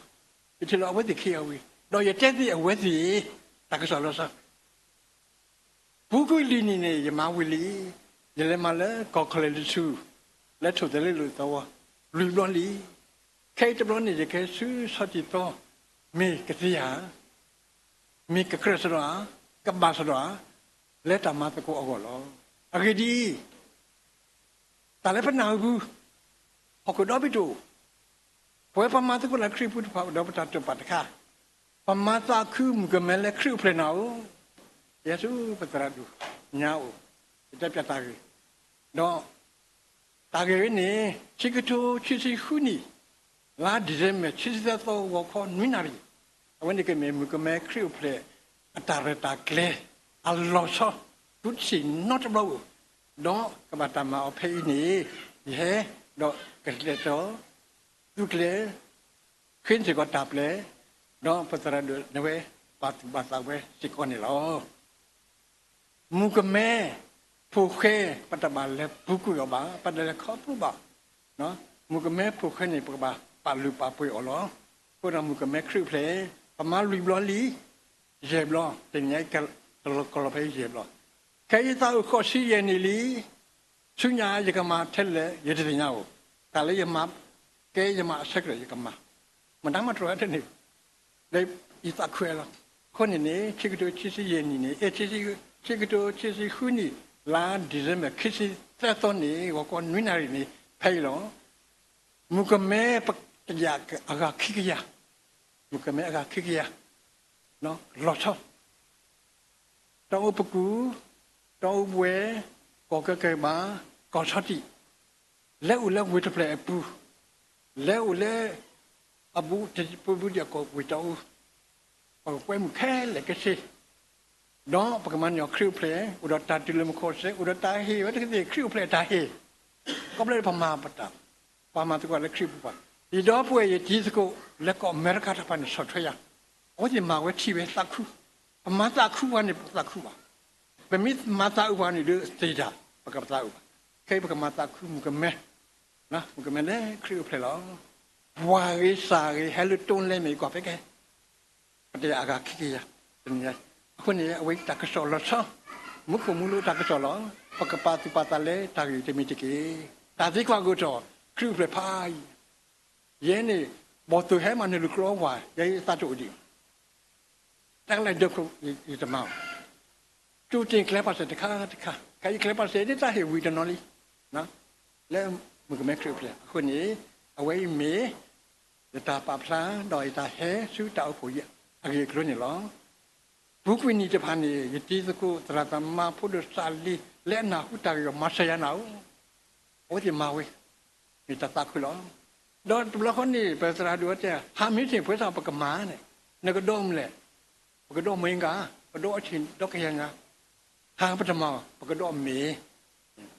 ယထံၣ်လိာ်အဝဲသ့ၣ်ခံဂၤဝံၤ, ဒီးယတဲသ့ၣ်အဝဲသ့ၣ် တၢ်ကစီၣ်လီၤဆီ, ပူၤကွံာ်လွံၢ်နံၣ်န့ၣ် ယမၤဝံၤလံ, ယလဲၤမၤလၢကီၢ် Kalamazoo လၢထိၣ်သဲးလ့လိာ်သဝီ လွံၢ်ဘျီလံ. ခဲအံၤတဘျီန့ၣ် ယကဟဲဆူဆီတံၢ်သီ, မ့ၢ်ကသ့ဧါ, မ့ၢ်ကကြၢးစ့ၢ်ကီးဧါ, ကဘၣ်စ့ၢ်ကီးဧါ, လၢတၢ်မၤသကိးအဂီၢ်လီၤ. အဂ့ၢ်ဒ်အံၤ, တၢ်လၢပနၢ်ဟူပူၤ, ဟီၣ်ခိၣ်ဒီဘ့ၣ်တအိၣ်, ပဝဲပမၤသကိးလၢခရံာ်ပူၤတဖၣ်အိၣ်ဒီးပတၢ်တိာ်ပာ်တခါ, ပမၤသးခုမုၣ်ကမဲလၢခရံာ်အိၣ်ဖျဲၣ်နၤဧိၤ, ယဲဆူပသရၣ်ဒိၣ်ညါအိၣ်, ယတဲပၠးတၢ်ဂ့ၢ်, ဒီး တၢ်ဂ့ၢ်ဝဲန့ၣ် ခံကထိခံဆံဃုနံၣ် လါ December ခံဆံသၢသီ ဂီၤခီနွံနၣ်ရံၣ်, အဝဲန့ၣ်ကမ့ၢ်မုၣ်ကမဲခရံာ်အိၣ်ဖျဲၣ် အတၢ်ရဲၣ်တၢ်ကျဲၤ အလီၤဆီ ဒုးတဆံးနီတဘျီဧိၤ, ဒီးကဘၣ်တၢ်မၤအီၤဖဲအံၤန့ၣ် ယဟဲဒီးကလဲၤတီၤ သုးကျဲၤ ဃ့စ့ၢ်ကီးတၢ်ပျဲ, ဒီးပသရၣ်ဒိၣ်န့ၣ်ဝဲ ဘၣ်သူၣ်ဘၣ်သးဝဲစ့ၢ်ကီးန့ၣ်လီၤ. မုၣ်ကမဲ ဖိၣ်ဃဲ ပတဘၣ်လဲၤပူၤကွံာ်အီၤဘၣ်, ပတလဲၤခီဖျိဘၣ်. မုၣ်ကမဲဖိၣ်ဃဲန့ၣ် ပကဘၣ်ပာ်လုၢ်ပာ်ပှ့ၤအီၤလီၤ. အဃိဒီးမုၣ်ကမဲခရံာ်အိၣ်ဖျဲၣ် ပမၤလွံၢ်ဘျီလံ, ယဲၢ်ဘျီ, တနံၤညါအံၤ ကလီၤဖဲယဲၢ်ဘျီ. ခဲအံၤသးအိၣ်ဃိးဆံယဲၢ်နံၣ်လံ, ဆူညါယကမၤထဲလဲၣ် ယတသ့ၣ်ညါဧိၤ, တၢ်လၢယမၤ ကဲယမၤအဆၢကတီၢ်ယကမၤ, မတၤမးတြီတန့ၢ် လၢယသးခုဝဲလီၤ. အဃိန့ၣ်န့ၣ် ခံကထိခံဆံယဲၢ်နံၣ်န့ၣ်, ခံကထိခံဆံဃုနံၣ် လါ December ခံဆံသၢသီန့ၣ် ဂီၤခီနွံနၣ်ရံၣ်န့ၣ် ဖဲအံၤလီၤ. မုၣ်ကမဲ ပကယၤအဂၤခံကယၤ, မုၣ်ကမဲအဂၤခံကယၤ, လီၤဆီ တီအူပကူၣ်, တီအူပှဲၤ, ကီၢ်ကၢကဘၣ်, ကီၢ်ဆီတံၢ်, လဲၤအိၣ်လၢဝ့ၢ်တဖျၢၣ်အပူၤ, လဲၤအိၣ်လၢ အဘူးတပူၤဘူးဒံးအကီၢ်ဝ့ၢ်တီအူ, ပကကွဲမုာ်ခဲလၢာ်ခဲဆ့, ဒီးပကမၤန့ၢ်အီၤခရံာ်အိၣ်ဖျဲၣ်, အိၣ်ဒီးတၢ်တူၢ်လိာ်မုာ်ခီၣ်စဲး, အိၣ်ဒီးတၢ်ဟ့ၣ်ဝဲတကသ့ၣ် ခရံာ်အိၣ်ဖျဲၣ်အတၢ်ဟ့ၣ်, ခီဖျိလၢပမၤပတၢ်, ပှၤမၤသကိးလၢခရံာ်ပူၤပှၤ, ယဒီပုၢ်ဝဲၢ်ယတံၤသကိး လၢကီၢ်အမဲရကၤတဖၣ်န့ၣ် ဆီၣ်ထွဲယၤ, အဝဲသ့ၣ်မၤဝဲထံၣ်ဝဲသးခု, ပမၤသးခုပှၤန့ၣ် ပသးခုဘၣ်, ပမ့ၢ်မၤသးအုးပှၤန့ၣ်ဒီးသ့ၣ်တၢ် ပကပသးအုးဘၣ်, ခဲအံၤပကမၤသးခုမုၣ်ကမဲ, မုၣ်ကမဲလၢခရံာ်အိၣ်ဖျဲၣ်လီၤ. ပှၤဂ့ၤစၢ်ဂ့ၤ ဟဲလၢတိလဲမဲာ်ကွၢ်ဖဲကဲ ပတယၤအဂၤခံကယၤ, တနံၤညါ, အဃိန့ၣ် အဝဲတၢ်ကစီၣ်လီၤဆီ, မူခိၣ်မူလိတၢ်ကစီၣ်လီၤ, ပကပာ်သူၣ်ပာ်သးလၢတၢ်ဂ့ၢ်တမံၤတက့ၢ်. တၢ်သံကွၢ်ကအိၣ်ထီၣ် ခရံာ်အိၣ်ဖျဲၣ်ဖးအံၤ, ယဲန့ၣ် ဘီၣ်သိၣ်ဟဲမၤနၢၤလူၤကျိအဝၤ ယဲယသးတအိၣ်ဒံး, တၢ်ကလဲၤဒၢးခိၣ်ယတမၤအီၤ, တူၢ်တ့ၢ်ကျဲပာ်စဲးတခါတခါ, ခဲအံၤကျဲပာ်စဲးဒ်တၢ်ဟ့ၣ်ဝံၤတနီၤလံ, လၢမုၣ်ကမဲခရံာ်အိၣ်ဖျဲၣ်အဃိန့ၣ်, အဝဲအံၤမ့ၢ် ယတၢ်ပာ်ဖျါ ဒီးယတၢ်ဟဲဆူတၢ်အိၣ်ဖှိၣ်အဂ့ၢ်အကျိၤန့ၣ်လီၤ. ပူၤကွံာ်နံၣ်တဖၣ်န့ၣ် ယတံၤသကိးသရၣ်သမါဖိဒိၣ်စးလံ လၢအနၢ်ဟူတၢ်ဂ့ၢ်အဂီၢ် မၤစၢၤယၤနၤဧိၤ, အဝဲသ့ၣ်မၤဝဲ, မ့ၢ်တၢ်သးခုလီၤ. ဒီးတဘျီဃီန့ၣ် ပသရၣ်ဒိၣ်ဝဲတဲ ဟးမ့ၢ်ထံၣ်ပှဲၤသးပကမၤန့ၣ်, နကဒီးမနုၤလဲၣ်, ပကဒီးမ့ၢ်ဂ့ၤ, ပဒီးအထံၣ်ဒီးကယဲၢ်ဂ့ၤ, ဟးပတမၤ, ပကဒီးမ့ၢ်,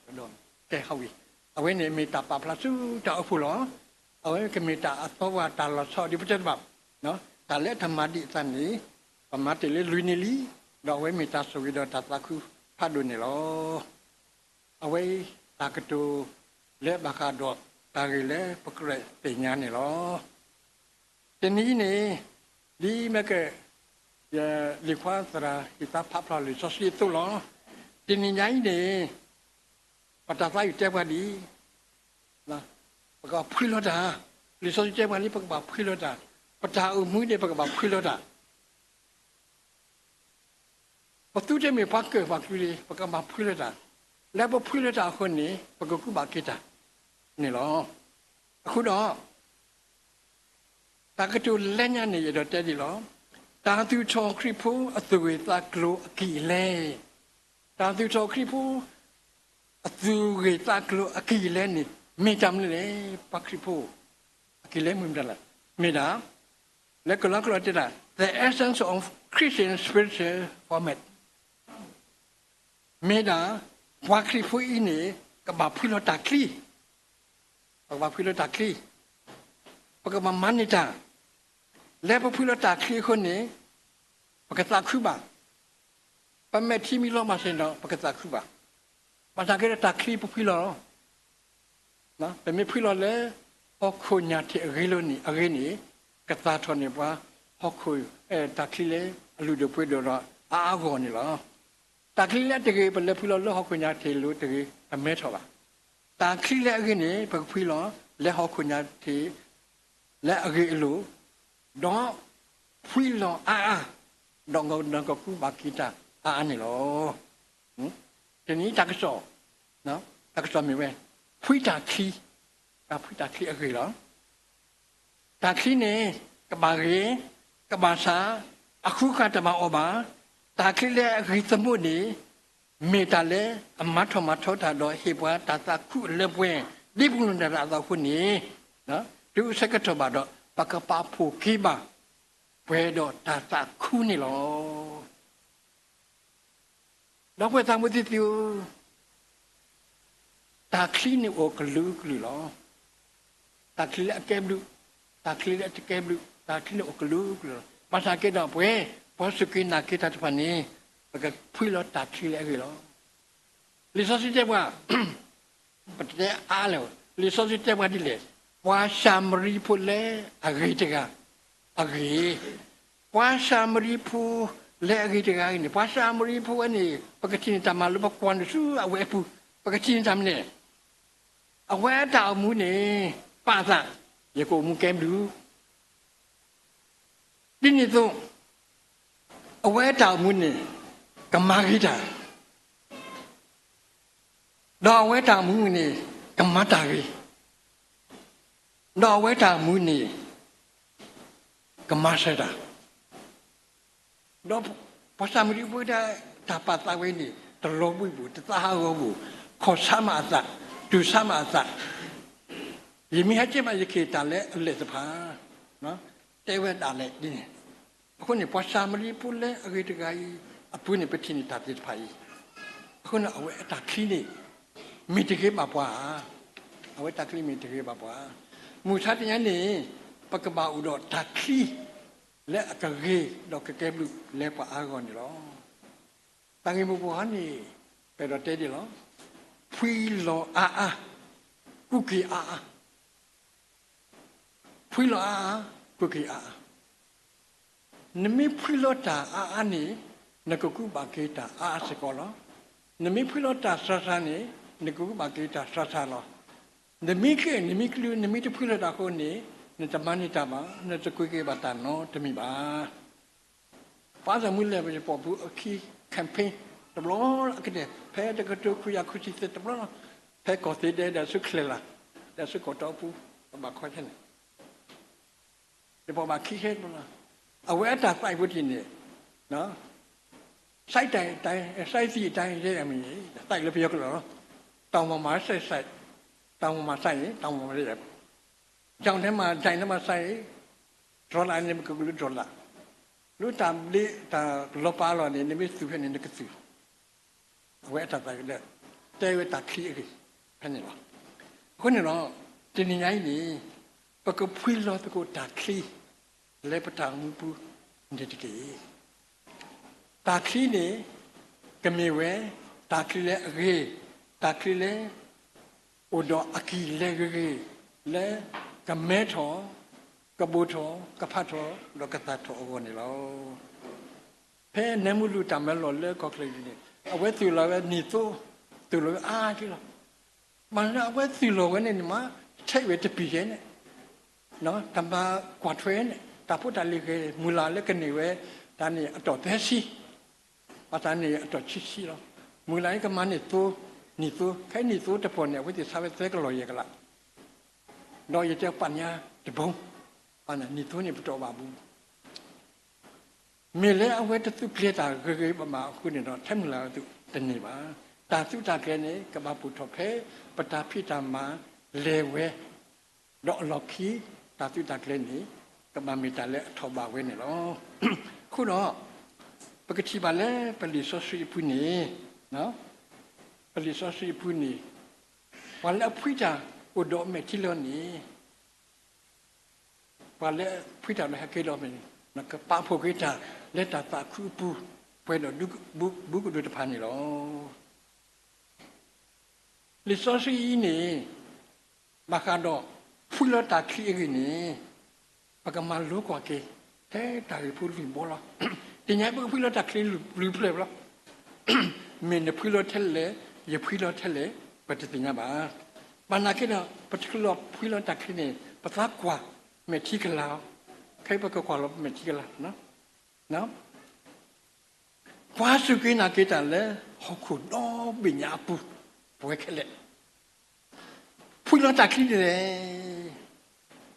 ကဲဟီဝံၤ, အဝဲန့ၣ်မ့ၢ်တၢ်ပာ်ဖျါဆူတၢ်အိၣ်ဖှိၣ်လီၤ. အဝဲကမ့ၢ်တၢ်အသီဝဲတၢ်လီၤဆီဒ်ပတဲတဘၣ်, တၢ်လၢတၢ်မၤဒံးအသးန့ၣ်, ပမၤတ့ၢ်လၢလွံၢ်နံၣ်လံ, ဒီးအဝဲမ့ၢ်တၢ်ဆိၣ်ဂ့ၤဒီးတၢ်သးခုဖးဒိၣ်န့ၣ်လီၤ. အဝဲအံၤတၢ်ကတိၤလၢဘၣ်ဃးဒီး တၢ်ဂ့ၢ်လၢပကြၢးသ့ၣ်ညါန့ၣ်လီၤ. တနံၤအံၤန့ၣ်, ဒ်မ့ၢ်က ယလံၤခွါသရၣ်ဟံၣ်သါဖးဖျါလံာ်စီဆှံအသိးလီၤ. တနံၤညါအံၤန့ၣ်, ပတၢ်သးအုးတဲပှၤဒ်အံၤ, ပကဘၣ်ဖှံလီၤတၢ်, လံာ်စီဆှံတဲပှၤလံ ပကဘၣ်ဖှံလီၤတၢ်, ပတၢ်အိၣ်မူန့ၣ် ပကဘၣ်ဖှံလီၤတၢ်. ပသုတမ့ၢ်ပှၤကၢၣ်ပှၤကျူလံ, ပကဘၣ်ဖှံလီၤတၢ်, လၢပဖှံလီၤတၢ်အဃိန့ၣ် ပကကူးဘၣ်က့ၤတၢ်န့ၣ်လီၤ. အဃိဒီး တၢ်ကတိၤလၢညါန့ၣ် ယအဲၣ်ဒိးတဲဒ်အံၤလီၤ. တၢ်သူၣ်ထီၣ်ခရံာ်ဖိအသူၣ်ဂ့ၢ်သးကျိၤအကံၢ်အလဲ, တၢ်သူၣ်ထီၣ်ခရံာ်ဖိ အသူၣ်ဂ့ၢ်သးကျိၤအကံၢ်အလဲန့ၣ် မ့ၢ်တၢ်မနုၤလဲၣ်, ပှၤခရံာ်ဖိ အကံၢ်လဲမ့ၢ်မတၤလဲၣ်, မ့ၢ်ဒၣ် လၢကလီကလီတဲဒၣ် the essence of Christian spiritual format မ့ၢ်ဒၣ် ပှၤခရံာ်ဖိအံၤန့ၣ် ကဘၣ်ဖှံလီၤတၢ်ချံ, ပကဘၣ်ဖှံလီၤတၢ်ချံ, ပကဘၣ်မၤန့ၢ်တၢ်, လၢပဖှံလီၤတၢ်ချံအဃိန့ၣ် ပကသးခုဘၣ်, ပမဲာ်ထံမ့ၢ်လီၤဘၣ်စ့ၢ်ဒီး ပကသးခုဘၣ်. ဘၣ်ဆၣ်က့ဒီးတၢ်ချံပဖှံလီၤ ပမ့ၢ်ဖှံလီၤလၢ ဟီၣ်ခိၣ်ညၣ်ထံးအဂ့ၤလီၤန့ၣ် အဂ့ၢ်န့ၣ် ကသၣ်ထီၣ်န့ၢ်ပှၤ ဟီၣ်ခိၣ် တၢ်ချံလၢအလုၢ်ဒိၣ်ပှ့ၤဒိၣ်ဒီးအါအါဂီၢ်ဂီၢ်န့ၣ်လီၤ. တၢ်ချံလၢတဂ့ၤ ပလဲၤဖှံလီၤလၢဟီၣ်ခိၣ်ညၣ်ထံးအလိၤတဂ့ၤ တမဲထီၣ်ဘၣ်. တၢ်ချံလၢအဂ့ၤန့ၣ် ပကဖှံလီၤလၢဟီၣ်ခိၣ်ညၣ်ထံး လၢအဂ့ၤအလိၤ, ဒီးဖှံလီၤအါအါ, ဒီးနကကူးဘၣ်က့ၤတၢ်အါအါန့ၣ်လီၤ. တနံၤတၢ်ကစီၣ်, တၢ်ကစီၣ်မ့ၢ်ဝဲ ဖှံတၢ်ချံ, တၢ်ဖှံတၢ်ချံအဂ့ၢ်လီၤ. တၢ်ချံန့ၣ် ကဘၣ်ဂ့ၤ, ကဘၣ်ဆၣ်, အဃုဃာ်တဘၣ်အီၤဘၣ်. တၢ်ချံလၢအဂ့ၤသမူန့ၣ် မ့ၢ်တၢ်လၢအမၤထီၣ်မၤထီတၢ်ဒီးဟ့ၣ်ပှၤတၢ်သးခုအလၢပှဲၤ ဒ်ပူၤလီၢ်နၢ်တၢ်အသိးအဃိန့ၣ်, တုၤဆၢကတီၢ်ဘၣ်ဒီး ပကပာ်ဖှိၣ်က့ၤဘၣ် ပှဲၤဒီးတၢ်သးခုန့ၣ်လီၤ. ဒီပုၢ်ဝဲၢ်သးမုၢ်သ့ၣ်သုဧၢ, တၢ်ချံန့ၣ်အိၣ်ကလုာ်ကလုာ်လီၤ. တၢ်ချံလၢအကဲဘျုး, တၢ်ချံလၢအတကဲဘျုး, တၢ်ချံန့ၣ်အိၣ်ကလုာ်ကလုာ်လီၤ. ဘၣ်ဆၣ်က့ဒီးပဝဲ ပှၤစူၢ်က့ၤနာ်က့ၤတၢ်တဖၣ်န့ၣ် ပကဖှံလီၤတၢ်ချံလၢအဂ့ၤလီၤ. လံာ်စီဆှံတဲပှၤ ပတဲအါလၢာ်, လံာ်စီဆှံတဲပှၤဒ်လဲၣ်, ပှၤၡၤမရံဖိလၢအဂ့ၤတဂၤအဂ့ၢ်, ပှၤၡၤမရံဖိလၢအဂ့ၤတဂၤအံၤန့ၣ် ပှၤၡၤမရံဖိဝဲန့ၣ် ပကထံၣ်န့ၢ်တၢ်မၤလိပကွၢ်န့ၣ်ဆူအဝဲအပူၤ, ပကထံၣ်န့ၢ်တၢ်မနုၤလဲၣ်, အဝဲအတၢ်အိၣ်မူန့ၣ် ပာ်အသး, ယကအိၣ်မူကဲဘျုး ဒ်န့ၣ်အသိး အဝဲအတၢ်အိၣ်မူန့ၣ် ကမၤဂ့ၤတၢ်, ဒီးအဝဲအတၢ်အိၣ်မူန့ၣ် ကမၤတၢ်ဂ့ၤ, ဒီးအဝဲအတၢ်အိၣ်မူန့ၣ် ကမၤစၢၤတၢ် ဒီးပှၤၡၤမရံဖိတၢ်ပာ်သးဝဲန့ၣ် တလီၤဘှံးဘၣ်, တသးဟးဂီၤဘၣ်, ခီၣ်ဆါမးအသး, တူၢ်ဆါမးအသး, ယမ့ၢ်ဟဲက့ၤမး ယကဟ့ၣ်တၢ်လၢအလၢာ်တဖၣ်, တဲဝဲဒၣ်လဲၣ်ဒ်န့ၣ်. အဃိန့ၣ် ပှၤၡၤမရံဖိလၢအဂ့ၤတဂၤအံၤအပူၤန့ၣ် ပထံၣ်န့ၢ်တၢ်သ့ၣ်တဖၣ်အံၤ, အဃိန့ၣ် အဝဲအတၢ်ချံန့ၣ် မ့ၢ်တဂ့ၤဘၣ်ပှၤဧါ, အဝဲတၢ်ချံမ့ၢ်တဂ့ၤဘၣ်ပှၤဧါ. မုၢ်ဆါတနံၤအံၤန့ၣ် ပကဘၣ်အိၣ်ဒီးတၢ်ချံ လၢအကဂ့ၤဒီးကကဲဘျုးလၢပှၤအါဂီၢ်န့ၣ်လီၤ. တၢ်ဂ့ၢ်မိၢ်ပှၢ်န့ၣ် ပအဲၣ်ဒိးတဲဒ်လီၤ, ဖှံလီၤအါအါ, ကူးက့ၤအါအါ, ဖှံလီၤအါအါ, ကူးက့ၤအါအါ. နမ့ၢ်ဖှံလီၤတၢ်အါအါန့ၣ် နကကူးဘၣ်က့ၤတၢ်အါအါစ့ၢ်ကီးလီၤ. နမ့ၢ်ဖှံလီၤတၢ်စှၤစှၤန့ၣ် နကကူးဘၣ်က့ၤတၢ်စှၤစှၤလီၤ. နမ့ၢ်ကဲ နမ့ၢ်ကလုာ် နမ့ၢ်တဖှံလီၤတၢ်အဃိန့ၣ် နတမၤန့ၢ်တၢ်ဘၣ်, နတကူးက့ၤဘၣ်တၢ်နီတမံၤဘၣ်. ပှၤသးမုၢ်လၢ် ပယီၤပူၤအခံ campaign တဘျီလၢအကတၢၢ် ဖဲတကထိခွံကယၤခွံဆံသၢတဘျီလီၤ. ဖဲကီၢ်သ့ဒဲ ဒီးဆူချဲၣ်လၢ် ဒီးဆူကီၢ်တီအပူၤ ပဘၣ်ခီခဲန့ၣ် ယပှၤဘၣ်ခံခဲတဘျီလီၤ. အဝဲအတၢ်သးအံၤဖိတက့ၢ်န့ၣ် စိုက်သည့်အတိုင်း စိုက်သည့်အတိုင်း ရိတ်ရမည်, သးအံၤလၢပယီၤကလုာ်လီၤ. တောင်ပေါ်မှာ စိုက်စိုက်, တောင်ပေါ်မှာ စိုက်ရင် တောင်ပေါ်မှာ ရိတ်ရမယ်. ဒိးန့ၢ်မၤ ဒိးန့ၢ်မၤစၢ်အံၤ တြီလၢ်န့ၣ် ပကဂုာ်လၢတြီလၢ်, လၢတၢ်ဘျ့တၢ်လီၤပာ်အလီၢ်န့ၣ် နမ့ၢ်သူၣ်ဖဲန့ၣ် နကသူၣ်, အဝဲအတၢ်သးကဒီး တဲဝဲတၢ်ချံအဂ့ၢ် ဖဲန့ၣ်လီၤ. အဃိန့ၣ်ဒီး တနံၤညါအံၤန့ၣ် ပကဖှံလီၤသကိးတၢ်ချံ လၢပတၢ်အိၣ်မူပူၤန့ၣ်တက့ၢ်. တၢ်ချံန့ၣ် ကမ့ၢ်ဝဲ တၢ်ချံလၢအဂ့ၤ, တၢ်ချံလၢ အိၣ်ဒီးအကံၢ်လဲၤဂ့ၤဂ့ၤ လၢကမဲထီၣ်, ကဘိၣ်ထီၣ်, ကဖးထီၣ် ဒီးကသၣ်ထီၣ်အဂီၢ်န့ၣ်လီၤ. ဖဲနဲမူလူၤတၢ်မၢလီၤလၢကီၢ်ချၢအံၤန့ၣ် အဝဲသူၣ်လီၤဝဲနံၣ်သိ, သူၣ်လီၤဝဲအါက့လီၤ. မ့ၢ်လၢအဝဲသူၣ်လီၤဝဲန့ၣ်န့ၣ်မး ဆဲးဝဲတပံၤယဲန့ၣ် တမၤကွၢ်ထွဲန့ၣ် တၢ်ဖိတၢ်လံၤဂ့ၤ မုၢ်လၢ်လၢကန့ၢ်ဝဲ တၢ်န့ၣ်အတီၢ်သၢဆံ, ပှၤတၢ်န့ၣ်အတီၢ်ခံဆံလီၤ. မုၢ်လၢ်အံၤကမၤန့ၢ်သိ, နံၣ်သိ, ခဲအံၤနံၣ်သိတပီၢ်န့ၣ် အဝဲသ့ၣ်ဆါဝဲသၢကလီၢ်ယဲၢ်ကလး, ဒီးယတဲပာ်ညါတဘိ, နံၣ်သိန့ၣ်ပတီၢ်ဘၣ်ဘူး မ့ၢ်လၢအဝဲတသူၣ်ကျဲၤတၢ်ဂ့ၤဂ့ၤဘၣ်ဘၣ်အဃိန့ၣ်ဒီး ထဲမုၢ်လၢ်အဝဲသူၣ်တန့ၢ်ဘၣ်. တၢ်သုးတၢ်ကျဲၤန့ၣ် ကဘၣ်ပိာ်ထီၣ်ဖဲ ပတၢ်ဖံးတၢ်မၤလဲၤဝဲ, ဒီးအလီၢ်ခံ တၢ်သုးတၢ်ကျဲၤန့ၣ် ကဘၣ်မ့ၢ်တၢ်လၢအထီၣ်ဘၣ်ဝဲန့ၣ်လီၤ. အဃိဒီး ပကထံၣ်ဘၣ်လၢပလံာ်စီဆှံအပူၤန့ၣ်, ပလံာ်စီဆှံအပူၤန့ၣ် ပှၤလၢအဖှံတၢ်အိၣ်ဒီးမဲာ်ထံလီၤန့ၣ် ပှၤလၢအဖှံတၢ်ဒီးဟဲက့ၤဒီးမဲာ်န့ၣ် ကပာ်ဖှိၣ်က့ၤတၢ်လၢတၢ်သးခုအပူၤ ပှဲၤဒီးဘူးကဒိတဖၣ်န့ၣ်လီၤ. လံာ်စီဆှံအံၤန့ၣ် ဘၣ်ဃးဒီး ဖှံလီၤတၢ်ချံအဂ့ၢ်န့ၣ် ပကမၤလိကွၢ်က့ၤ ဖဲတၢ်ဂ့ၢ်ဖိလွံၢ်ဘီလီၤ. တနံၤအံၤ ပကဖှံလီၤတၢ်ချံလွံၢ်ဖျၢၣ်လီၤ. မ့ၢ်နဖှံလီၤထဲလဲၣ်, ယဖှံလီၤထဲလဲၣ်, ပတသ့ၣ်ညါဘၣ်. ဘၣ်နာ်က့ဒီး ပတချုးလီၤဖှံလီၤတၢ်ချံန့ၣ် ပသးကွၢ်မဲာ်ထံကလၤအီၤ, ခဲအံၤပကကွၢ်လီၤပမဲာ်ထံကလၤ ပှၤစူၢ်က့ၤနာ်က့ၤတၢ်လၢဟီၣ်ခိၣ်ဒီဘ့ၣ်ညါအပူၤ ပဝဲခဲလၢာ် ဖှံလီၤတၢ်ချံဒ်လဲၣ်,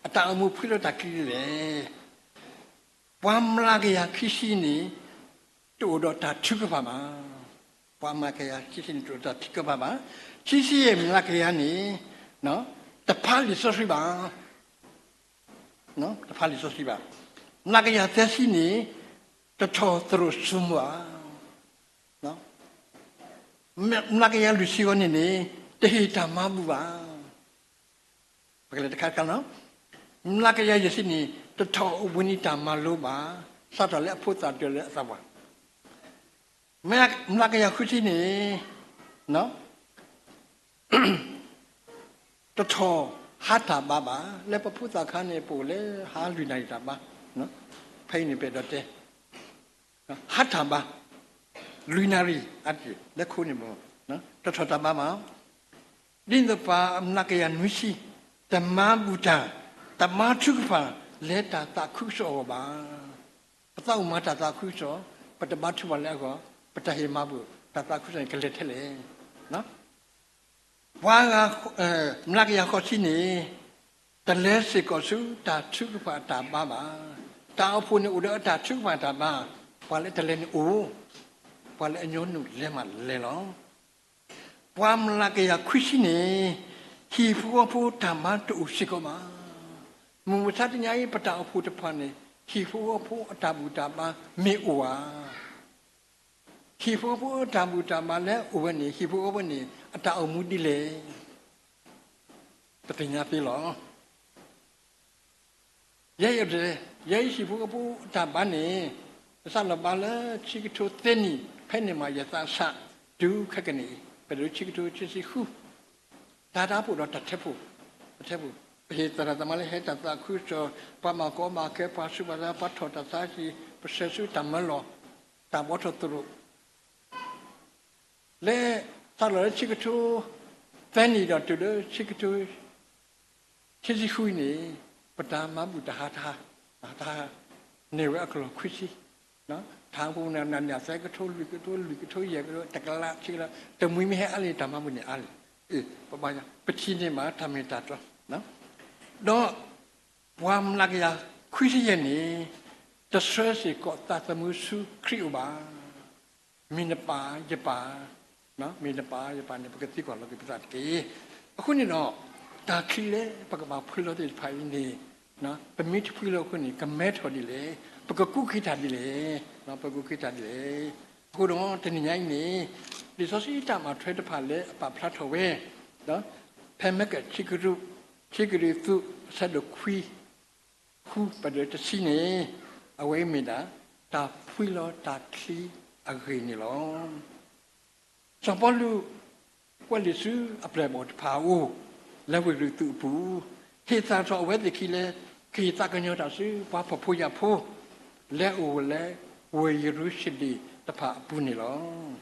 အတၢ်အိၣ်မူဖှံလီၤတၢ်ချံဒ်လဲၣ်. ပှၤမျးကယၤခံဆံန့ၣ် တအိၣ်ဒီးတၢ်ထုကဖၣ်ဘၣ်. ပှၤမျးကယၤခံဆံန့ၣ် တအိၣ်ဒီးတၢ်ထုကဖၣ်ဘၣ်. ခံဆံယဲၢ်မျးကယၤန့ၣ် တဖးလံာ်စီဆှံဘၣ်. တဖးလံာ်စီဆှံဘၣ်. မျးကယၤသၢဆံန့ၣ် တထီၣ်သရိာ်စိမိၤဘၣ်. မျးကယၤလွံၢ်ဆံဂီၢ်န့ၣ်န့ၣ် တဟ့ၣ်တၢ်မၤဘူၣ်ဘၣ်. ပကလဲၤတခါတခါလီၤ. မျးကယၤယဲၢ်ဆံန့ၣ် တထီၣ်ဝံနံၤတၢ်မၤလိဘၣ်, စးထီၣ်လၢအဖိသၣ်တုၤလၢအသးပှၢ်. မျးကယၤဃုဆံန့ၣ် တထီၣ်ဟါတၢ်ဘါဘၣ်, လၢပဖိသၣ်ခါန့ၣ် ပအိၣ်လၢဟါလွံၢ်နၣ်ရံၣ်တၢ်ဘါ, ဖဲအံၤန့ၣ်ပအဲၣ်ဒိးတဲ ဟါတၢ်ဘါ လွံၢ်နၣ်ရံၣ်အါတက့ၢ် လၢခိန့ၣ်မ့ၢ် တထီၣ်တၢ်ဘါမး, ဒ်သိးပှၤမျးကယၤနွံဆံ တမၤဘူၣ်တၢ်, တမၤထုကဖၣ်လၢတၢ်သးခုကစီၣ်အဂီၢ်ဘၣ်. ပသးအိၣ်မၤတၢ်သးခုကစီၣ်, ပတဘါထုကဖၣ်လၢအဂီၢ်, ပတၢ်ဟ့ၣ်မၤဘူၣ် တၢ်သးခုကစီၣ်န့ၣ် ကလဲၤထဲလဲၣ်. ပှၤဂၤ မျးကယၤဃိးဆံန့ၣ် တလဲၤစ့ၢ်ကီးဆူတၢ်ထုကဖၣ်တၢ်ဘါဘၣ်. တၢ်အိၣ်ဖှိၣ်န့ၣ်အိၣ်ဒီးအတၢ်ထုကဖၣ်တၢ်ဘါ, ပှၤလၢတလဲၤန့ၣ်အိၣ်, ပှၤလၢအညီနုၢ်လဲၤမးလဲၤလီၤ. ပှၤမျးကယၤခွံဆံန့ၣ် ဟံၣ်ဖိဃီဖိတၢ်ဘါတအိၣ်စ့ၢ်ကီးဘၣ်. မုၢ်မဆါတနံၤအံၤ ပတၢ်အိၣ်ဖှိၣ်တဖၣ်န့ၣ် ဟံၣ်ဖိဃီဖိအတၢ်ဘူၣ်တၢ်ဘါမ့ၢ်အိၣ်ဧါ. ဟံၣ်ဖိဃီဖိအတၢ်ဘူၣ်တၢ်ဘါလၢအိၣ်ဝဲန့ၣ် ဟံၣ်ဖိဃီဖိန့ၣ် အတၢ်အိၣ်မူဒ်လဲၣ် ပသ့ၣ်ညါသ့လီၤ. ယဲယဲ ယဲယဟံၣ်ဖိဃီဖိအတၢ်ဘါန့ၣ် ကစးလီၤဘါလၢဆံကထိသၢနံၣ် ဖဲန့ၣ်မး ယသးစၢ်တုၤခဲကနံၣ်အံၤ ပတုၤဆံကထိခံဆံဃု တၢ်တၢ်အိၣ်ဖှိၣ်ဒီးတၢ်ထဲးဖိ, တၢ်ထဲးဖိ, ပဟ့ၣ်သရၣ်သမါလၢဟဲတၢ်သးခုကစီၣ်, ပှၤမၤကီမၤခဲ, ပှၤဆူးပှၤဆါ, ပှၤထီၣ်တၢ်သးကံၢ်, ပဆှၢဆူတၢ်မၢလီၤ, တၢ်ဘီထီၣ်သရိာ် လၢ စးလီၤလၢဆံကထိသၢနံၣ်ဒီးတုၤလၢဆံကထိ ခံဆံဃုအံၤန့ၣ် ပတၢ်မၤဘူၣ်တဟါတဟါ, တဟါတဟါ န့ၢ်ဝဲအကလီၢ်ခွံဆံ, တၢ်အိၣ်ဖှိၣ်န့ၣ် နၤန့ၣ် သၢကထိ လွံၢ်ကထိ လွံၢ်ကထိ ယဲၢ်ကထိ တကလး ဆံကလး တမှံမ့ၢ်ဟဲအါလံ တၢ်မၤဘူၣ်န့ၣ်အါလံ. ပဘၣ်ပထံၣ်န့ၢ်မးတၢ်မ့ၢ်တၢ်တီ, ဒီး ပှၤမျးကယၤခွံဆံယဲၢ်န့ၣ် တဆှၢစ့ၢ်ကီးသးသမူဆူခရံာ်အိၣ်ဘၣ်. မ့ၢ်နပၢ်ယပၢ်, မ့ၢ်နပၢ်ယပၢ်န့ၣ် ပကသံကွၢ်လီၤက့ၤပသးတက့ၢ်. အဃိန့ၣ်ဒီး တၢ်ချံလၢပကဘၣ်ဖှံလီၤသ့ၣ်တဖၣ်အံၤန့ၣ်, ပမ့ၢ်တဖှံလီၤအဃိန့ၣ် ကမဲထီၣ်ဒ်လဲၣ်, ပကကူးက့ၤတၢ်ဒ်လဲၣ်, ပကူးက့ၤတၢ်ဒ်လဲၣ်. အဃိဒီး တနံၤညါအံၤန့ၣ် လံာ်စီဆှံတၢ်မၤထွဲတဖၣ်လၢအပာ်ဖျါထီၣ်ဝဲ ဖဲမၢကၢၣ် ခံကရံၣ်သူး အဆၢဒိၣ်ခွံ ဃုပဒၢတဆံန့ၣ်, အဝဲအံၤမ့ၢ်ဒၣ် တၢ်ဖှံလီၤတၢ်ချံအဂ့ၢ်န့ၣ်လီၤ. စီၤပီလူး ကွဲးလံာ်ဆူအပျဲၢ်အဘီၣ်တဖၣ်အအိၣ် လၢဝ့ၢ်ကရံၣ်သူးအပူၤ, ဟ့ၣ်သၣ်ထီၣ်အဝဲသ့ၣ်ခံလၢ ကဟ့ၣ်သးကညီၤတၢ်ဆူပှၤဖှီၣ်ဖိယာ်ဖိ လၢအအိၣ်လၢဝ့ၢ်ယရူၤၡလ့ၣ်တဖၣ်အပူၤန့ၣ်လီၤ.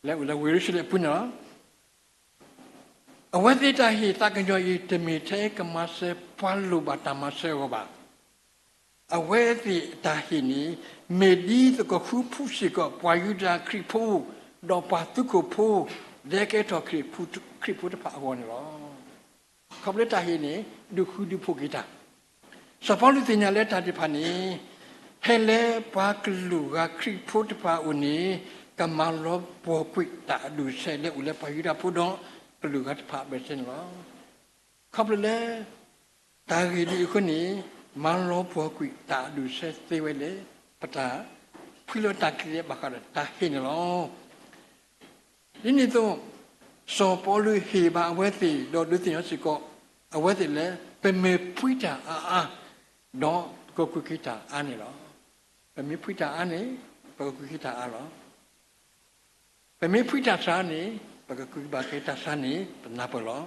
လၢအအိၣ်လၢဝ့ၢ်ယရူၤၡလ့ၣ်အပူၤန့ၣ်လီၤ. အဝဲသ့ၣ်တၢ်ဟ့ၣ်သးကညီၤအံၤ တမ့ၢ်ထဲကမၤစၢၤပှၤလိၣ်ဘၣ်တၢ်မၤစၢၤအဂီၢ်ဘၣ်. အဝဲသ့ၣ်အတၢ်ဟ့ၣ်န့ၣ် မ့ၢ်ဒ်သိးကဃုဖှူစ့ၢ်ကီး ပှၤယူဒၤခရံာ်ဖိ ဒီးပှၤသုးခိၣ်ဖိ လၢကဲထီၣ်ခရံာ်ဖိတဖၣ်အဂီၢ်န့ၣ်လီၤ. ခီဖျိတၢ်ဟ့ၣ်န့ၣ် ဒုးဃုဒုးဖိးက့ၤတၢ်, စီၤပီလူးသ့ၣ်ညါလၢတၢ်သ့ၣ်တဖၣ်န့ၣ် ဟဲလၢပှၤကလုာ်ဂၤခရံာ်ဖိတဖၣ်အအိၣ်န့ၣ် ကမၤလီၤပှီၢ်ကွံာ်တၢ်အဒူၣ်အဆၢလၢအိၣ်လၢပှၤယူဒၤဖိဒီးကလုာ်ဂၤတဖၣ်အဘၢၣ်စၢၤန့ၣ်လီၤ. ခီဖျိလၢ တၢ်ဂ့ၢ်ဒ်အံၤအဃိန့ၣ် မၤလီၤပှီၢ်ကွံာ်တၢ်အဒူၣ်အဆၢသ့ဝဲလၢ ပတၢ်ဖှံလီၤတၢ်ချံလၢဘၣ်ဃးဒီးတၢ်ဟ့ၣ်န့ၣ်လီၤ. ဒ်န့ၣ်အသိး စီၤပီလူးဟ့ၣ်ဘၣ်အဝဲသ့ၣ် ဒီးဒုးသ့ၣ်ညါစ့ၢ်ကီး အဝဲသ့ၣ်လၢ ပမ့ၢ်ဖှံတၢ်အါအါ ဒီးပကကူးက့ၤတၢ်အါန့ၣ်လီၤ. ပမ့ၢ်ဖှံတၢ်အါန့ၣ် ပကကူးက့ၤတၢ်အါလီၤ. ပမ့ၢ်ဖှံတၢ်ဆါန့ၣ် ပကကူးဘၣ်က့ၤတၢ်ဆါန့ၣ် ပနၢ်ပၢၢ်လီၤ.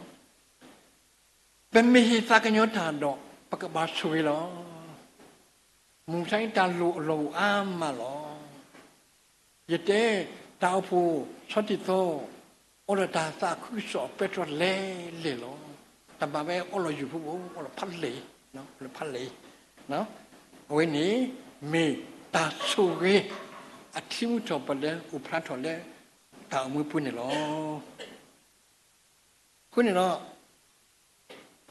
ပမ့ၢ်ဟ့ၣ်သးကညီၤတၢ်ဒီး ပကဘၣ်ဆိၣ်ဂ့ၤလီၤ. မုၢ်မဆါတၢ်လိၣ်အလီၢ်အိၣ်အါမးလီၤ. ယတဲ တၢ်အိၣ်ဖှိၣ်ဆီတံၢ်သီ အိၣ်ဒီးတၢ်သးခုကစီၣ်အပဲတြီလဲၤလဲၤလီၤ. တဘၣ်ဝဲအိၣ်လီၤယုၢ်ဖိဘိ အိၣ်လီၤဖးလဲၢ်, ဖးလဲၢ်, အဝဲန့ၣ် မ့ၢ်တၢ်ဆိၣ်ဂ့ၤ အထံမုၢ်ထီၣ်ပှဲၤလၢအိၣ်ဖျါထီၣ်လၢ တၢ်အိၣ်မူပူၤန့ၣ်လီၤ. အဃိန့ၣ်ဒီး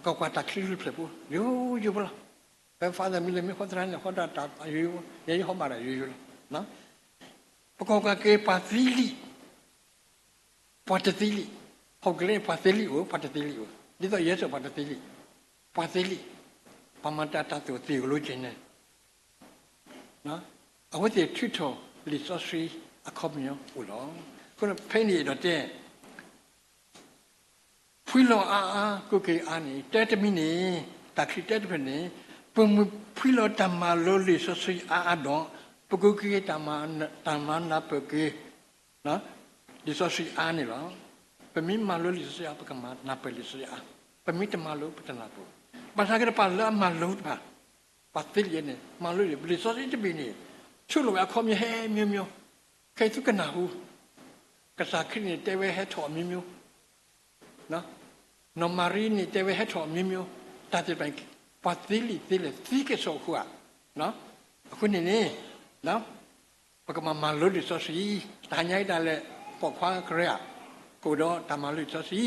ပကကွၢ်တၢ်ချံလွံၢ်ဖျၢၣ်ဖိ ယိယိဖိလီၤ. ဖဲ Father Miller မ့ၢ်ဟီသရၣ်န့ၣ် ဟီဒၣ်တၢ်ယိယိ, ယဲယဟီဘၣ်ဒီးယိယိလီၤ. ပကကွၢ်က့ၤပှၤသ့လံာ်, ပှၤတသ့လံာ်, ဟီၣ်ကလၢန့ၣ် ပှၤသ့လံာ်အိၣ် ပှၤတသ့လံာ်အိၣ်, ဒ်သိးယဲစ့ၢ်ပှၤတသ့လံာ်, ပှၤသ့လံာ်, ပှၤမၤတၢ်တၢ်သိၣ်သ့ၣ်ကလိက့ၤန့ၣ် အဝဲသ့ၣ်ထုးထီၣ်လံာ်စီဆှံအခီပညီအိၣ်လီၤ. အဃိဖဲန့ၣ်အဲၣ်ဒိးတဲ ဖှံလီၤအါအါ ကူးက့ၤအါန့ၣ် တဲတမံၤန့ၣ် တၢ်ချံတဲတဖျၢၣ်န့ၣ် ပမ့ၢ်ဖှံလီၤတၢ်မၤလိလံာ်စီဆှံအါအါဒီး ပကူးက့ၤတၢ်မၤနၢ်ပၢၢ်က့ၤ လံာ်စီဆှံအါန့ၣ်လီၤ. ပမ့ၢ်မၤလိလံာ်စီဆှံအါ ပကမၤနၢ်ပၢၢ်လံာ်စီဆှံအါ, ပမ့ၢ်တမၤလိ ပတနၢ်ပၢၢ်. ဘၣ်ဆၣ်က့ၤတဖၣ်လၢအမၤလိတဖၣ် ပှၤသ့လံာ်န့ၣ် မၤလိလံာ်စီဆှံတဘ့ၣ်န့ၣ် ဆိၣ်လီၤဝဲအခီပညီဟဲမျိုးမျိုး, ခဲအံၤသုကနၢ်ဟူ, ကစၢ်ခရံာ်န့ၣ်တဲဝဲဟဲထီၣ်အမျိုးမျိုး, နီၢ်မၤရံန့ၣ်တဲဝဲဟဲထီၣ်အမျိုးမျိုး, တၢ်သ့ၣ်တဖၣ်န့ၣ် ပှၤသ့လံာ်သ့လဲၣ်သံကဲၣ်ဆိးအဃိဧါ. အဃိန့ၣ်န့ၣ် ပကမၤမၤလိလံာ်စီဆှံ, တဟါညါအံၤဒၣ်လဲာ် ပိာ်ခွါကရၢဧါ, ကအိၣ်ဒီးတၢ်မၤလိလံာ်စီ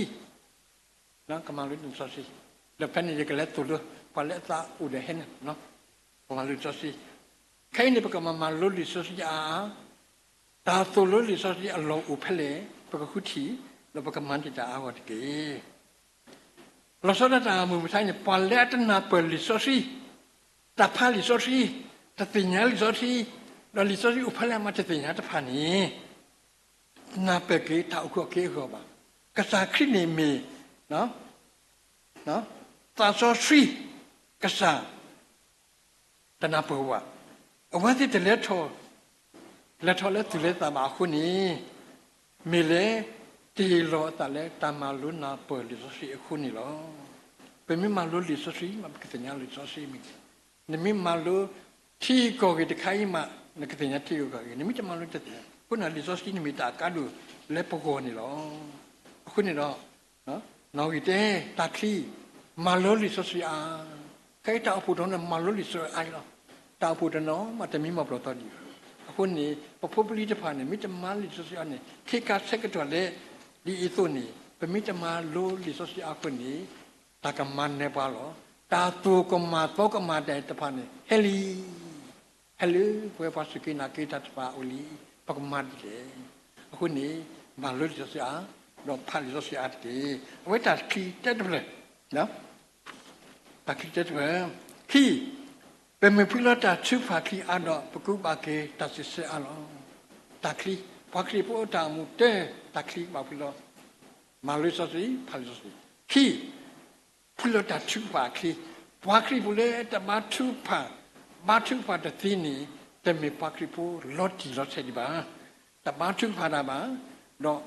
ဆှံ, ကမၤလိလံာ်စီဆှံ, ဒီးဖဲန့ၣ်ယကလဲၤသိၣ်လိ ပှၤလၢအသးအိၣ်ဒီးဟဲန့ၣ်, ပမၤလိလံာ်စီဆှံ, ခဲအံၤန့ၣ် ပကမၤမၤလိလံာ်စီဆှံအါအါ, တၢ်သိၣ်လိလံာ်စီဆှံအလီၢ်အိၣ်ဖဲလဲၣ် ပကဃုထံၣ်, ဒီးပကမၤန့ၢ်တၢ်အါဂီၢ်တက့ၢ်. လီၤဆီဒၣ်တၢ်မုၢ်မဆါန့ၣ် ပှၤလၢအတနၢ်ပၢၢ်လံာ်စီဆှံ, တၢ်ဖးလံာ်စီဆှံ, တသ့ၣ်ညါလံာ်စီဆှံ, ဒီးလံာ်စီဆှံအိၣ်ဖဲလဲၣ်မးတသ့ၣ်ညါတဖၣ်န့ၣ် နၢ်ပၢၢ်က့ၤတၢ်အိၣ်ခုၣ်အက့ၢ်အဂီၤဘၣ်. ကစၢ်ခရံာ်န့ၣ်မ့ၢ် သးစီဆှံ, ကစၢ် တနၢ်ပၢၢ်ဘၣ်. အဝဲသ့ၣ်တလဲၤထီၣ်, လဲၤထီၣ်လၢသူၣ်လၢသးဘၣ်အဃိန့ၣ်, မ့ၢ်လၢ တဟ့ၣ်လီၤအသးလၢတၢ်မၤလိနၢ်ပၢၢ်လံာ်စီဆှံအဃိန့ၣ်လီၤ. ပမ့ၢ်မၤလိလံာ်စီဆှံမး ပကသ့ၣ်ညါလံာ်စီဆှံမ့ၢ်ဂ့ၤ, နမ့ၢ်မၤလိထံဂုၤကီၢ်ဂၤတခါအံၤမး နကသ့ၣ်ညါထံဂုၤကီၢ်ဂၤ, နမ့ၢ်တမၤလိတသ့ၣ်ညါ. အဃိန့ၣ် လံာ်စီဆှံန့ၣ်မ့ၢ်တၢ်အကါဒိၣ်လၢပဂီၢ်န့ၣ်လီၤ. အဃိန့ၣ်ဒီး နီၣ်ဂံၢ်တဲ တၢ်ချံ, မၤလိလံာ်စီဆှံအါ, ခဲအံၤတၢ်အိၣ်ဖှိၣ်တနီၤန့ၣ် မၤလိလံာ်စီဆှံအါလီၤ. တၢ်အိၣ်ဖှိၣ်တနီၤမးတမံၤမီၢ်ပျီၢ်သီဒံးဘၣ်. အဃိန့ၣ် ပဖိပလံၤတဖၣ်န့ၣ် မ့ၢ်တမၤလံာ်စီဆှံအါန့ၣ် ခ့ခါဆၢကတီၢ်လၢ ဒ်အံၤအသိးန့ၣ် ပမ့ၢ်တမၤလိလံာ်စီဆှံအါအဃိန့ၣ် တၢ်ကမၤနၢၤပှၤလီၤ. တၢ်သိၣ်ကမၣ်သီကမၣ်တၢ်တဖၣ်န့ၣ် ဟဲလံ ဟဲလၢပဝဲပှၤစူၢ်က့ၤနာ်က့ၤတၢ်တဖၣ်အအိၣ်လံ, ပကမၤဒ်လဲၣ်. အဃိန့ၣ် မၤလိလံာ်စီဆှံအါ ဒီးဖးလံာ်စီဆှံအါတက့ၢ်. အဝဲတၢ်ချံတဲတဖျၢၣ်, တၢ်ချံတဲတဖျၢၣ်, ခံ, ပမ့ၢ်ဖှံလီၤတၢ်ထုကဖၣ်ချံအါဒီး ပကူဘၣ်က့ၤတၢ်စံးဆၢအါလီၤ. တၢ်ချံ, ပှၤခရံာ်ဖိအတၢ်အိၣ်မူတဲတၢ်ချံဘၣ်ဖှံလီၤ. မၤလၢစီဆှံ, ဖးလံာ်စီဆှံ. ခံ, ဖှံလီၤတၢ်ထုကဖၣ်အချံ, ပှၤခရံာ်ဖိလၢတဘါထုကဖၣ်, ဘါထုကဖၣ်တသ့န့ၣ် တမ့ၢ်ပှၤခရံာ်ဖိလီၤတံၢ်လီၤဆဲးဒံးဘၣ်. တဘါထုကဖၣ်တၢ်ဘၣ်, ဒီး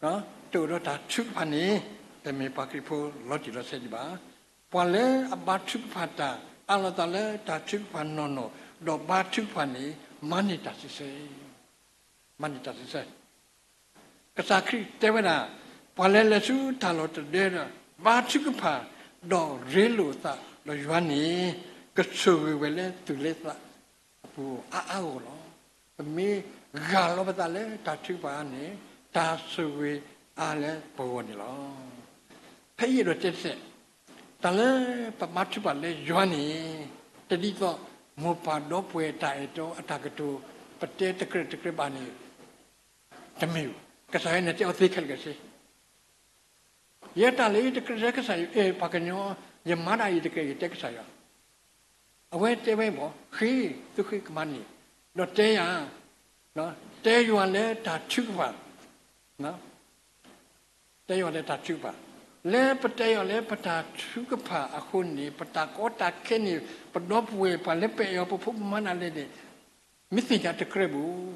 တအိၣ်ဒီးတၢ်ထုကဖၣ်န့ၣ် တမ့ၢ်ပှၤခရံာ်ဖိလီၤတံၢ်လီၤဆဲးဒံးဘၣ်. ပှၤလၢအဘါထုကဖၣ်တၢ် အးလီၤသးလၢတၢ်ထုကဖၣ်နီၢ်နီၢ်, ဒီးဘါထုကဖၣ်န့ၣ် မၤန့ၢ်တၢ်စံးဆၢ, မၤန့ၢ်တၢ်စံးဆၢ ကစၢ်ခရံာ်တဲဝဲဒၣ်, ပှၤလၢလဲၤဆူတၢ်လီၢ်တဒၢဒီး ဘါထုကဖၣ်, ဒီးရ့လိာ်အသးဒီးယွၤန့ၣ်, ကဆိၣ်ဂ့ၤဝဲလၢသူၣ်လၢသးအပူၤအါအါဂီၢ်ဂီၢ်လီၤ. ပမ့ၢ်ဂၢ်လီၤပသးလၢတၢ်ထုကဖၣ်န့ၣ်, တၢ်ဆိၣ်ဂ့ၤအါလၢပဂီၢ်န့ၣ်လီၤ. ဖဲအံၤအဲၣ်ဒိးတဲတစဲး, တၢ်လၢပဘါထုကဖၣ်လၢယွၤန့ၣ်, တဒ်သိးမိၢ်ပၢ်ဒီပုၢ်ဝဲၢ်တၢ်အဲၣ်တီအတၢ်ကတိၤ ပတဲတကြၢးတကြၢးဘၣ်န့ၣ်, တမ့ၢ်, ကစၢ်ယွၤန့ၣ်တဲအီၤသ့ခဲလၢာ်ခဲဆ့ ယဲတၢ်လၢယတကြၢးဆၢကစၢ်ယွၤ, အဲ ပှၤကညီ, ယမၤဒၣ်ယတကြၢး ယတဲကစၢ်ယွၤ, အဝဲတဲဝဲဘၣ်, ဃ့, သုဃ့ကမၤန့ၣ်, ဒီးတဲယၤ, တဲယွၤလၢတၢ်ထုကဖၣ်, တဲယွၤလၢတၢ်ထုကဖၣ်, လၢပတဲယွၤလၢပတၢ်ထုကဖၣ်အဃိန့ၣ် ပတၢ်ကီတၢ်ခဲန့ၣ် ပဒီပုၢ်ဝဲၢ်ပှၤလၢပအဲၣ်အီၤ ပဖိပမါဒၣ်လဲာ်န့ၣ် မ့ၢ်သ့ၣ်ညါတကြၢးဘၣ်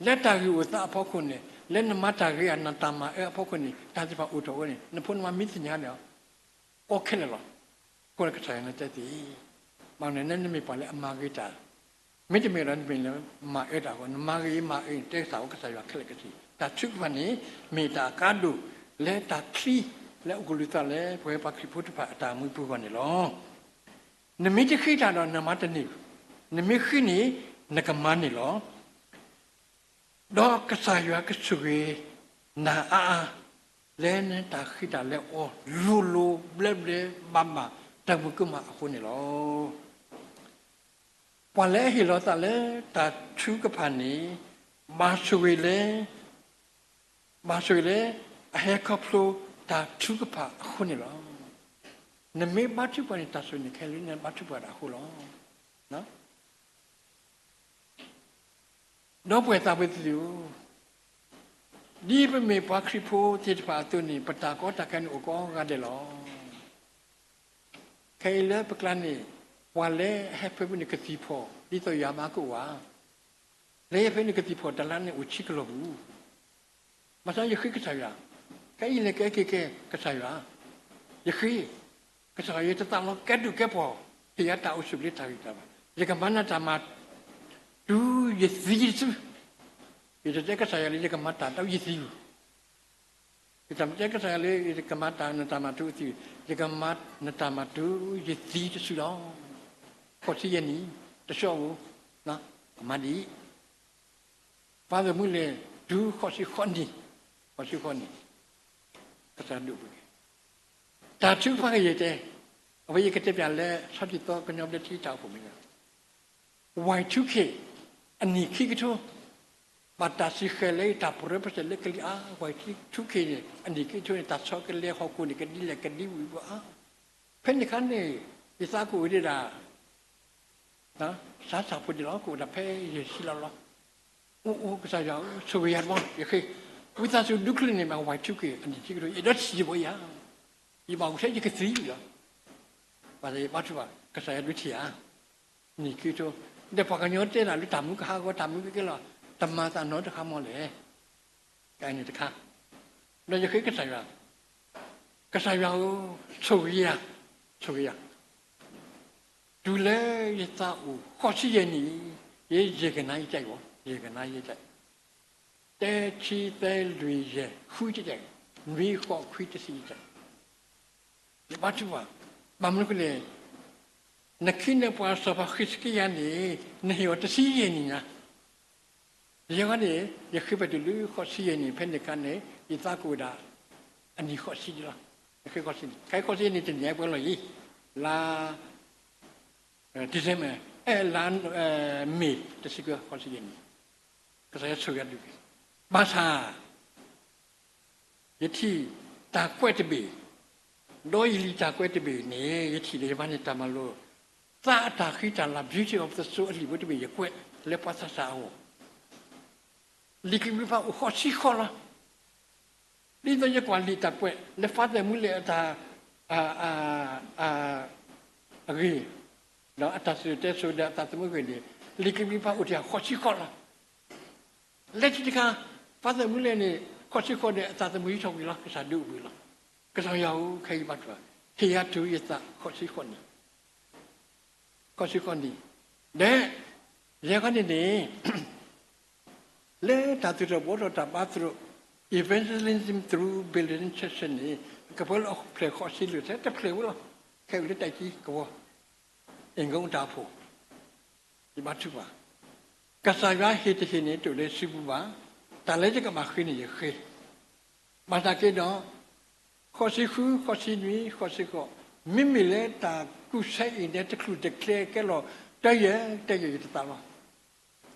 လၢတၢ်ဂ့ၢ်အိၣ်သးအဖီခိၣ်န့ၣ်, လၢနမၤတၢ်ဂ့ၤဧါ နတၢ်မၤအၢအဖီခိၣ်န့ၣ် တၢ်သ့ၣ်တဖၣ်အိၣ်ထီၣ်ဝဲန့ၣ် နဖိနမါမ့ၢ်သ့ၣ်ညါန့ၣ်, ကီခဲလၢာ်လီၤ. အဃိကစၢ်ယွၤန့ၣ်တဲသ့, ဘၣ်မနုၤလဲၣ် နမ့ၢ်ပှၤလၢအမၤဂ့ၤတၢ်, မ့တမ့ၢ်ဒီးနမ့ၢ်လၢမၤအၢတၢ်အဃိ နမၤဂ့ၤမၤအၢန့ၣ် တဲသးဝဲကစၢ်ယွၤခဲလၢာ်ခဲဆ့, တၢ်ထုကဖၣ်န့ၣ် မ့ၢ်တၢ်အကါဒိၣ်လၢတၢ်ချံလၢအအိၣ်ကလုၢ်သးလၢ ပဝဲပှၤခရံာ်ဖိတဖၣ်အတၢ်အိၣ်မူပူၤအဂီၢ်န့ၣ်လီၤ. နမ့ၢ်တဃ့တၢ်ဒီးနမၤတန့ၢ်, နမ့ၢ်ဃ့န့ၣ် နကမၤန့ၢ်လီၤ. ဒီးကစၢ်ယွၤကဆိၣ်ဂ့ၤနၤအါအါ, လၢနတၢ်ဃ့တၢ်လၢအီၤ လိၤလိၤဘျဲဘျဲဘၣ်ဘၣ် တၢ်မုာ်ကမၣ်အဃိန့ၣ်လီၤ. ပှၤလၢအဟ့ၣ်လီၤသးလၢတၢ်ထုကဖၣ်န့ၣ် ဘၣ်ဆိၣ်ဂ့ၤလၢ ဘၣ်ဆိၣ်ဂ့ၤလၢ အဟဲခီဖျိတၢ်ထုကဖၣ်အဃိန့ၣ်လီၤ. နမ့ၢ်ဘါထုကဖၣ်န့ၣ် တၢ်ဆိၣ်ဂ့ၤန့ၣ် ခဲလၢာ်လၢနဘါထုကဖၣ်တၢ်အဃိလီၤ. ဒီပုၢ်ဝဲၢ်သးဝဲသ့ၣ်ဧၢ, ဒ်ပမ့ၢ်ပှၤခရံာ်ဖိသ့ၣ်တဖၣ်အသိးန့ၣ် ပတၢ်ကီတၢ်ခဲန့ၣ်အိၣ်ကိးဂၤဒဲးလီၤ. ခဲအံၤလၢပကျါန့ၣ် ပှၤလၢအဟဲဖဲဖဲန့ၣ်ကသံၣ်ဖီၣ် ဒ်သိးယၤမးကအိၣ်ဧါ. လၢယဟဲဖဲန့ၣ်ကသံၣ်ဖီၣ်တလါန့ၣ်အိၣ်ဆံကလီၢ်ပူၤ ဘၣ်ဆၣ်ယဃ့ကစၢ်ယွၤ, ခဲအံၤလဲၤကဲက့ၤကဲ ကစၢ်ယွၤ, ယဃ့, ကစၢ်ယွၤ ယတသးလီကဲဒိၣ်ကဲပှီၢ်, ဟ့ၣ်ယၤတၢ်အိၣ်ဆူၣ်လၢတၢ်ဂံၢ်တၢ်ဘါ, ယကမၤနတၢ်မၤ တုၤယသံတစု, ယတတဲကစၢ်ယွၤလၢယကမၤတၢ်တုၤယသံ, ယတတဲကစၢ်ယွၤလၢယကမၤတၢ်နတၢ်မၤတုၤသံ, ယကမၤနတၢ်မၤတုၤယသံတစုလီၤ. ဃိးဆံယဲၢ်နံၣ်, တဆှီဧိၤ, ကမၤဒ်အံၤ ပၢ်ဂ့ၢ်မုၢ်လဲၣ် တုၤဃိးဆံဃိးနံၣ်, ဃိးဆံဃိးနံၣ်, ကစၢ်ဒိၣ်ပှ့ၤ, တၢ်ထုကဖၣ်ကယဲၢ်တဲ, အဝဲယကတဲပၠးလၢ ဆီထံသီကညီဘျၢထံတၢ်အိၣ်ဖှိၣ်မ့ၢ်ဂ့ၤ, ဝဲၢ်ထူခ့ၣ်, အနံၣ်ခံကထိ, ဘၣ်တၢ်စံးဃဲၤလၢတၢ်ပရၢပစဲးလၢကလံၤအါ, ဝဲၢ်ထူခ့ၣ်န့ၣ် အနံၣ်ခံကထိန့ၣ် တၢ်ဆီတလဲဟီၣ်ခိၣ်န့ၣ် ကဒ်လဲၣ်ကဒ်ဝံၤဘၣ်အါ, ဖဲန့ၣ်အခါန့ၣ် ယသးကအိၣ်ဒံးဒၣ် စးဆၣ်ဖိဒံးလီၤ ကအိၣ်ဒၣ်ဖဲယဲၢ်ဆံလီၤလီၤ. အိၣ်အိၣ် ကစၢ်ယွၤဧၢ ဆိၣ်ဂ့ၤယၤတဘျီ ယဃ့, ဝံသးစူၤဒုးချ့န့ၢ်မး ဝဲၢ်ထူခ့ၣ် အနံၣ်ခံကထိ ယအဲၣ်ဒိးထံၣ်ယဘီယၤ, ယဘၣ်အိၣ်ထဲယကသံလီၤ. ဘၣ်ဆၣ်ယဘါထုကဖၣ် ကစၢ်ယွၤဒုးထံၣ်ဧါ, နံၣ်ခံကထိ, ဒီးပှၤကညီတဲဒၣ်လၢတၢ်မူကဟးဂီၤ တၢ်မူကကဲလီၤ, တမၤသးနီတခါမီၢ်လဲၣ်. ကန့ၣ်တခါ, ဒီးယဃ့ကစၢ်ယွၤ, ကစၢ်ယွၤဧၢ, ဆိၣ်ဂ့ၤယၤ, ဆိၣ်ဂ့ၤယၤ တုၤလၢယသးအိၣ်ဃိးဆံယဲၢ်နံၣ်, ယဲယဲၢ်ကနါယတၢ်အံၤ, ယဲၢ်ကနါယတၢ်, တၢ ခံ သၢ လွံၢ် ယဲၢ် ဃု ယတၢ်, နွံ ဃိး ခွံ တဆံယတၢ်, ယဘါထုကဖၣ်, ဘၣ်မနုၤဃိလဲၣ်, နခ့နပှၤစီၤပၤဃံးစကံယၤန့ၣ် နဟ့ၣ်အီၤတဆံယဲၢ်နံၣ်ညါ ယဲၢ်ဂၤန့ၣ် ယဃ့ဘၣ်တုၤလၢဃိးဆံယဲၢ်နံၣ် ဖဲန့ၣ်အခါန့ၣ် ယသးကအိၣ်ဒၣ် အနံၣ်ဃိးဆံဒံးလီၤ. ယဃ့ဃိးဆံနံၣ်, ခဲအံၤဃိးဆံယဲၢ်နံၣ်တနံၣ်အပှဲၤလီၤအံၤ, လါ December, အဲ လါ မ့ၤ တဆံခွံ ဃိးဆံယဲၢ်နံၣ်, ကစၢ်ယွၤဆိၣ်ဂ့ၤဒုးက့ၤ, ဘၣ်ဆၣ် ယထံၣ်တၢ်ကွဲးတဘ့ၣ်, ဒီးယလံာ်တၢ်ကွဲးတဘ့ၣ်န့ၣ် ယထံၣ်ဒီးယမၤန့ၢ်တၢ်မၤလိာ်, သးအတၢ်ဃံတၢ်လၤ beauty of the soul အလံာ်ဖိတဘ့ၣ် ယကွဲးလၢပှၤသးစၢ်အဂီၢ်, လံာ်ကလံၤပံၤပၤအိၣ်ဃိးဆံဃိးလီၤ. ဒ်သိးယကွၢ်လံာ်တၢ်ကွဲးလၢ Father Muller အတၢ် အဂ့ၢ်, ဒီးအတၢ်စံၣ်စိၤတဲစိၤဒီးအသးသမူအဂ့ၢ်န့ၣ်, လံာ်ကလံၤပံၤပၤအိၣ်ထဲဃိးဆံဃိးလီၤ. လၢခံတခါ Father Muller န့ၣ် ဃိးဆံဃိးန့ၣ်အသးသမူဟံးထီၣ်ကွံာ်လီၤ, ကစၢ်ဒုးအိၣ်ဘှံးလီၤ. ကစၢ်ယွၤဧၢ, ခဲအံၤဘါထုကဖၣ်, ဟ့ၣ်ယၤတုၤယသးဃိးဆံဃိးနံၣ်, ဃိးဆံဃိးနံၣ်, ဒီး ယဲၢ်ခီန့ၣ်န့ၣ် လၢတၢ်သူၣ်ထီၣ်ဘှီထီၣ်တၢ်ဘါသရိာ် Evangelism through Building Churches န့ၣ် ကပၢလၢအဖျၢၣ်ဃိးဆံလွံၢ် ထဲတဖျၢၣ်ဝဲလီၤ. ခဲအံၤလၢတၢ်ကံကဝီၤ အ့ၣ်ကိတၢ်အိၣ်ဖှိၣ်, ယဘါထုကဖၣ်, ကစၢ်ယွၤဟ့ၣ်တဟ့ၣ်န့ၣ် တအိၣ်လၢစုပူၤဘၣ်. တၢ်လၢယကဘၣ်ဃ့န့ၣ်ယဃ့, ဘၣ်ဆၣ်က့ဒီး ဃိးဆံဃု, ဃိးဆံနွံ, ဃိးဆံဃိး, မ့မ့ၢ်လၢတၢ်ကူၣ်ဆဲအံၤန့ၣ် တချုးတကျဲကဲလီၤ တယဲၢ်တယဲၢ်ယတသးလီၤ.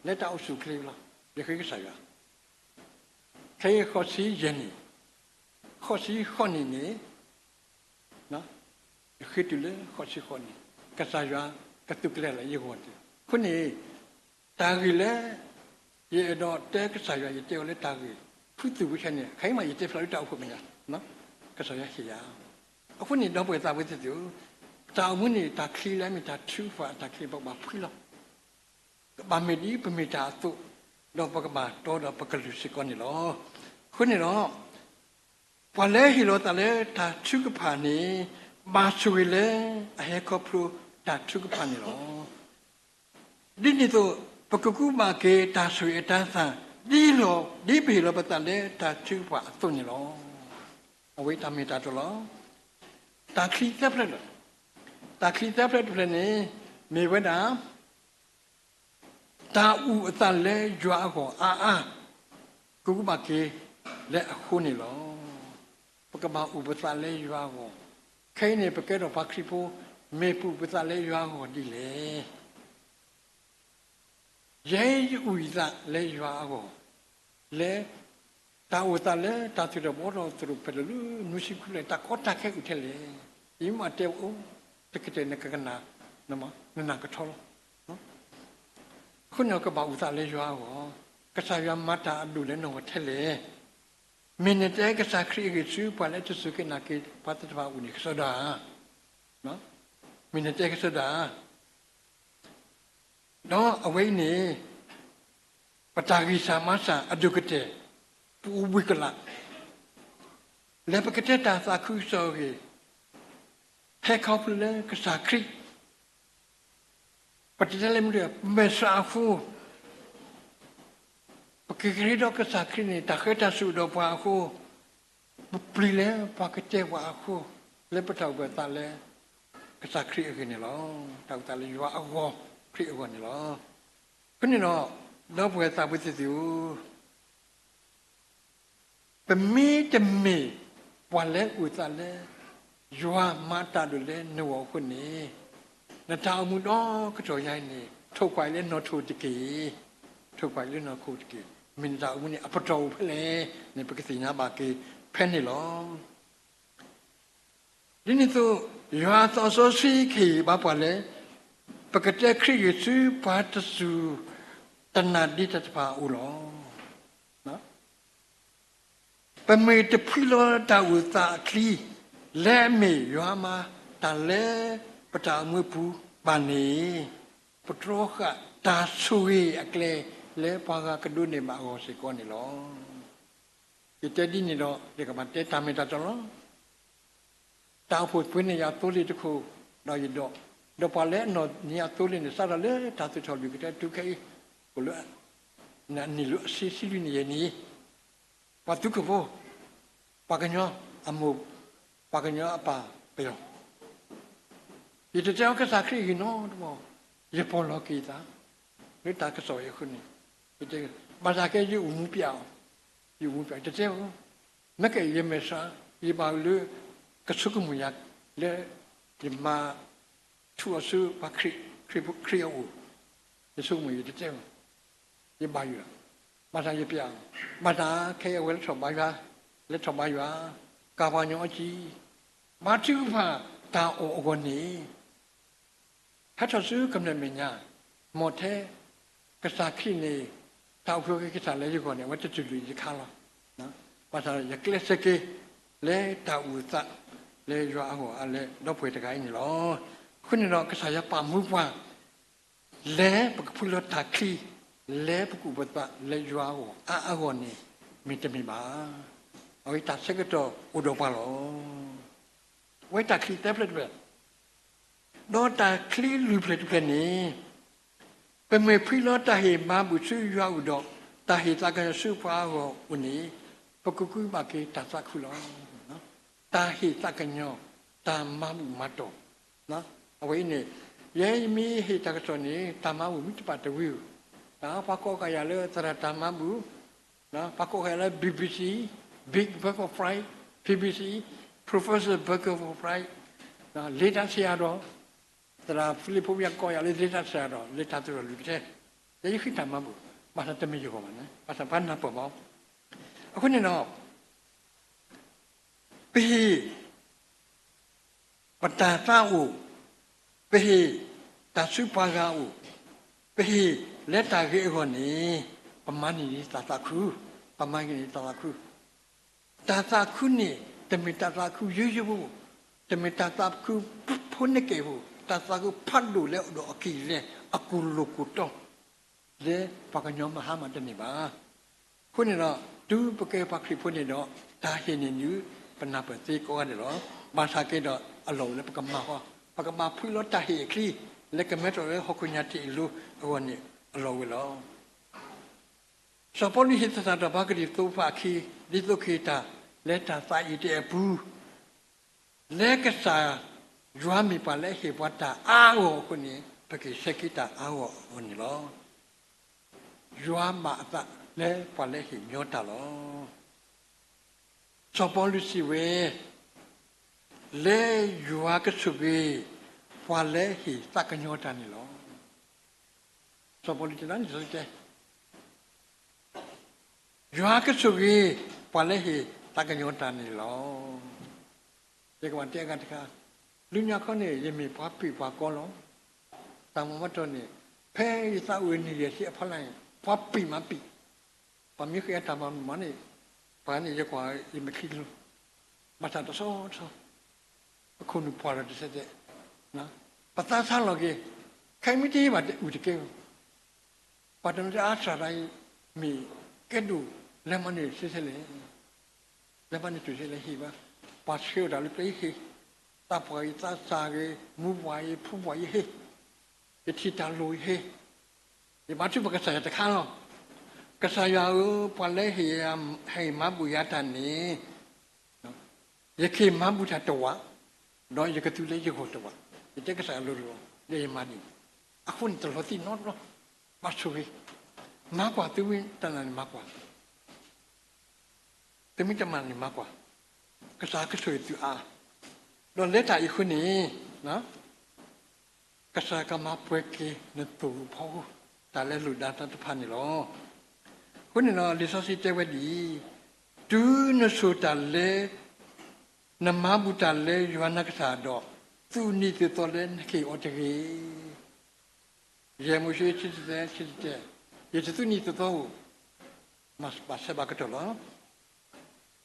လၢတၢ်အိၣ်ဆူၣ်အိၣ်ချ့လီၤ. ယဃ့ကစၢ်ယွၤ, ခဲအံၤဃိးဆံယဲၢ်နံၣ်, ဃိးဆံဃိးနံၣ်န့ၣ် ယဃ့တုၤလၢဃိးဆံဃိးနံၣ်, ကစၢ်ယွၤကသူးကျဲၤလၢယဂီၢ်တက့ၢ်. အဃိန့ၣ် တၢ်ဂ့ၢ်လၢ ယအဲၣ်ဒိးတဲကစၢ်ယွၤ ယတဲအီၤလၢတၢ်ဂ့ၢ် ဖုသူၣ်ဝံခဲန့ၣ် ခဲအံၤမးယတဲဖျါလၢတၢ်အိၣ်ဖှိၣ်မဲာ်ညါ, ကစၢ်ယွၤဟ့ၣ်ယၤ. အဃိန့ၣ် ဒီပုၢ်ဝဲၢ်သးဝဲသ့ၣ်ဧၢ, တၢ်အိၣ်မူန့ၣ် တၢ်ချံလၢအမ့ၢ်တၢ်ထုကဖၣ်အတၢ်ချံ ပကဘၣ်ဖှံလီၤ. ကဘၣ်မ့ၢ်ဒ် ပမ့ၢ်တၢ်အသိး, ဒီးပကဘၣ်တီဒီးပကလုၢ်စ့ၢ်ကီးန့ၣ်လီၤ. အဃိန့ၣ်ဒီး ပှၤလၢဟ့ၣ်လီၤသးလၢတၢ်ထုကဖၣ်န့ၣ် ဘၣ်ဆိၣ်ဂ့ၤလၢအဟဲခီဖျိတၢ်ထုကဖၣ်န့ၣ်လီၤ. ဒ်န့ၣ်အသိး ပကကူးဘၣ်က့ၤတၢ်ဆိၣ်ဂ့ၤအတၤသၣ် ဒ်လီၤ ဒ်ပဟ့ၣ်လီၤပသးလၢတၢ်ထုကဖၣ်အသိးန့ၣ်လီၤ. အဝဲတၢ်မ့ၢ်တၢ်တီလီၤ. တၢ်ချံသၢဖျၢၣ်လီၤ. တၢ်ချံသၢဖျၢၣ်တဖျၢၣ်န့ၣ် မ့ၢ်ဝဲဒၣ် တၢ်အုၣ်အသးလၢယွၤအဂီၢ်အါအါ ကကူးဘၣ်က့ၤလၢအဃိန့ၣ်လီၤ. ပကဘၣ်အုၣ်ပသးလၢယွၤအဂီၢ်. ခဲအံၤန့ၣ် ပကဲထီၣ်ပှၤခရံာ်ဖိ မ့ၢ်ပအုၣ်ပသးလၢယွၤအဂီၢ်ဒ်လဲၣ်. ယဲယအုၣ်ယသးလၢယွၤအဂီၢ်, လၢ တၢ်အိၣ်သးလၢတၢ်သူၣ်ထီၣ်ဘှီထီၣ်သရိာ်ဖဲလၢာ်လၢ နွံဆံခွံဖျၢၣ် တၢ်ကီတၢ်ခဲအိၣ်ထဲလဲၣ်. ယမ့ၢ်တဲအိၣ်တကတဲာ်န့ၣ် ကကနၣ်, နနၢ်ကထီလီၤ. အဃိန့ၣ် ကဘၣ်အုၣ်သးလၢယွၤအဂီၢ်, ကစၢ်ယွၤမၤတၢ်အဒိၣ်လၢနဂီၢ်ထဲလဲၣ်. မ့ၢ်နတဲကစၢ်ခရံာ်အဂ့ၢ်ဆူ ပှၤလၢတစူၢ်က့ၤနာ်က့ၤပှၤသ့ၣ်တဖၣ်အအိၣ်န့ၣ် ကစီဒီဧါ. မ့ၢ်နတဲကစီဒီဧါ. ဒီးအဝဲအံၤန့ၣ် ပတၢ်ဂံၢ်စၢ်ဘါစၢ်အဒိၣ်ကတၢၢ် ပအိၣ်ဘှံးကလာ် လၢပကတဲတၢ်သးခုကစီၣ်အဂ့ၢ်, ဟဲခီဖျိလၢကစၢ်ခရံာ်, ပတတဲလၢမနုၤ ပမဲာ်ဆှးအဃိ, ပကကရ့ဒီးကစၢ်ခရံာ်န့ၣ် တၢ်ဃဲၤတၢ်ဆူၣ်ဒီးပှၤအဃိ, ပပျံၤလၢပှၤကတဲပှၤအဃိ, လၢပတၢ်အိၣ်ဘှံးအသးလၢ ကစၢ်ခရံာ်အဂ့ၢ်န့ၣ်လီၤ. တၢ်အိၣ်သးလၢယွၤအဂီၢ်, ခရံာ်အဂီၢ်န့ၣ်လီၤ. အဃိန့ၣ်ဒီး ဒီပုၢ်ဝဲၢ်သးဝဲသ့ၣ်ဧၢ, ပမ့ၢ်တမ့ၢ်ပှၤလၢအအိၣ်သးလၢ ယွၤမၤတၢ်ဒိၣ်လၢနဂီၢ်အဃိန့ၣ်, နတၢ်အိၣ်မူဒီကတီၢ်ညါအံၤန့ၣ် ထိၣ်ကွၢ်အံၤလၢနီၢ်ထိၣ်တက့ၢ်. ထိၣ်ကွၢ်အံၤလၢနီၢ်ထိၣ်တက့ၢ်. မ့ၢ်နတၢ်အိၣ်မူန့ၣ် အပတီၢ်အိၣ်ဖဲလဲၣ်န့ၣ် ပကသ့ၣ်ညါဘၣ်က့ၤဖဲန့ၣ်လီၤ. ဒ်န့ၣ်အသိး ယွၤအသးစီဆှံကဟ့ၣ်ဘါပှၤလၢ ပကတဲခရံာ်ဂ့ၢ်ဆူ ပှၤတစူၢ်တနာ်ဒံးတၢ်တဖၣ်အအိၣ်လီၤ. ပမ့ၢ်တဖှံလီၤတၢ်အိၣ်သးအချံ လၢအမ့ၢ်ယွၤမၤတၢ်လၢပတၢ်အိၣ်မူအပူၤဘၣ်န့ၣ်, ပတြီဃာ်တၢ်ဆိၣ်ဂ့ၤအကျဲလၢပှၤဂၤကဒိးန့ၢ်ဘၣ်အဂီၢ်စ့ၢ်ကီးန့ၣ်လီၤ. ယတဲဒ်န့ၣ်ဒီး ယကဘၣ်တဲတၢ်မ့ၢ်တၢ်တီလီၤ. တၢ်အိၣ်ဖှိၣ်သ့န့ၣ် ယသိလ့ၣ်တခိၣ်, ဒီးယဒီး, ဒီးပှၤလၢအနီၣ်န့ၢ်အသိလ့ၣ်န့ၣ် စးထီၣ်လၢတၢ်သူၣ်ထီၣ်လွံၢ်ကတၢၢ်တုၤခဲအံၤ, အိၣ်လၢ နံၣ်လွံၢ်အဆံ ဆံလွံၢ်နံၣ်ယဲၢ်နံၣ်, ပှၤသုးခိၣ်ဖိ, ပှၤကညီအမိၢ်, ပှၤကညီအပၢ်ပယီၤ, ယတတဲအီၤကစၢ်ခရံာ်အဂ့ၢ်နီတဘျီ, ယပီၢ်လီၤက့ၤယသး လၢတၢ်ကစီၣ်အံၤအဃိန့ၣ်, ဘၣ်ဆၣ်ကဲယအိၣ်မူပျဲအီၤ, ယအိၣ်မူပျဲအီၤ ယတတဲအီၤ, မ့ၢ်ကဲယမဲာ်ဆှး, ယဘၣ်လၢ ကဆိကမိၣ်ယၤ လၢ ယမၤ ထူးအီၤဆူပှၤခရံာ်, ခရံာ်အအိၣ်, ယဆိကမိၣ်ယတတဲအီၤ, ယဘၣ်ယွၤ, ဘၣ်ဆၣ်ယပျဲအီၤ, ဘၣ်ဆၣ်ခဲအံၤအဝဲလၢထီၣ်ဘါယွၤ, လဲၤထီၣ်ဘါယွၤ, ကၤပှၤကညီအီကံ, ဘါထုကဖၣ်တၢ်အီၣ်အဂီၢ်န့ၣ် ဟဲထီၣ်ဆူကမျၢၢ်မဲာ်ညါ, မ်ထဲ ကစၢ်ခရံာ်န့ၣ် တၢ်အိၣ်ဖှိၣ်က့ၤကစၢ်လၢယဂီၢ်န့ၣ် အဝဲတတူၢ်လိာ်ယတခါလီၤ. ဘၣ်ဆၣ်ယကျဲးစၢးက့ၤ လၢတၢ်အိၣ်သး လၢယွၤအဂီၢ် အါလၢဒီပုၢ်ဝဲၢ်တဂၤအံၤန့ၣ်လီၤ. အဃိန့ၣ်ဒီး ကစၢ်ယွၤပာ်မူပှၤ လၢပကဖှံလီၤတၢ်ချံ လၢပကအိၣ်ပသးလၢယွၤအဂီၢ်အါအဂီၢ်န့ၣ် မ့တမ့ၢ်ဘၣ်. အဝဲတၢ်ဆၢကတီၢ်အိၣ်ဒီးပှၤလီၤ. အဝဲတၢ်ချံသၢဖျၢၣ်တဖျၢၣ်, ဒီးတၢ်ချံလွံၢ်ဖျၢၣ်တဖျၢၣ်န့ၣ် ပမ့ၢ်ဖှံလီၤတၢ်ဟ့ၣ်မၤဘူၣ်ဆူယွၤအအိၣ်ဒီး တၢ်ဟ့ၣ်သးကညီၤဆူပှၤအဂီၢ်အအိၣ်န့ၣ် ပကကူးဘၣ်က့ၤတၢ်သးခုလီၤ. တၢ်ဟ့ၣ်သးကညီၤ, တၢ်မၤဘူၣ်မၤတီၢ်, အဝဲအံၤန့ၣ် ယဲယမ့ၢ်ဟ့ၣ်တၢ်ကစီၣ်န့ၣ် တၢ်မၤဘူၣ်မ့ၢ်တဘၣ်တဝံၤဧိၤ, တၢ်ပှၤကိးဃာ်ယၤလၢသရၣ်တၢ်မၤဘူၣ်, ပှၤကိးဃာ်ယၤလၢ BBC, Big Bucket of Fry, BBC, Professor Bucket of Fry, လ့တၢ်ဆရာတော်, သရၣ်ဖံလံးဖိမ့ၢ်ကိးယၤလၢလ့တၢ်ဆရာတော်, လ့တၢ်သရၣ်လွံၢ်ကတဲ, ယဲယဃ့တၢ်မၤဘူၣ်, ဘၣ်ဆၣ်တမ့ၢ်ယဂီၢ်ဘၣ်န့ၣ်, ဘၣ်ဆၣ်ပှၤနၢ်ပၢၢ်ဘၣ်. အဃိန့ၣ်ဒီး ပဟ့ၣ် ပတၢ်သးအိၣ်, ပဟ့ၣ်တၢ်ဆူပှၤဂၤအအိၣ်, ပဟ့ၣ်လၢတၢ်ဂ့ၤအဂီၢ်န့ၣ် ပမၤန့ၢ်တၢ်သးခု, ပမၤန့ၢ်တၢ်သးခု. တၢ်သးခုန့ၣ် တမ့ၢ်တၢ်သးခုယိယိဖိ, တမ့ၢ်တၢ်သးခုဖိန့ၣ်ကဲဖိ, တၢ်သးခုဖးဒိၣ်လၢအိၣ်ဒီးအကံၢ်လဲၢ်အကိၢ်လိာ်ကိၢ်တီ လၢပှၤကညီမၤဟါမၢ်တန့ၢ်ဘၣ်. အဃိန့ၣ်ဒီး တုၤပကဲပှၤခရံာ်ဖိန့ၣ်ဒီး တၢ်ဟ့ၣ်န့ၢ်ဒုး ပနၢ်ပၢၢ်သ့ကိးဂၤဒဲးလီၤ. ဘၣ်ဆၣ်က့ဒီး အလီၢ်ဝဲလၢပကမၤဃီ, ပကမၤဖှံလီၤတၢ်ဟ့ၣ်အချံ လၢကမဲထီၣ်လၢဟီၣ်ခိၣ်ညါထံးအလိၤအဂီၢ်န့ၣ် အလီၢ်ဝဲလီၤ. စီၤပီလူးဟ့ၣ်သဆၣ်ထီၣ်ပှၤကရံၣ်သူးဖိအခံ ဒ်သိးကဟ့ၣ်တၢ်လၢတၢ်သးအံၤတအဲၣ်အပူၤ လၢကစၢ်ယွၤမ့ၢ်ပှၤလၢအဟ့ၣ်ပှၤတၢ်အါအါဂီၢ်ဂီၢ်အဃိန့ၣ် ပကဟ့ၣ်ဆၢက့ၤတၢ်အါအါဂီၢ်ဂီၢ်န့ၣ်လီၤ. ယွၤဘၣ်အသးလၢပှၤလၢအဟ့ၣ်ညီတၢ်လီၤ. စီၤပီလူးစံးဝဲ, လၢယွၤကဆိၣ်ဂ့ၤ ပှၤလၢဟ့ၣ်သးကညီၤတၢ်န့ၣ်လီၤ. စီၤပီလူးတဲဒ်န့ၣ်, ယွၤကဆိၣ်ဂ့ၤ ပှၤလၢဟ့ၣ်သးကညီၤတၢ်န့ၣ်လီၤ. ယကဘၣ်တဲအဂၤတခါ, လၢညါခီန့ၣ် ယမ့ၢ်ပှၤပ့ၢ်ပှၤကီလီၤ. တၢ်မၤဘၣ်တီၢ်န့ၣ် ဖဲယသးအိၣ်နံၣ်ယဲၢ်ဆံအဖီလာ်န့ၣ် ပှၤပ့ၢ်မၤပ့ၢ်, ပှၤမ့ၢ်ဃ့အတၢ်မၤမၤန့ၣ် ပှၤန့ၣ် ယကွၢ်ယမဲာ်ချံကလိ, ဘၣ်ဆၣ်တဆီဆီ ပခိၣ်နူာ်ပှၢ်လီၤတစဲးစဲး, ပသးဆါလီၤက့ၤ, ခဲအံၤမ့ၢ်တဟ့ၣ်ဘၣ်အုၣ်တကဲဧိၤ, ပှၤတနီၤတဲအါစှၤတၢ်အံၤ မ့ၢ်ကဲဒိၣ်လဲၤမၤန့ၢ်ဆဲးဆဲးလဲၣ်, လဲၤမၤန့ၢ်ဆဲးဆဲးလဲၣ်ဟ့ၣ်ဘၣ်, ပှၤဆှၢအီၣ်တၢ်လၢကျဲယဟ့ၣ်, သးပှၢ်ဂ့ၤသးစၢ်ဂ့ၤ မူပှၢ်ဂ့ၤဖူပှၢ်ယဟ့ၣ်, ယထံၣ်တၢ်လိၣ်ယဟ့ၣ်, ယဘါထုကဖၣ်ကစၢ်ယွၤတခါလီၤ. ကစၢ်ယွၤဧၢ, ပှၤလၢဟ့ၣ်မၤဘူၣ်ယၤတၢ်န့ၣ် ယကဟ့ၣ်မၤဘူၣ်တၢ်တဝာ်, ဒီးယကသူလၢယဂီၢ်တဝာ်, ယတဲကစၢ်ယွၤလိၤလိၤ, ဒီးယမၤန့ၢ်, အဃိန့ၣ်တလီၤသံနီတဘျီ, ဘၣ်ဆိၣ်ဂ့ၤ, မၤကွၢ်သုမ့ၢ်တၢ်နာ်န့ၣ်မၤကွၢ်, သုမ့ၢ်တမၤန့ၣ်မၤကွၢ်, ကစၢ်ကဆိၣ်ဂ့ၤသုအါ, ဒီးလၢတၢ်အံၤအဃိန့ၣ် ကစၢ်ကမၤပှဲၤက့ၤနသိၣ်ဖီခိၣ် တၢ်လၢလိၣ်ဒၣ်တၢ်တဖၣ်န့ၣ်လီၤ. အဃိန့ၣ်ဒီး လံာ်စီဆှံတဲဝဲဒ်အံၤ, တုၤနဆိၣ်တၢ်လၢ နမၤဘူၣ်တၢ်လၢယွၤနကစၢ်ဒီး သူၣ်နံၣ်သးသီလၢနကဟ့ၣ်အီၤတဂ့ၤ. ယဲၢ်မိၤၡ့ ဆံတသၢ ဆံတၢ, ယတသူၣ်နံၣ်သးသီဧိၤ, ဘၣ်ဆၢဘၣ်ကတီၢ်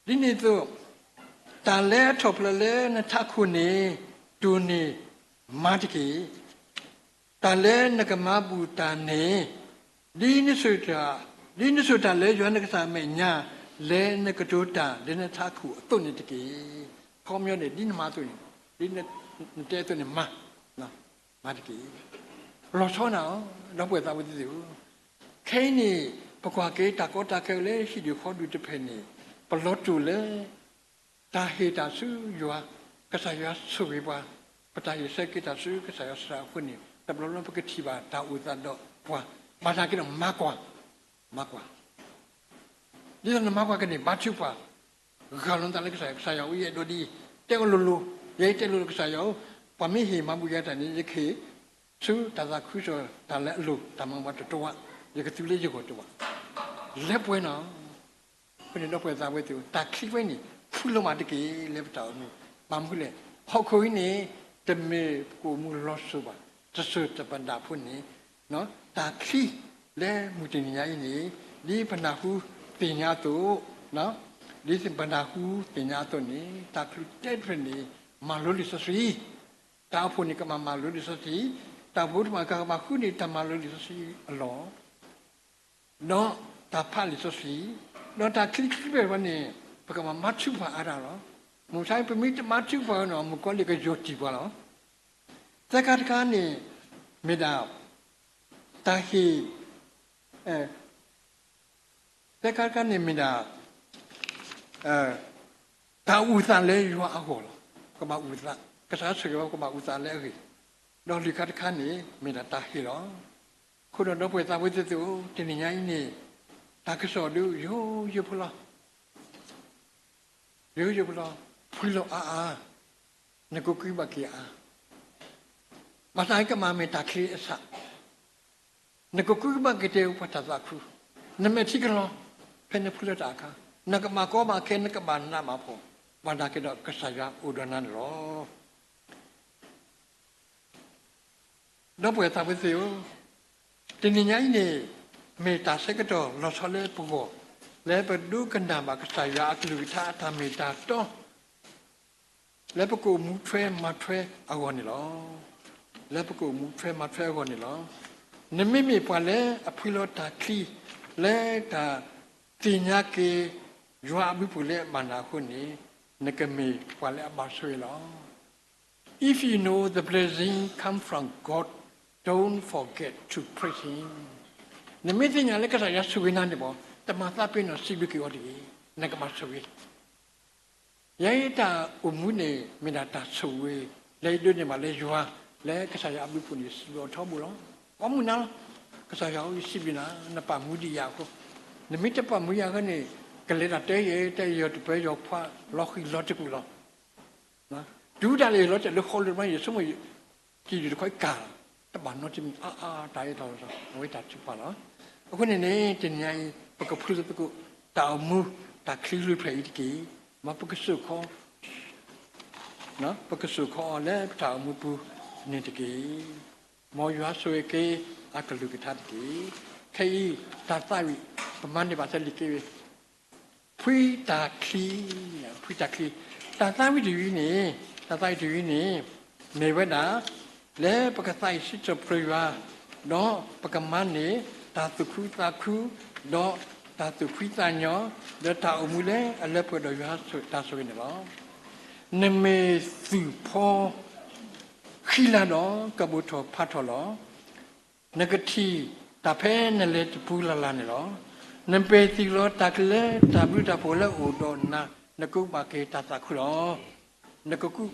လီၤ. ဒ်န့ၣ်အသိး, တၢ်လၢအထီၣ်ဖျဲးလၢနထးခိၣ်န့ၣ် တိၢ်န့ၢ်မၤတက့ၢ်. တၢ်လၢနကမၤဘူၣ်တၢ်န့ၣ်, ဒ်နဆိၣ်တၢ်, ဒ်နဆိၣ်တၢ်လၢယွၤနကစၢ်အမဲာ်ညါ, လၢနကတိၤတၢ်လၢနထးခိၣ်အသိးန့ၣ်တက့ၢ်. ခီပညီန့ၣ် ဒ်နမၤအသိးန့ၣ်, ဒ်နတဲအသိးန့ၣ်မၤ, မၤတက့ၢ်. လီၤဆီနၤဧၢ, ဒီပုၢ်ဝဲၢ်သးဝံသးစူၤဧၢ, ခဲအံၤန့ၣ် ပကွၢ်က့ၤတၢ်ကီတၢ်ခဲလၢဟံၣ်ဒူၣ်ဃီဒူၣ်တဖျၢၣ်န့ၣ် ပလီၤတိၢ်လၢ တၢ်ဟ့ၣ်တၢ်ဆူယွၤ, ကစၢ်ယွၤဆိၣ်ဂ့ၤပှၤ, ပတၢ်ဟ့ၣ်ဆၢက့ၤတၢ်ဆူကစၢ်ယွၤစှၤအဃိန့ၣ် တဘျီဘျီပကထံၣ်ဘၣ်တၢ်အိၣ်သးဒီးပှၤ, ဘၣ်ဆၣ်က့ဒီးမၤကွၢ်, မၤကွၢ် ဒ်သိးနမၤကွၢ်က့ၤန့ၣ် ဘါထုကဖၣ်, ဂၢ်လီၤနသးလၢကစၢ်ယွၤ, ကစၢ်ယွၤဧၢ, ယအဲၣ်ဒိးဒ်အံၤ, တဲအီၤလိၤလိၤ, ယဲအံၤတဲလိၤလိၤ ကစၢ်ယွၤဧၢ, ပှၤမ့ၢ်ဟ့ၣ်မၤဘူၣ်ယၤတၢ်န့ၣ် ယကဟ့ၣ်ဆူတၢ်သးခုကစီၣ်တၢ်လၢအလိၤ တၢ်မၤဘူၣ်တဝာ်, ယကသူလၢယဂီၢ်တဝာ်, လဲၤပှဲၤနီၤ အဃိန့ၣ် ဒီပုၢ်ဝဲၢ်သးဝဲသ့ၣ်ဧၢ, တၢ်ချံဝဲန့ၣ် ဖှံလီၤမးတက့ၢ်လၢပတၢ်အိၣ်မူ, ဘၣ်မနုၤလဲၣ်, ဟီၣ်ခိၣ်အံၤန့ၣ် တမ့ၢ်ပကအိၣ်မူလီၤစိၤဘၣ်, တစိၤတပဒၣ်ဖိန့ၣ်, တၢ်ချံလၢမုၢ်တနံၤညါအံၤန့ၣ်, ဒ်ပနၢ်ဟူသ့ၣ်ညါအသိး, ဒ်ပနၢ်ဟူသ့ၣ်ညါအသိးန့ၣ် တၢ်ချုးတဲတဖျၢၣ်န့ၣ် မၤလိလံာ်စီဆှံ, တၢ်အိၣ်ဖှိၣ်န့ၣ် ကဘၣ်မၤလိလံာ်စီဆှံ, တၢ်အိၣ်ဖှိၣ်တဖၣ်ကဘၣ်ဃုန့ၢ်တၢ်မၤလိလံာ်စီဆှံအလီၢ် ဒီးတၢ်ဖးလံာ်စီဆှံ, ဒီးတၢ်ချံခံဖျၢၣ်န့ၣ် ပကဘၣ်မၤထုကဖၣ်အါဒၣ်လီၤ. မုၢ်ဆါ ပမ့ၢ်တမၤထုကဖၣ်န့ၣ် မုၣ်ကီၤလံၢ်ကယီၢ်တံၢ်ပှၤလီၤ. သၢခါတခါန့ၣ် မ့ၢ်ဒၣ် တၢ်ဟ့ၣ်, သၢခါတခါန့ၣ်မ့ၢ်ဒၣ် တၢ်အုၣ်သးလၢယွၤအဂီၢ်လီၤ. ပကဘၣ်အုၣ်သး, ကစၢ်ယွၤဆိၣ်ဂ့ၤဝဲ ပကဘၣ်အုၣ်သးလၢအဂ့ၢ်, ဒီးလွံၢ်ခါတခါန့ၣ် မ့ၢ်ဒၣ်တၢ်ဟ့ၣ်လီၤ. အဃိဒီး ဒီပုၢ်ဝဲၢ်သးဝဲသ့ၣ်ဧၢ, တနံၤညါအံၤန့ၣ် တၢ်ကစီၣ်ဒုး ယိယိဖိလီၤ, ယိယိဖိလီၤ, ဖှံလီၤအါအါ, နကကူးဘၣ်က့ၤအါ, ဘၣ်ဆၣ်ကမၣ်မ့ၢ်တၢ်ချံအဆၣ် နကကူးကဘၣ်က့ၤတဲပှၤတၢ်သးခု, နမဲာ်ထံကလီၤ, ဖဲနဖှံလီၤတၢ်အခါ, နကဘၣ်ကီဘၣ်ခဲ နကဘၣ်နးဘၣ်ဖှီၣ်, ဘၣ်သနာ်က့ဒီးကစၢ်ယွၤအိၣ်ဒီးနၤန့ၣ်လီၤ. ဒီပုၢ်ဝဲၢ်သးဝဲသ့ၣ်ဧၢ, တနံၤညါအံၤန့ၣ် မ့ၢ်တၢ်ဆၢကတီၢ်လီၤဆီလၢပဂီၢ်, လၢပဒိကနၣ်ဘၣ်ကစၢ်ယွၤအကလုၢ်ကထါအတၢ်မ့ၢ်တၢ်တီ လၢပကအိၣ်မူထွဲမၤထွဲအဂီၢ်န့ၣ်လီၤ. လၢပကအိၣ်မူထွဲမၤထွဲအဂီၢ်န့ၣ်လီၤ. နမ့မ့ၢ်ပှၤလၢအဖှံလီၤတၢ်ချံ, လၢတၢ်သ့ၣ်ညါက့ၤ ယွၤအဘျုးအဖှိၣ်လၢအဘၣ်နၤအဃိန့ၣ်, နကမ့ၢ်ပှၤလၢအဘၣ်ဆိၣ်ဂ့ၤလီၤ. If you know the blessing come from God, don't forget to praise Him. နမ့ၢ်သ့ၣ်ညါလၢကစၢ်ယွၤဆိၣ်ဂ့ၤနၤန့ၣ်ဘၣ်, တမၤသးပ့ၤနီၣ်စံးဘျုးက့ၤအီၤတဂ့ၤ, နကဘၣ်ဆိၣ်ဂ့ၤ ယဲတၢ်အိၣ်မူန့ၣ် မ့ၢ်ဒၣ်တၢ်ဆိၣ်ဂ့ၤ လၢယဒိးန့ၢ်ဘၣ်လၢယွၤ, လၢကစၢ်ယွၤအဘျုးအဖှိၣ်န့ၣ် စံးဘျုးအီၤထီဘိလီၤ. ကိးမုၢ်နၤလီၤ. ကစၢ်ယွၤဧၢ, ယစံးဘျုးနၤ, နပာ်မူဒံးယၤအဃိ, နမ့ၢ်တပာ်မူယၤအဃိန့ၣ်, ကလဲၤတၢ်တဲယဲ, တဲယဲတပၢၢ်ယီၤခွါ လီၤဃံၤလီၤတကူၣ်လီၤ. တုၤဒၣ်လဲာ်ယလီၤတဲာ်လၢဃီလိၤတဘျီ ယဆိကမိၣ် ကံၣ်ဒုၣ်တခီကၢ်, တဘၣ်နီတမံၤ အါအါ တၢ်အၢတၢ်လီၤဆီ အဝဲတၢ်ထုကဖၣ်လီၤ. အဃိန့ၣ်န့ၣ် တနံၤညါအံၤ ပကဖှံလၢသကိး တၢ်အိၣ်မူ တၢ်ချံလွံၢ်ဖျၢၣ်အံၤတက့ၢ်. မ်ပကစိာ်ခီ, ပကစိာ်ခီအီၤလၢပတၢ်အိၣ်မူပူၤန့ၣ်တက့ၢ်. မ်ယွၤဆိၣ်ဂ့ၤက့ၤအကလုၢ်ကထါတက့ၢ်. ခဲအံၤ တၢ်သးဝံၣ် ပမၤန့ၢ်ဘၣ်ထဲလံာ်က့ဝဲ ဖှံတၢ်ချံ, ဖှံတၢ်ချံ, တၢ်သးဝံၣ်တယုၢ်အံၤန့ၣ်, တၢ်သးဝံၣ်တယုၢ်အံၤန့ၣ် မ့ၢ်ဝဲဒၣ် လၢပကသးအံၤစံးထီၣ်ပတြၢၤယွၤ, ဒီးပကမၤန့ၢ်တၢ်သူၣ်ခုသးခု, ဒီးတၢ်သူၣ်ဖှံသးညီ, ဒီးတၢ်အိၣ်မူလၢအလၢပှဲၤဒီးယွၤတၢ်ဆိၣ်ဂ့ၤန့ၣ်လီၤ. နမ့ၢ်သူၣ်ဖှံ ဃံလၤဒီးကဘိးထီၣ်ဖးထီၣ်လီၤ. နကထံၣ်တၢ်ဖဲနလဲၤတပူၤလၢ်လၢ်န့ၣ်လီၤ. နမ့ၢ်သံလီၤတၢ်ချံလၢတၢ်ဘျုးတၢ်ဖှိၣ်လၢအအိၣ်ဒီးနၤ, နကကူးဘၣ်က့ၤတၢ်သးခုလီၤ. နကကူး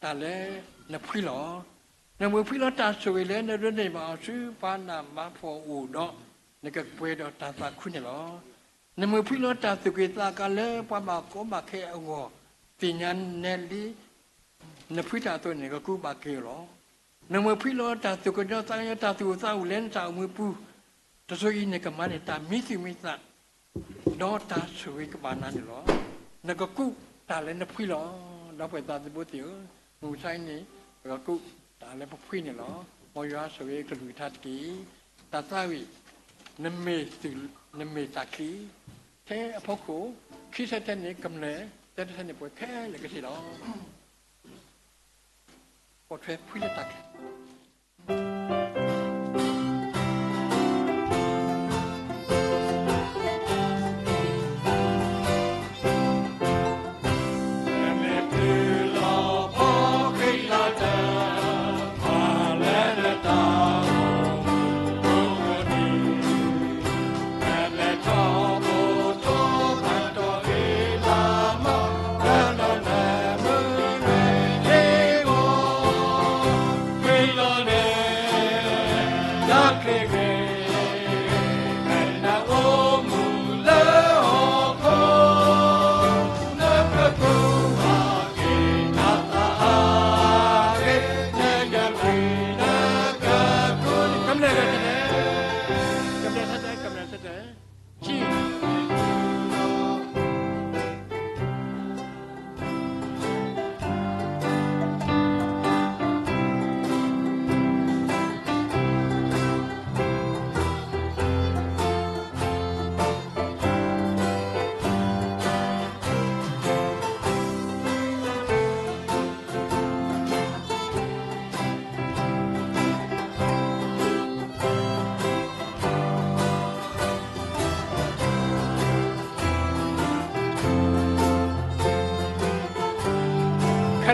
တၢ်လၢနဖှံလီၤ. နမ့ၢ်ဖှံလီၤတၢ်ဆိၣ်ဂ့ၤလၢနဒိးန့ၢ်ဘၣ်အီၤဆူပှၤနးမၤဖှီၣ်အအိၣ်ဒီး, နကပှဲၤဒီးတၢ်သးခုန့ၣ်လီၤ. နမ့ၢ်ဖှံလီၤတၢ်သူၣ်က့ၤသးကါလၢပှၤဘၣ်ကီဘၣ်ခဲအဂီၢ်, သ့ၣ်ညါနဲလံ နဖှံတၢ်အသိးန့ၣ် ကကူးဘၣ်က့ၤအီၤလီၤ. နမ့ၢ်ဖှံလီၤတၢ်သူၣ်ကညီၤသးကညီၤ တၢ်သူၣ်အိၣ်သးအိၣ်လၢနတၢ်အိၣ်မူပူၤ, တစိၤအံၤနကမၤန့ၢ်တၢ်မံသူၣ်မံသး, ဒီးတၢ်ဆိၣ်ဂ့ၤကဘၣ်နၤန့ၣ်လီၤ. နကကူးတၢ်လၢနဖှံလီၤ. ဒီပုၢ်ဝဲၢ်သးသမူသ့ၣ်ဧၢ, မုၢ်မဆါအံၤန့ၣ် ပကကူးတၢ်လၢပဖှံန့ၣ်လီၤ. မ်ယွၤဆိၣ်ဂ့ၤကလုၢ်ကထါတက့ၢ်. တၢ်သးဝံၣ်, နမ့ၢ်သူၣ်, နမ့ၢ်တၢ်ချံ, ထဲအဖီခိၣ်, ခံဆၢထဲန့ၣ်ကမျၢၢ်, သၢဆၢထဲန့ၣ်ပှၤခဲလၢာ်ကသ့လီၤ. ပိာ်ထွဲဖှံလၢတၢ်ချံ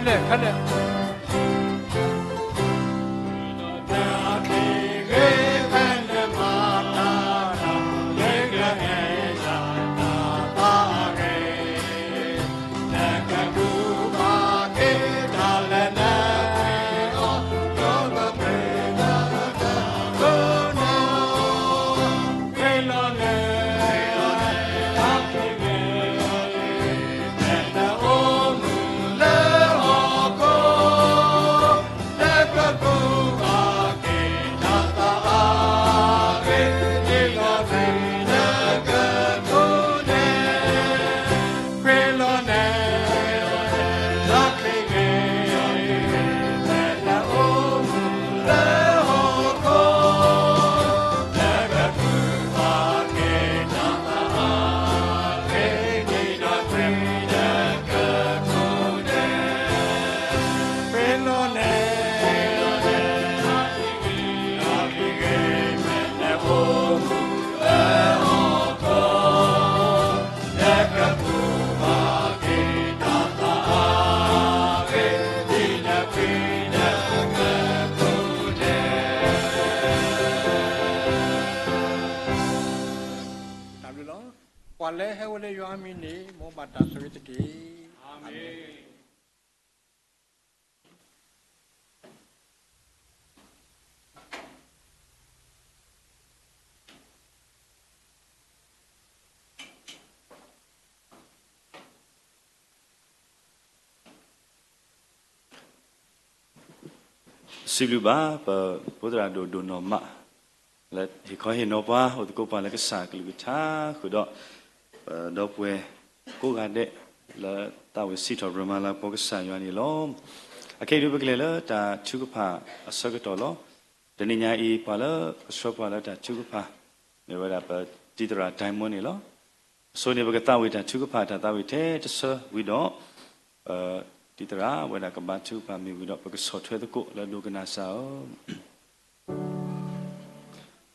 ခဲလၢာ်, ခဲလၢာ်.တၢ်ဘျုးလီၤ. ပှၤလၢဟဲဝဲလၢယွၤအမံၤန့ၣ် မ်ဘၣ်တၢ်ဆိၣ်ဂ့ၤတက့ၢ်. အၤမ့ၣ်. စံးဘျုးဘၣ် ပဖိသရၣ်ဒိၣ် ဒိၣ်နီၢ်မး လၢဟ့ၣ်ခီဟ့ၣ်နီၤပှၤ အိၣ်သကိးပှၤလၢကစၢ်အကလုၢ်ကထါ ဃုာ်ဒီး ပဒီပုၢ်ဝဲၢ်ကိးဂၤဒဲး လၢသးဝံၣ်စံးထီၣ်ပတြၢၤမၤလၤကပီၤကစၢ်ယွၤန့ၣ်လီၤ. အခဲအံၤဒုး ပကလဲၤလၢတၢ်ထုကဖၣ်အဆၢကတီၢ်လီၤ. တနံၤညါအံၤ ပှၤလၢကဆှၢပှၤလၢတၢ်ထုကဖၣ် မ့ၢ်ဝဲဒၣ်ပတံၤသရၣ် Diamond န့ၣ်လီၤ. အဆိန့ၣ် ပကသးဝံၣ်တၢ်ထုကဖၣ် တၢ်သးဝံၣ်ထဲတဆၢဝံၤဒီး ပတံၤသရၣ်ဝဲဒၣ်ကဘါထုကဖၣ်မ့ၢ်ဝံၤဒီး ပကဆီၣ်ထွဲသကိးလၢဒိကနၣ်စၢ်အီၤ.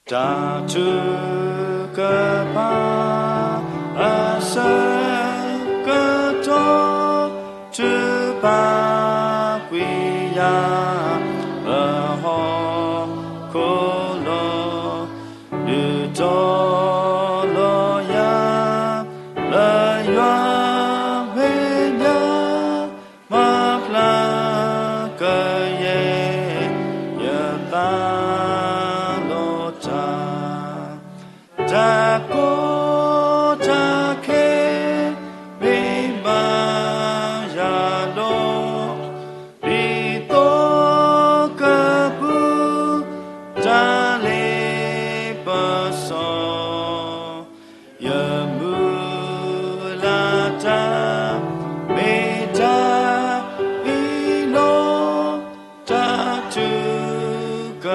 တၢ်ထုကဖၣ်အဆၢကတီၢ် ထုကဖၣ်ကွံာ်ယၤ လၢဟီၣ်ခိၣ်လီၤ. ဒုးတီၤလီၤယၤ လၢယွၤမဲာ်ညါ မၤဖျါကယဲၢ် ယသးလီၤတၢ် တၢ်ကီတၢ်ခဲ မ့ၢ်ဘၣ်ယၤဒီး ဒ်သိးကပူၤ တၢ်လ့ပစီ ယမုၢ်လၢ်တၢ် မ့ၢ်တၢ်အံၤလီၤ. တၢ်ထုက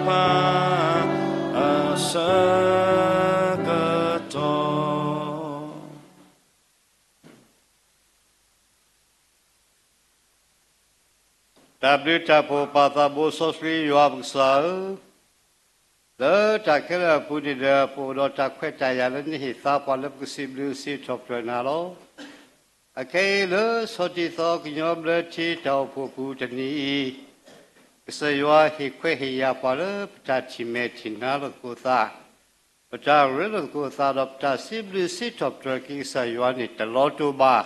ဖၣ်အဆၢကတီၢ် တၢ်ဘျုးတၢ်ဖှိၣ်ပၢ်သးဘိစီဆှံယွၤပကစၢ်ဧၢ, လၢတၢ်ခဲလၢာ်အပူၤန့ၣ်ဒီး ပအိၣ်ဒီးတၢ်ခွဲးတၢ်ယာ်လၢနဟ့ၣ်သါပှၤလၢပကစံးဘျုးစံးထီၣ်ပတြၢၤနၤလီၤ. အခဲအံၤလၢဆီၣ်တံၢ်သီကညီဘျၢထံတၢ်အိၣ်ဖှိၣ်ပူၤတနံၤအံၤ, ကစၢ်ယွၤဟ့ၣ်ခွဲးဟ့ၣ်ယာ်ပှၤလၢပတၢ်ထံၣ်မဲာ်ထံၣ်နါလိာ်သကိးသး, ပတၢ်ရ့လိာ်သကိးသးဒီးပတၢ်စံးဘျုးစံးထီၣ်ပတြၢၤက့ၤကစၢ်ယွၤန့ၣ် တလီၤတူာ်ဘၣ်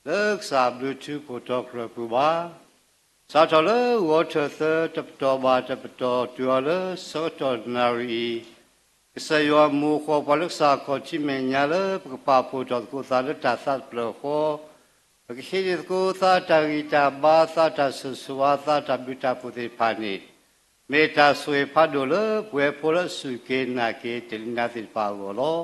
လၢကစၢ်အဘျုးထူဖိးထီၣ်ကရၢၢ်ပူၤဘၣ်. စးထီၣ်လၢဂီၤထၢၣ်သၢ တပတီၢ်ဘၣ်တပတီၢ်တုၤအီၤလၢဆၢကတီၢ်နၣ်ရံၣ်အံၤ, ကစၢ်ယွၤမိၢ်ဃီပှၤလၢကစၢ်အခီၣ်ထံးမဲာ်ညါလၢပကပာ်ဖှိၣ်ထီၣ်သကိးသးလၢတၢ်သးတဖျၢၣ်အဃီ, ပကဟ့ၣ်န့ၢ်သကိးသးတၢ်ဂံၢ်တၢ်ဘါ သးတၢ်ဆိၣ်ဂ့ၤဆိၣ်ဝါ သးတၢ်ဘျုးတၢ်ဖှိၣ်သ့ၣ်တဖၣ်န့ၣ်, မ့ၢ်တၢ်ဆိၣ်ဂ့ၤဖးဒိၣ်လၢပဝဲဖိလၢအစူၢ်က့ၤနာ်က့ၤတလံၤနါသ့ၣ်တဖၣ်အဂီၢ်လီၤ.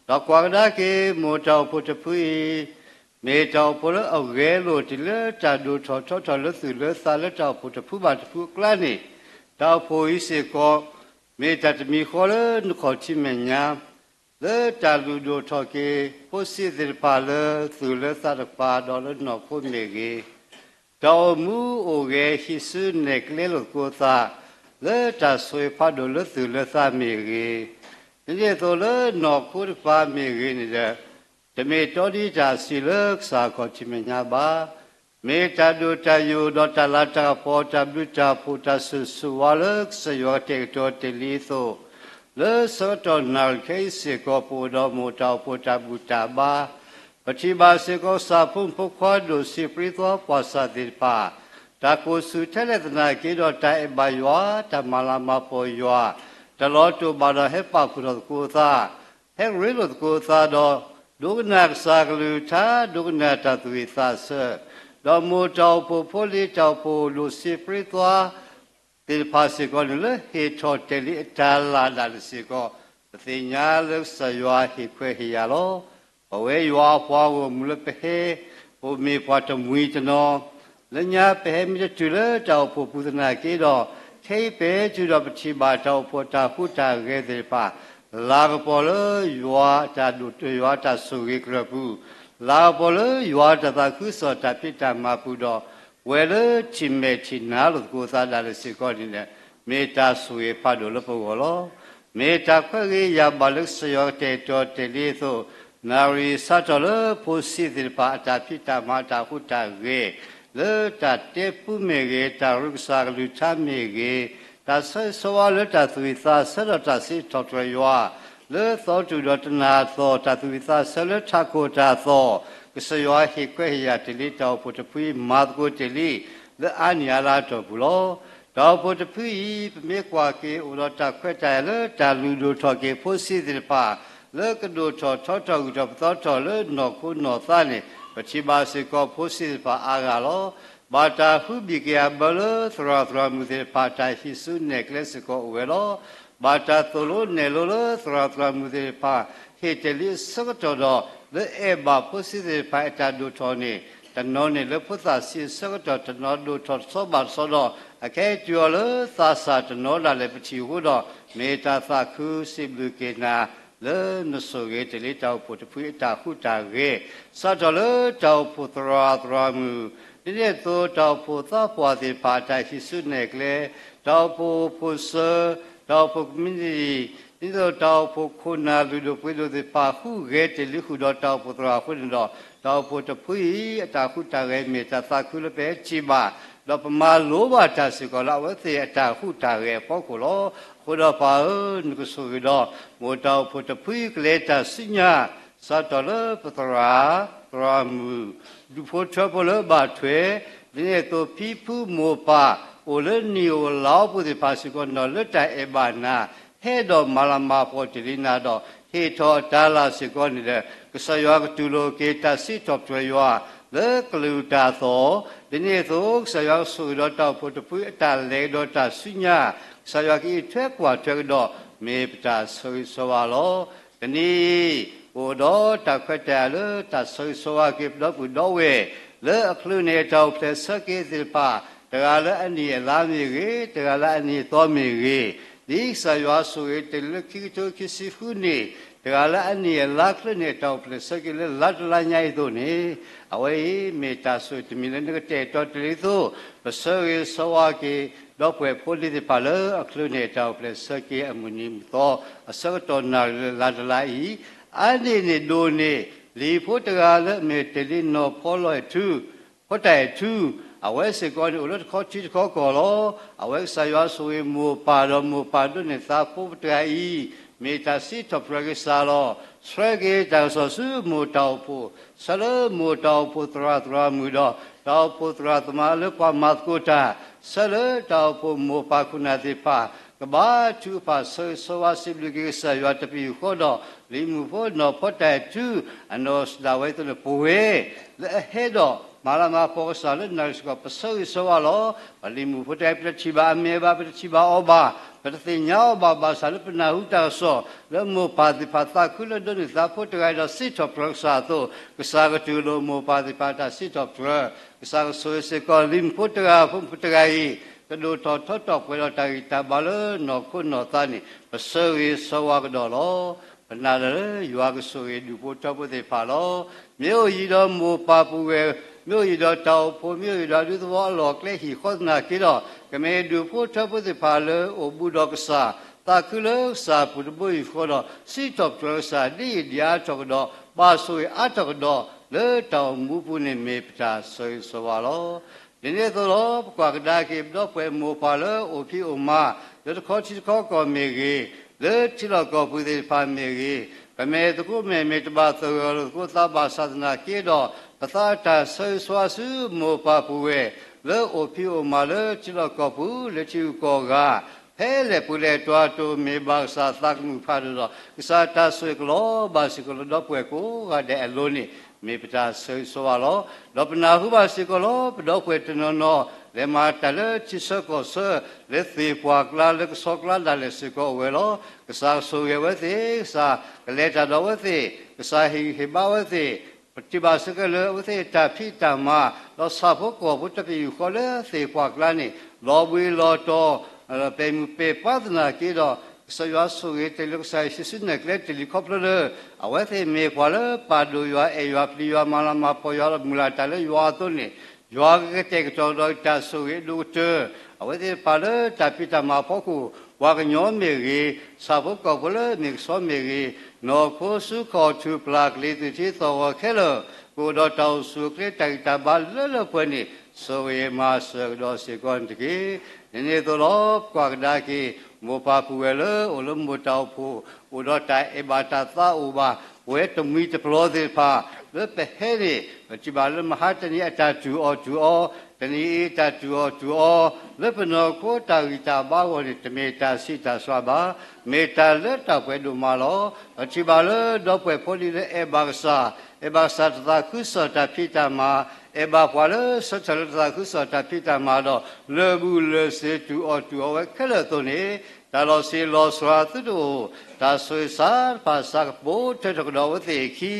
ဒီးကွၢ်ကဒါက့ၤ မိၢ်တၢ်အိၣ်ဖှိၣ်တဖုအံၤ, မ့ၢ်တၢ်အိၣ်ဖှိၣ်လၢအဂဲၤလိာ်တ့ၢ်လၢတၢ်ဒိၣ်ထီၣ်ထီထီၣ်လၢသူၣ်လၢသးလၢတၢ်အိၣ်ဖှိၣ်တဖုဘၣ်တဖုအကျါန့ၣ်, တၢ်အိၣ်ဖှိၣ်အံၤစ့ၢ်ကီး မ့ၢ်တၢ်တမံၤဃီလၢနခီၣ်ထံးမဲာ်ညါ လၢတၢ်လုၢ်ဒိၣ်ထီၣ်က့ၤ ဖိဆံးသ့ၣ်တဖၣ်လၢသူၣ်လၢသးတကပၤ ဒီးလၢနီၢ်ခိမ့ၢ်ဂ့ၤ, တၢ်အိၣ်မူအိၣ်ဂဲၤဟံးစုနဲၣ်ကျဲလိာ်သကိးသး လၢတၢ်ဆိၣ်ဂ့ၤဖးဒိၣ်လၢသူၣ်လၢသးမ့ၢ်ဂ့ၤ, ဒ်န့ၣ်အသိးလၢနီၢ်ခိတကပၤမ့ၢ်ဂ့ၤန့ၣ်ဒီး, တမ့ၢ်တီဒံးတၢ်ဆံးလၢကစၢ်အခီၣ်ထံးမဲာ်ညါဘၣ်. မ့ၢ်တၢ်ဒိၣ်တၢ်ယိာ်ဒီးတၢ်လၤတၢ်ကပီၤ တၢ်ဘျုးတၢ်ဖှိၣ် တၢ်ဆိၣ်ဂ့ၤဆိၣ်ဝါလၢကစၢ်ယွၤကတဲာ်ကတီၤတ့ၢ်လံအသိး, လၢဆၢကတီၢ်နၣ်ရံၣ်ခဲအံၤစ့ၢ်ကီး ပအိၣ်ဒီးမိၢ်တၢ်အိၣ်ဖှိၣ်တၢ်ဘူၣ်တၢ်ဘါ, ပထံၣ်ဘၣ်စ့ၢ်ကီးကစၢ်ဖိမုၣ်ဖိခွါဒိၣ်ဆံးပြံသွါပှၤစၢ်သ့ၣ်တဖၣ် တၢ်ကိၢ်ဆူၣ်ထဲလဲၣ်သနာ်က့ဒီး တၢ်အဲၣ်ဘၣ်ယွၤ, တၢ်မၤလၤမၤပီၢ်ယွၤ, တၢ်လီၤတိာ်ဘၣ်ဒီးဟဲပာ်ဖှိၣ်ထီၣ်သကိးအသး ဟဲရ့လိာ်သကိးအသးဒီး ဒိကနၣ်ကစၢ်ကလုၢ်ကထါ, ဒိကနၣ်တၢ်သူၣ်ဝံၣ်သးဆၢ, ဒီးမိၢ်တၢ်အိၣ်ဖှိၣ်ဖိလံၤ တၢ်အိၣ်ဖှိၣ်ဒိၣ်ဆံးပြံသွါ သ့ၣ်တဖၣ်စ့ၢ်ကီးန့ၣ် လၢဟ့ၣ်ထီၣ်တဲာ်လံအတၢ်လၤဒၣ်လဲာ်စ့ၢ်ကီး, ပသ့ၣ်ညါလၢကစၢ်ယွၤဟ့ၣ်ခွဲးဟ့ၣ်ယာ်လီၤ. ပဝဲယွၤအပှၤဂီၢ်မုၢ်လၢပဟဲ ပမ့ၢ်ပှၤတမှံၤတနီၤ, လၢညါပဟဲမ့ၢ်တတုၤလၢတၢ်အိၣ်ဖှိၣ်ပူၤသနာ်က့ဒီး, ခဲအံၤပဟဲတုၤဒီးပထံၣ်ဘၣ်တၢ်အိၣ်ဖှိၣ်တၢ်ဟူးတၢ်ဂဲၤသ့ၣ်တဖၣ်, လၤကပီၤလၢယွၤတၢ်ဒိၣ်တၢ်ယွၤတၢ်ဆိၣ်ဂ့ၤကရၢၢ်ပူၤ, လၤကပီၤလၢယွၤတၢ်သးခုကစီၣ်တၢ်ဖံးတၢ်မၤပူၤဒီး, ပှၤလၢထံၣ်မဲာ်ထံၣ်နါလိာ်သကိးသးဒၣ်လဲာ်စ့ၢ်ကီးန့ၣ်, မ့ၢ်တၢ်ဆိၣ်ဂ့ၤဖးဒိၣ်လၢပဂီၢ်လီၤ. မ့ၢ်တၢ်ခွဲးဂ့ၤယာ်ဘၣ်လၢကစၢ်ယွၤကတဲာ်ကတီၤတ့ၢ်လံအသိး, နၣ်ရံၣ်စးထီၣ်လၢဖိဆံးသ့ၣ်တဖၣ်အတၢ်ဖံးတၢ်မၤအတၢ်ဟူးတၢ်ဂဲၤ, လၢတၢ်တဲပူမ့ၢ်ဂ့ၤ, တၢ်ရ့ကစၢ်ကလုၢ်ကထါမ့ၢ်ဂ့ၤ, တၢ်ဆၢဂ့ၤဆၢဝါလၢတၢ်သူၣ်ဝံၣ်သးဆၢဒီးတၢ်စံးထီၣ်ပတြၢၤယွၤ, လၢသီတူၢ်ဒီးတနၢ်အသီၣ်, တၢ်သူၣ်ဝံၣ်သးဆၢလၢထးခိၣ်တၢ်သီၣ်, ကစၢ်ယွၤဟ့ၣ်ခွဲးဟ့ၣ်ယာ်တ့ၢ်လံတၢ်အိၣ်ဖှိၣ်တဖုအံၤ မၤသကိးတ့ၢ်လံ လၢအါနံၣ်အါလါအတီၢ်ပူၤလီၤ. တၢ်အိၣ်ဖှိၣ်တဖုအံၤ ပမ့ၢ်ကွၢ်က့ၤအိၣ်ဒီးတၢ်ခွဲးတၢ်ယာ်လၢတၢ်လုၢ်ဒိၣ်ထီၣ်က့ၤဖိဆံးသ့ၣ်တဖၣ်, လၢကဒိၣ်ထီၣ်ထီထီၣ်ဂုၤထီၣ်ပသီထီၣ်လၢနီၢ်ခိနီၢ်သးန့ၣ်, ပထံၣ်ဘၣ်စ့ၢ်ကီးဖိဆံးသ့ၣ်တဖၣ်အါဂၤလီၤ. ဘၣ်တၢ်ဟူးဘံၣ်က့ၤအဘၢလၢသရၣ်သရၣ်မုၣ်သ့ၣ်တဖၣ်တၢ်ဟံးစုနဲၣ်ကျဲစ့ၢ်ကီးအိၣ်ဝဲလီၤ. ဘၣ်တၢ်သိၣ်လိနဲၣ်လိလၢသရၣ်သရၣ်မုၣ်သ့ၣ်တဖၣ် ဟ့ၣ်တ့ၢ်လံအဆၢကတီၢ်ဒီး လၢအဲၣ်ဘၣ်ဖိဆံးသ့ၣ်တဖၣ်အတၢ်ဒိၣ်ထီၣ်န့ၣ်, တနီၤန့ၣ်လၢဖိသၣ်ဆံးအဆၢကတီၢ်, တနီၤဒိၣ်ထီၣ်တဆီဘၣ်တဆီဒီး အခဲအံၤတုၤအီၤလၢသးစၢ်တနီၤဒၣ်လဲာ်ပထံၣ်အဃိဒီး, မ့ၢ်တၢ်သးခုစံးဘျုးက့ၤနၤ လၢနဆိၣ်ဂ့ၤတ့ၢ်လံတၢ်အိၣ်ဖှိၣ်တဖုအံၤအတၢ်ဟူးတၢ်ဂဲၤ, စးထီၣ်လၢတၢ်အိၣ်ဖှိၣ်သရၣ်သရၣ်မုၣ်, ဒ်န့ၣ်အသိးတၢ်အိၣ်ဖှိၣ်သးပှၢ်သ့ၣ်တဖၣ်အတၢ်ဟံးစုနဲၣ်ကျဲ, တၢ်အိၣ်ဖှိၣ်ဖိၣ်စၢၤ, တၢ်အိၣ်ဖှိၣ် community, ဒ်သိးတၢ်အိၣ်ဖှိၣ်ခိၣ်နၢ်လုၢ်ဒိၣ်ပှ့ၤဒိၣ်သ့ၣ်တဖၣ် ဟူးဂဲၤတ့ၢ်လံဃုာ်ဒီးတၢ်အိၣ်ဖှိၣ်သရၣ်အဃိန့ၣ်ဒီး, တၢ်အိၣ်ဖှိၣ်တဖုအံၤအတၢ်ဟူးတၢ်ဂဲၤမ့ၢ်တၢ်သးခုလၢပဟဲထံၣ်ဘၣ်, ဒီးပမၤလိဘၣ်တၢ်စ့ၢ်ကီးလၢအဝဲသ့ၣ်အတၢ်ဟူးတၢ်ဂဲၤအဖီခိၣ်လီၤ. အဃိဒီးပၢ်ဧၢ, နကဆိၣ်ဂ့ၤဒီး မိၢ်တၢ်အိၣ်ဖှိၣ်တဖုအံၤကလဲၤတၢ်ဆူညါ, စးထီၣ်လၢပသရၣ်, သရၣ်မုၣ်, ဒူၣ်ဖိထၢဖိလၢအဘၣ်ထွဲ, ဒ်န့ၣ်အသိးဖံဖုမိၢ်ပၢ်, အိၣ်လၢနံၣ်အိၣ်လါအိၣ်ပူၤသ့ၣ်တဖၣ်စ့ၢ်ကီးနီၤလၢတၢ်အဲၣ်ဘၣ်နၤ, ဟဲဒီးမၤလၤမၤပီၢ်တ့ၢ်လံနၤဒီး ဟ့ၣ်ထီၣ်အတၢ်လၤစ့ၢ်ကီးန့ၣ်ဒီး, ကစၢ်ယွၤကတူၢ်လိာ်က့ၤတၢ်စံးထီၣ်ပတြၢၤယွၤ, လၢကလုၢ်တၢ်သီၣ်, ဒ်န့ၣ်အသိးကစၢ်ယွၤကဆိၣ်ဂ့ၤဒီးတၢ်အိၣ်ဖှိၣ်တဖုအတၢ်လဲၤကဒီးတၢ်ဆူညါ, ကစၢ်ယွၤကအံးထွဲကွၢ်ထွဲကဒီး, မ့ၢ်ပတၢ်ဆၢဂ့ၤဆၢဝါလီၤ. တနံၤအံၤ, ပအိၣ်ဒီးတၢ်ခွဲးတၢ်ယာ်လၢတၢ်ဆၢဂ့ၤဆၢဝါက့ၤပဒီပုၢ်ဒီဝဲၢ်, လၢအချုးန့ၣ်တၢ်အိၣ်ဖျဲၣ်ဆၢက့ၤသ့ၣ်တဖၣ်, တဂၤလၢအနံၣ်အလါမ့ၢ်ဂ့ၤ, တဂၤလၢအနံၣ်အသီမ့ၢ်ဂ့ၤ, ဒ်ကစၢ်ယွၤဆိၣ်ဂ့ၤတ့ၢ်လၢခံကထိခံဆံဃုနံၣ်, တဂၤလၢအနံၣ်အလါချုးန့ၣ်တၢ်အိၣ်ဖျဲၣ်ဆၢက့ၤလၢလါတလါညါအံၤအသိးန့ၣ်, အဝဲအံၤမ့ၢ်တၢ်ဆိၣ်ဂ့ၤတမံၤလၢနကတဲာ်ကတီၤတ့ၢ်လံအသိး, ပဆၢဂ့ၤဆၢဝါက့ၤ ဒီပုၢ်ဝဲၢ်ဖိလံၤသ့ၣ်တဖၣ်လၢအချုးန့ၣ်တၢ်အိၣ်ဖျဲၣ်ဆၢက့ၤအမုၢ်နံၤမုၢ်သီ, အဆၢကတီၢ်နၣ်ရံၣ်လၢလါတလါအံၤ, အါန့ၢ်န့ၣ်ဒိၣ်န့ၢ်, လံၤဖိတဂၤလၢအမ့ၢ်တ့ၢ်လံနီၢ်ဖီလီၤအဲၣ်ထူ, ဖီတၢ်အဲၣ်ထူ, အဝဲစ့ၢ်ကီးန့ၣ်အိၣ်လၢတခီထံတခီကီၢ်လီၤ. အဝဲကစၢ်ယွၤဆိၣ်ဂ့ၤမိၢ်ပၢ်ဒီးမိၢ်ပၢ်ဒိးန့ၢ်သးဖိပတဂၤအံၤ, မ့ၢ်တၢ်စံးထီၣ်ပတြၢၤက့ၤကစၢ်လီၤ. ဆှၢက့ၤတၢ်ကစီၣ်ဆူမိၢ်တၢ်အိၣ်ဖှိၣ်, ဆှၢလၢမိၢ်တၢ်အိၣ်ဖှိၣ်သရၣ်သရၣ်မုၣ်ဒီး တၢ်အိၣ်ဖှိၣ်သရၣ်သမါလၢပှၤမၤသကိးတၢ်, ဆှၢလၢတၢ်အိၣ်ဖှိၣ်မိၢ်ပၢ်ခိၣ်နၢ်သ့ၣ်တဖၣ်, ကဘါထုကဖၣ်ဆၢဂ့ၤဆၢဝါစံးဘျုးက့ၤကစၢ်ယွၤတပယူာ်ဃီဒီး, လံၤမုၣ်ဖိနီၢ်ဖီတၢ်အဲၣ်ထူ, အနီၢ်ကစၢ်ဒၣ်ဝဲအသိးန့ၣ် ပဝဲ လၢအဟဲဒီးမၤလၤမၤပီၢ်ကစၢ်လၢနၣ်ရံၣ်စ့ၢ်ကီး ပဆၢဂ့ၤဆၢဝါလီၤ. ပလံၤမုၣ်ဖိတဂၤအံၤ ပတထံၣ်ဘၣ်အမဲာ်ဘၣ်, ပတထံၣ်ဘၣ်အီၤဘၣ်, ပတသ့ၣ်ညါအီၤဘၣ်, ဘၣ်ဆၣ်လၢပနၢ်ဟူတၢ်ကစီၣ် လၢမိၢ်ပၢ်သ့ၣ်တဖၣ်သးခုလၢဒိးန့ၢ်သးဖိတဂၤအံၤဒီးစံးထီၣ်ပတြၢၤကစၢ်အသိး, ကစၢ်ကတူၢ်လိာ်မိၢ်ပၢ်သ့ၣ်တဖၣ်တၢ်စံးထီၣ်ပတြၢၤ, ကစၢ်ကဆိၣ်ဂ့ၤစ့ၢ်ကီးလံၤမုၣ်ဖိတဂၤ ဖိမုၣ်ဖိတဂၤအံၤ, ကဒိၣ်ထီၣ်ထီထီၣ်ပှဲၤဒီးတၢ်ဂံၢ်တၢ်ဘါလၢနီၢ်ခိနီၢ်သးန့ၣ် ပဆၢဂ့ၤဆၢဝါကဒီးလီၤ. ပနာ်လၢယွၤကဆိၣ်ဂ့ၤဒူၣ်ဖိထၢဖိသ့ၣ်တဖၣ်လီၤ. မ့ၢ်အိၣ်ယံၤဒီးမိၢ်ပၢ်ပုၢ်ဝဲၢ်, မ့ၢ်အိၣ်ယံၤဒီးတၢ်အိၣ်ဖှိၣ်, မ့ၢ်အိၣ်ယံၤဒီးအဒူသဝီအလီၢ်အကျဲဟံၣ်ဃီသနာ်က့ဒီး, ကမ့ၢ်ဒူၣ်ဖိထၢဖိသ့ၣ်တဖၣ်လၢအိၣ်ဘူးဒီးကစၢ်, သးခုလၢကစၢ်အပူၤတဘိယူၢ်ဃီဒီး, စံးထီၣ်ပတြၢၤကစၢ်ဒ်အံၤဒ်အါထီၣ်ကဒီး, ဘၣ်ဆိၣ်ဂ့ၤအါထီၣ်ကဒီး, လၢတၢ်အိၣ်မူပူၤန့ၣ် မ့ၢ်ပတၢ်ဆၢဂ့ၤဆၢဝါလီၤ. ဒ်န့ၣ်အသိးလီၤ ပကွၢ်ကဒါက့ၤ ပဒီပုၢ်ဝဲၢ်မိၢ်ပၢ်လၢအိၣ်ဖံးအိၣ်မၤ လၢတခီထံတခီကီၢ်မ့ၢ်ဂ့ၤ, လၢထံလီၢ်ကီၢ်ပူၤသ့ၣ်တဖၣ်မ့ၢ်ဂ့ၤ, ပမဲာ်သကိးမဲာ်မ့ၢ်တဘၣ်သဂၢၢ်လိာ်သကိးသးဘၣ်ဆၣ်သနာ်က့ဒီး, ပသးတၢ်ဆၢဂ့ၤဆၢဝါဆူမိၢ်ပၢ်ပုၢ်ဝဲၢ် လၢအိၣ်ဖံးအိၣ်မၤလၢထံလီၢ်ကီၢ်ပူၤ လၢထံဂုၤကီၢ်ဂၤ ဖဲလဲၣ်ပူၤလဲၣ်တီၤ တိၢ်မ့ၢ်ဘၣ်ကစၢ်သးကမုာ်ဖးဒိၣ်ဒီး ကစၢ်တၢ်ဆိၣ်ဂ့ၤကလီၤဘၣ်စ့ၢ်ကီးလၢဒီပုၢ်ဝဲၢ်ကိးဂၤဒဲးအလိၤန့ၣ် မ့ၢ်ပတၢ်ဆၢဂ့ၤဆၢဝါလီၤ. ဒီးပနၢ်ဟူဘၣ်စ့ၢ်ကီးလီၤ ပဒီပုၢ်ဝဲၢ်တနီၤနီၤ လဲၤမၤတၢ်လၢထံဆၢကီၢ်ဆၢ လၢသ့ၣ်ပှၢ်ကျါ လၢကဆီကျါဒၣ်လဲာ်စ့ၢ်ကီးအိၣ်ဝဲလီၤ. ကစၢ်ကဆိၣ်ဂ့ၤအဝဲသ့ၣ်, ကစၢ်ကလဲၤတၢ်ဒီးအဝဲသ့ၣ်, ကစၢ်ဟ့ၣ်ဂံၢ်ဟ့ၣ်ဘါအဝဲသ့ၣ်, ပထံၣ်ဘၣ်စ့ၢ်ကီးလၢအဝဲသ့ၣ်တၢ်ဖံးတၢ်မၤ, ဒီးဆၣ်ဖိကီၢ်ဖိတပယူာ်ဃီလၢသ့ၣ်ပှၢ်ကျါန့ၣ် လီၤဘှံးလီၤတီၤ ပဲာ်မုၢ်ပဲာ်ပှၢ်သနာ်က့ဒီး ကစၢ်ယွၤဆိၣ်ဂ့ၤတ့ၢ်လၢကစၢ်ယ့ၣ်ၡူးနဲၣ်ကျဲတ့ၢ်လံခီဖျိလၢ အဝဲသ့ၣ်မ့ၢ်ပှၤလၢပာ်ဒိၣ်ယွၤအဲၣ်ယွၤပျံၤယွၤမၤလၤမၤကပီၤယွၤဒီးမုၢ်လၢ်တၢ်လၢယွၤအသိးန့ၣ် ယွၤကကတဲာ်ကတီၤဒီးတၢ်ဆိၣ်ဂ့ၤအဒိၣ်ကတၢၢ် အဝဲသ့ၣ်တဖၣ်လၢတၢ်ဖံးတၢ်မၤအဖီခိၣ် ပှၤကညီမ့ၢ်ဂ့ၤ, ဆၣ်ဖိကီၢ်ဖိလၢမ့ၢ်ကဆီမ့ၢ်ဂ့ၤ, နီၢ်ခိဆူခီၣ်ထူၣ်ပျၢ်ကလံၤသုးထံသီၣ်ဂီၤခဲလၢာ် ကအိၣ်ဒီးတၢ်အိၣ်ဆူၣ်အိၣ်ချ့တၢ်ဂံၢ်တၢ်ဘါလၢလၢပှဲၤပှဲၤန့ၣ် ဆိၣ်ဂ့ၤမၤစၢၤကဒီးစ့ၢ်ကီးန့ၣ်တက့ၢ်. ဒ်န့ၣ်အသိးလီၤ ပကွၢ်ကဒါက့ၤ မိၢ်ပၢ်ပုၢ်ဝဲၢ်လၢအိၣ်လၢမိၢ်တၢ်အိၣ်ဖှိၣ် အိၣ်ဒီးတၢ်အဲၣ်ဘၣ်တၢ်သးအိၣ်ဘၣ် ပဝဲတမှံၤတပျီၤသ့ၣ်တဖၣ် လၢပဟဲန့ၣ် ပထံၣ်ဘၣ်လၢမဟါတနံၤအတၢ်တူၢ်အီၣ်တူၢ်အီ, တနံၤအံၤတၢ်တူၢ်အီၣ်တူၢ်အီ လၢပနီၢ်ခိတၢ်ဂံၢ်တၢ်ဘါအဂီၢ်န့ၣ် တမ့ၢ်တၢ်ဆံးတၢ်စှၤဘၣ်, မ့ၢ်တၢ်လၢတၢ်ပှဲၤဒိၣ်မးလီၤ. ပထံၣ်ဘၣ်လၢဒီပုၢ်ဝဲၢ်ဖိဒံးလၢအဲၣ်ဘၣ်ကစၢ်, အဲၣ်ဘၣ်ကစၢ်တသးခုကစီၣ်တၢ်ဖံးတၢ်မၤ, အဲၣ်ဘၣ်ပှၤလၢဆၢထၢၣ်လၢတသးခုကစီၣ်တၢ်ဖံးတၢ်မၤဒီး လၢာ်ဘူၣ်လၢာ်စ့ၤတူၢ်အီၣ်တူၢ်အီဝဲခဲလၢာ်အသိးန့ၣ်, တၢ်လီၤဆံးလီၤစှၤသုတအိၣ်, တၢ်ဆိၣ်ဂ့ၤစးတဖၣ်စးကပိာ်ထွဲထီၣ်ကဒီးအဝဲသ့ၣ်အခံ,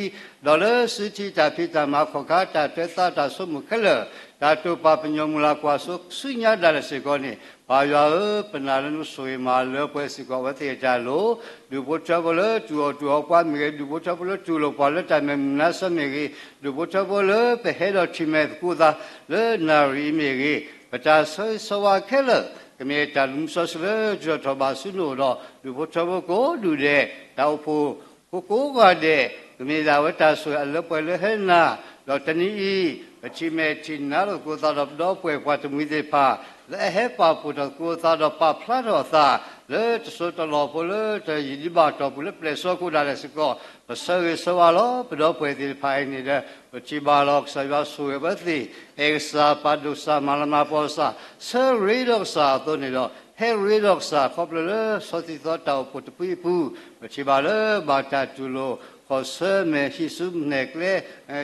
ဒီးလၢစုထံတၢ်ဖံးတၢ်မၤခီၣ်ခါ တၢ်ထွဲသးတၢ်ဆိကမိၣ်ခဲလၢာ်, တၢ်တိာ်ပာ်ပညိၣ်မုၢ်လၢ်ကွၢ်စိဆူညါဒၣ်လဲာ်စ့ၢ်ကီးန့ၣ်, ပၢ်ယွၤဧၢ, ပနာ်လၢနဆိၣ်ဂ့ၤမၤလၢပှဲၤစ့ၢ်ကီးအဝဲသ့ၣ်အတၢ်လိၤ, ဒူၣ်ဖိထၢဖိလၢတူၢ်အီၣ်တူၢ်အီပှၤမ့ၢ်ဂ့ၤ, ဒူၣ်ဖိထၢဖိလၢတူၢ်လိာ်ပှၤလၢတၢ်မဲာ်မုာ်နါဆၢမ့ၢ်ဂ့ၤ, ဒူၣ်ဖိထၢဖိလၢပဟဲဒီးထံၣ်မဲာ်သကိးသးလၢနၣ်ရံၣ်အံၤမ့ၢ်ဂ့ၤ, ပတၢ်ဆၢဂ့ၤဆၢဝါခဲလၢာ် ကမ့ၢ်တၢ်လူၤမူစီဆှံလၢ ဒုၣ်ထီၣ်ထီၣ်ဘၣ်ဆူနအိၣ်ဒီး ဒူၣ်ဖိထၢဖိကိးဒူၣ်ဒဲး, တၢ်အိၣ်ဖှိၣ်ဖိကိးဂၤဒဲး, ကမ့ၢ်ဒၣ်ဝဲတၢ်ဆိၣ်ဂ့ၤအလၢပှဲၤလၢဟဲနၤ, ဒီးတနံၤအံၤ ပထံၣ်မဲာ်ထံၣ်နါလိာ်သကိးသးဒီးပဒီပုၢ်ဝဲၢ်ပှၤတမှံၤသ့ၣ်တဖၣ် လၢအဟဲပာ်ဖှိၣ်ထီၣ်သကိးသးဒီးပာ်ဖျါထီၣ်အသး လၢတစိၢ်တလီၢ်ဖိလၢတယံာ်ဒံးဘၣ်အတီၢ်ပူၤလၢပျဲၢ်စီၤခိၣ်ဒၣ်လဲာ်စ့ၢ်ကီး, ပဆၢဂ့ၤဆၢဝါလီၤ ပဒီပုၢ်ဝဲၢ်သ့ၣ်တဖၣ်အံၤန့ၣ်ဒီး ပထံၣ်ဘၣ်လီၤကစၢ်ယွၤဆိၣ်ဂ့ၤအဝဲသ့ၣ်, အဲၣ်ကစၢ်ပာ်ဒိၣ်ကစၢ်မၤလၤမၤကပီၤကစၢ်, ဆၢရ့ဒီးကစၢ်အသိးန့ၣ်ဒီး ဟဲရ့ဒီးကစၢ်ခီဖျိလၢဆီသံသီတၢ်အိၣ်ဖှိၣ်တဖုအံၤအပူၤ, ပထံၣ်ဘၣ်လၢဘၣ်တၢ်တူၢ်လိာ် ခီၣ်ဆၢမဲာ်ဟံးဆူနဲၣ်ကျဲ,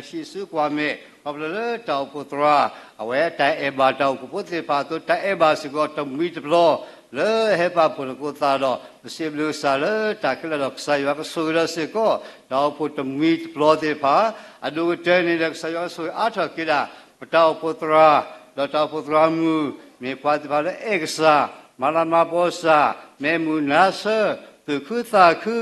ဟံးဆူကွၢ်မဲာ် ခီဖျိလၢတၢ်အိၣ်ဖှိၣ်သရၣ်, အဝဲတၢ်အဲၣ်ဘၣ်တၢ်အိၣ်ဖှိၣ်ဖိသ့ၣ်တဖၣ်အသိး တၢ်အဲၣ်ဘၣ်စ့ၢ်ကီးတမှံၤတပျီၤ လၢဟဲပာ်ဖှိၣ်သကိးသးဒီး ပစံးဘျုးကစၢ်လၢတၢ်ခဲလၢာ်ဒီး ကစၢ်ယွၤကဆိၣ်ဂ့ၤဒီးစ့ၢ်ကီး တၢ်အိၣ်ဖှိၣ်တမှံၤတပျီၤသ့ၣ်တဖၣ်, အဒိၣ်ကတၢၢ်န့ၣ်ဒီး ကစၢ်ယွၤကဆိၣ်ဂ့ၤအါထီၣ်က့ၤဒၣ် ပတၢ်အိၣ်ဖှိၣ်သရၣ်, ဒီးတၢ်အိၣ်ဖှိၣ်သရၣ်မုၣ် မ့ၢ်ပှၤသ့ၣ်တဖၣ်လၢအဲၣ်ကစၢ်, မၤလၤမၤကပီၤကစၢ်, မဲာ်မုာ်နါဆၢ, သူၣ်ခုသးခု,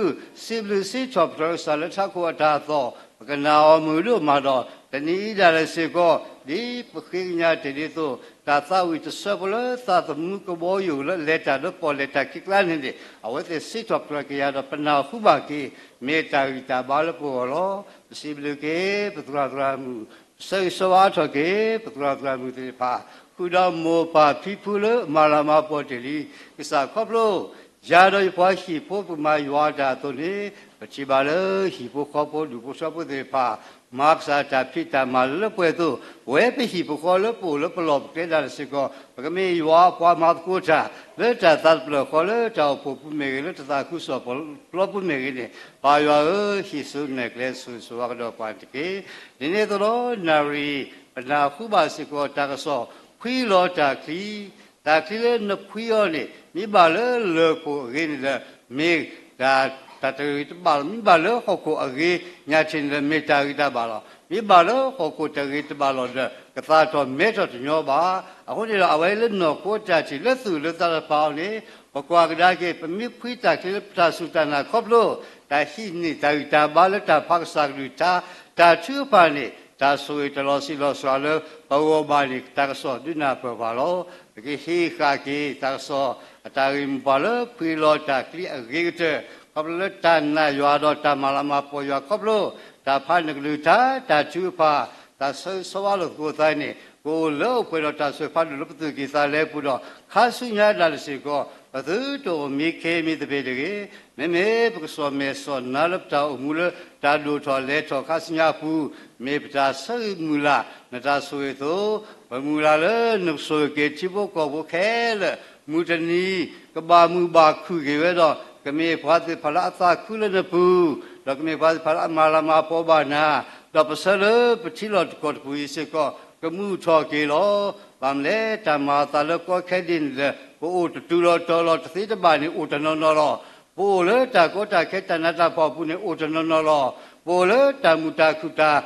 စံးဘျုးစံးထီၣ်ပတြၢၤကစၢ်လၢထးခိၣ်အတၢ်အသီၣ်, ပကနၣ်အီၤမုာ်ဒိၣ်မးဒီး တနံၤအံၤဒၣ်လဲာ်စ့ၢ်ကီး ဒ်ပဃ့ကညးတ့ၢ်ဒ်သိး တၢ်သးဝံၣ်တဆၢဖိလၢသးသမူကဘီယူၤလၢလဲၤတၢ်လၢပီၣ်လဲၣ်တၢ်ခံကျါန့ၣ်န့ၣ် အဝဲသ့ၣ်စံးထီၣ်ပတြၢၤက့ၤယၤဒီး ပနၢ်ဟူဘၣ်က့ၤ မ့ၢ်တၢ်ဂံၢ်တၢ်ဘါလၢပဂီၢ်လီၤ. ပစံးဘျုးက့ၤ ပသရၣ်သရၣ်မုၣ်, ပဆၢဂ့ၤဆၢဝါအါထီၣ်က့ၤ ပသရၣ်သရၣ်မုၣ်သ့ၣ်တဖၣ်, ဃုာ်ဒီးမိၢ်ပၢ်ဖံဖုလၢမၤလၤမၤကပီၤတ့ၢ်လံ, ကစၢ်ခီဖျိ ယၤဒီးယပှၤဟံၣ်ဖိပကမၤယွၤအတၢ်အသိးန့ၣ်, ပထံၣ်ဘၣ်လၢဟံၣ်ဖိဃီဖိဒူၣ်ဖိထၢဖိသ့ၣ်တဖၣ် မၤကစၢ်တၢ်ဖံးတၢ်မၤလၢပှဲၤအသိး, ပဝဲပဟံၣ်ပဃီလၢပအိၣ်လၢပလီၢ်ပကျဲဒၣ်လဲာ်စ့ၢ်ကီး ပကမ့ၢ်ယွၤအပှၤမၤသကိးတၢ် လၢတၢ်သးတဖျၢၣ်ဃီလၢတၢ်အိၣ်ဖှိၣ်ပူၤမ့ၢ်ဂ့ၤ, လၢတသးခုကစီၣ်ပျီပူၤမ့ၢ်ဂ့ၤန့ၣ်, ပၢ်ယွၤဧၢ, ဟံးဆူနဲၣ်ကျဲဆိၣ်ဂ့ၤဆိၣ်ဝါကဒီးပှၤန့ၣ်တက့ၢ်. ဒ်န့ၣ်အသိးလီၤ နၣ်ရံၣ် ပနၢ်ဟူဘၣ်စ့ၢ်ကီးတၢ်ကစီၣ် ဖှံလီၤတၢ်ချံ, တၢ်ချံလၢနဖှံအီၤန့ၣ် မ့ၢ်ဘၣ်လၢလၢၢ်ခိၣ်အဂ့ၤန့ၣ်ဒီး မ့ၢ်တၢ်တဂ့ၤတဘၣ်လီၤ. မ့ၢ်ဘၣ်လၢဟီၣ်ခိၣ်အဂ့ၤညါထံးန့ၣ်ဒီး မ့ၢ်တၢ်ဂ့ၤတၢ်ဘၣ်လီၤ. မ့ၢ်ဘၣ်လၢဟီၣ်ခိၣ်တဂ့ၤတဘၣ်လီၤဒီး ကသၣ်ထီၣ်မဲထီၣ်တညီဘၣ်. အဃိန့ၣ်ဒီး အဝဲလၢနီၢ်ခိတၢ်ထံၣ်လၢသူၣ်လၢသးတဖၣ်အီၤန့ၣ် ပကွၢ်ကဒါက့ၤ ပမ့ၢ်ဖှံတၢ်ချံလၢပတၢ်စူၢ်တၢ်နာ်ခီဖျိ တၢ်ဟံးန့ၢ်တၢ်ဂံၢ်တၢ်ဘါလၢတၢ်ဖးကစၢ်ကလုၢ်ကထါ တၢ်ထုကဖၣ်န့ၣ် တၢ်ဆိၣ်ဂ့ၤတၢ်လီၤဆံးလီၤစှၤလၢပဂီၢ်ဘၣ်န့ၣ် တၢ်ကစီၣ်ဒုးနၢ်ပၢၢ်ပှၤလီၤ. ပကဟ့ၣ်ဃာ်က့ၤတၢ်ကစီၣ် အတၢ်ဂ့ၢ်မိၢ်ပှၢ်လၢဖှံလီၤတၢ်ချံအဂ့ၤကတၢၢ် ခီဖျိလၢတၢ်နာ်ယွၤဒီးတၢ်မၤလၤမၤကပီၤယွၤခီဖျိ တၢ်ဖးနကလုၢ်ကထါ, တၢ်ထုကဖၣ်, တၢ်ဆၢဂ့ၤဆၢဝါလိာ်သကိးသးန့ၣ် ကအိၣ်လၢအိၣ်ပှဲၤဒီးတၢ်ဆိၣ်ဂ့ၤဖးဒိၣ်လၢပသူၣ်ကံၢ်သးလဲပူၤဒီး ခါဆူညါဒၣ်လဲာ်စ့ၢ်ကီး ပသုတအိၣ်မံခ့မံသပ့ၤတဂ့ၤ. မ့မ့ၢ်ပကစီၣ်မဲာ်စီၣ်နါလၢပတၢ်အိၣ်မူလၢတၢ်ဒိၣ်ထီၣ်လဲၤထီၣ်ခါဆူညါအပူၤ, မ့ၢ်ပတၢ်ဆၢဂ့ၤမုၢ်လၢ်နတၢ်ဆိၣ်ဂ့ၤအသိး, ပမုၢ်လၢ်လၢနကဆိၣ်ဂ့ၤက့ၤထံဖိကီၢ်ဖိခဲလၢာ် မုၢ်တနံၤ ကဘၣ်မုာ်ဘၣ်ခုၣ်က့ၤဝဲဒီး ကမ့ၢ်ပှၤသ့ၣ်တဖၣ်လၢအသးခုလၢနပူၤ, ဒီးကမ့ၢ်ပှၤသ့ၣ်တဖၣ်လၢအမၤလၤမၤကပီၤဘၣ်နၤ, ဒီးပဆၢလၢပထံလီၢ်တကီၢ်တပူၤအံၤစ့ၢ်ကီး ကမုာ်ထီၣ်က့ၤလီၤ. ဘၣ်မနုၤလဲၣ် တၢ်မၤအသးလၢကီခဲဒ်န့ၣ်ဒီး ပအိၣ်တတုၤလီၤတီၤလီၤတသ့တဘၣ်န့ၣ် အိၣ်တနီၤနီၤလီၤ. ပအိၣ်လၢတၢ်ကီတၢ်ခဲတၢ်နးတၢ်ဖှီၣ်အပူၤန့ၣ် အိၣ်တနီၤနီၤလီၤ. ပအိၣ်လၢတၢ်မုာ်တၢ်ခုၣ်တၢ်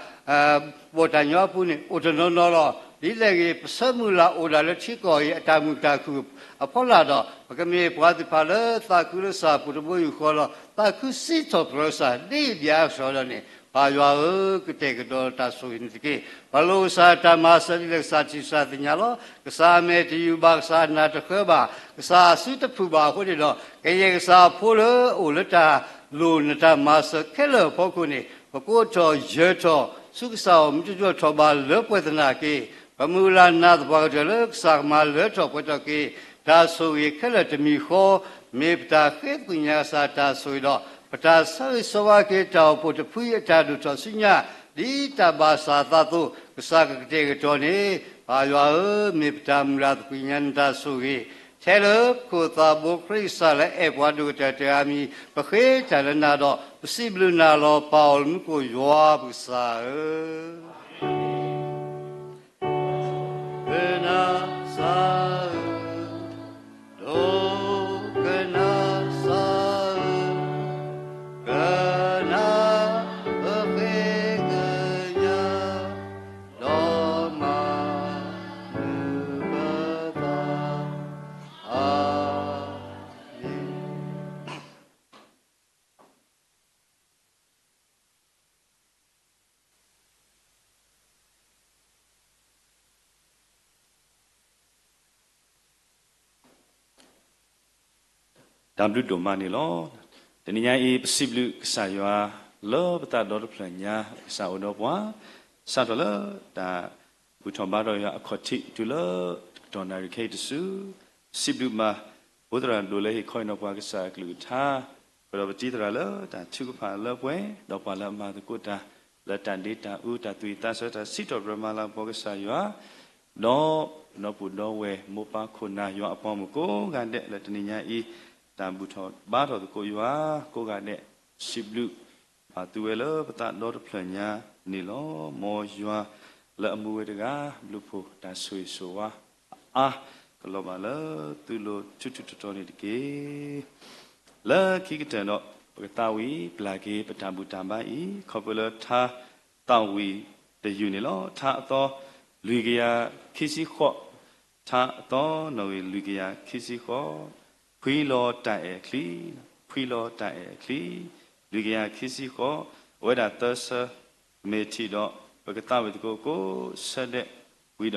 ဘီၣ်တၢ်ညီအပူၤန့ၣ် အိၣ်တနီၤနီၤလီၤ. ဒ်လဲၣ်ဂ့ၤ ပဆၢမုၢ်လၢ်အိၣ်ဒၣ်လၢထံကီၢ်အံၤ အတၢ်မုာ်တၢ်ခုၣ်အဖီလာ်ဒီး ပကမ့ၢ်ပှၤသ့ၣ်တဖၣ်လၢသးခုလၢကစၢ်အပူၤတဘိယူၢ်ဃီဒီး သးခုစံးထီၣ်ပတြၢၤကစၢ် ဒ်အံၤဒ်အါစှၤဒီးန့ၣ် ပၢ်ယွၤဧၢ, ကတဲာ်ကတီၤတၢ်ဆိၣ်ဂ့ၤန့ၣ်တက့ၢ်. ပလိၣ်ကစၢ်တၢ်မၤစၢၤဒ်လဲၣ် ကစၢ်ထံၣ်ကစၢ်သ့ၣ်ညါလီၤ. ကစၢ်အမဲာ်တယုၢ်ဘၣ်, ကစၢ်အနၢ်တဃၢဘၣ်, ကစၢ်အစုတဖုၣ်ဘၣ်အဃိန့ၣ်ဒီး ကယဲၢ်ကစၢ်အဖိလၢအိၣ်လၢတၢ်လိၣ်နတၢ်မၤစၢၤခဲလၢာ်အဖီခိၣ်န့ၣ် ပကိးထီၣ်ယၢၤထီၣ်ဆူကစၢ်အအိၣ် မ့ၢ်တယၢၤထီၣ်ဘၣ်လၢပှဲၤသနာ်က့ ပမုၢ်လၢ်နၤသပှၢ်ကတၢၢ်လၢကစၢ်ကမၤလၢထီၣ်ပှဲၤထီၣ်က့ၤ တၢ်ဆိၣ်ဂ့ၤခဲလၢာ်တမံၤဃီ, မ့ၢ်ပတၢ်ဃ့သကွံာ်ညါကစၢ်တၢ်ဆိၣ်ဂ့ၤဒီး ပတၢ်ဆၢဂ့ၤဆၢဝါက့ၤတၢ်အိၣ်ဖှိၣ်တဖုအံၤအတၢ်ဒိၣ်ထီၣ်ဆူညါ ဒ်တၢ်ဘၣ်ဆၣ်အသးအသိး ကစၢ်ကကတဲာ်ကတီၤန့ၣ် ပၢ်ယွၤဧၢ, မ့ၢ်ပတၢ်မုၢ်လၢ်သကွံာ်ညါနတၢ်ဆိၣ်ဂ့ၤ ထဲလၢပခိၣ်ပသးဘိခရံာ်ကစၢ်လၢအဲၣ်ပှၤဒိၣ်ကတၢၢ်တဂၤအမံၤ ပဃ့တၢ်လၢနၤဒီး ပစံးဘျုးနၤလီၤ ပၢ်အိၣ်လၢမူခိၣ်ယွၤပကစၢ်ဧၢ. ကနၣ်စၢ်ဧၢ, ဒိကနၣ်စၢ်ဧၢ, ကနၣ်ပဃ့ကညး ဒီးမၤနၢၤပသး, အၤမ့ၣ်. တၢ်ဘျုးဒိၣ်မးန့ၣ်လီၤ. တနံၤညါအံၤ ပစံးဘျုးကစၢ်ယွၤ လၢပသးဒီတဖျၢၣ်ညါ ကစၢ်အိၣ်ဒီးပှၤ စးထီၣ်လၢတၢ်ဘူၣ်ထီၣ်ဘါထီၣ်ယွၤအခီၣ်ထံး တုၤလၢတကတီၢ်နၣ်ရံၣ်ခဲအံၤတစု, စံးဘျုးဘၣ် အိၣ်သရၣ်ဒိၣ်လၢဟ့ၣ်ခီအံၤနီၢ်ပှၤကစၢ်အကလုၢ်ကထါ, ဃုာ်ဒီးပတံၤသရၣ်လၢတၢ်ထုကဖၣ်လၢပှဲၤ, ဒီးပှၤလၢအမၤသကိးတၢ် လၢတၢ်ဒ့တၢ်အူ တၢ်သူၣ်ဝံၣ်သးဆၢ တၢ်စံးထီၣ်ပတြၢၤမၤလၤကပီၤကစၢ်ယွၤ, ဒီးနီၢ်ပူၣ်ဒီဝဲၢ်မိၢ်ပၢ်ခိၣ်နၢ်ယွၤအပှၤမုၣ်ကိးဂၤဒဲး လၢတနံၤညါအံၤ တၢ်ဘူၣ်ထီၣ်ဘါထီၣ်သကိးယွၤ ကိးဂၤဒဲး စံးဘျုး ဘၣ်သုဝဲလၢပသးဒီတဖျၢၣ်ညါန့ၣ်လီၤ. မ်ယွၤလၢအမူဝဲတဂၤ ဘျုးဖှိၣ်တၢ်ဆိၣ်ဂ့ၤဆိၣ်ဝါအါ ကလီၤဘၣ်လၢသုလိၤထူထူတီတီန့ၣ်တက့ၢ်. လၢခံကတၢၢ်ဒီး ပကသးဝံၣ်ပျၢ်က့ၤပတၢ်ဘူၣ်တၢ်ဘါအံၤ ခီဖျိလၢထါသးဝံၣ်တယုၢ်န့ၣ်လီၤ. ထါအသီ လွံၢ်ကယၤခံဆံဃိး, ထါအသီနီၣ်ဂံၢ်လွံၢ်ကယၤခံဆံဃိး, ဖှံလီၤတၢ်အဲၣ်အချံ, ဖှံလီၤတၢ်အဲၣ်အချံ, လွံၢ်ကယၤခံဆံဃိး, အဝဲဒၣ်သၢဆၢ မ့ၢ်ထံၣ်ဒီး ပကသးဝံၣ်သကိးကိးဆၢဒဲးဝံၤဒီး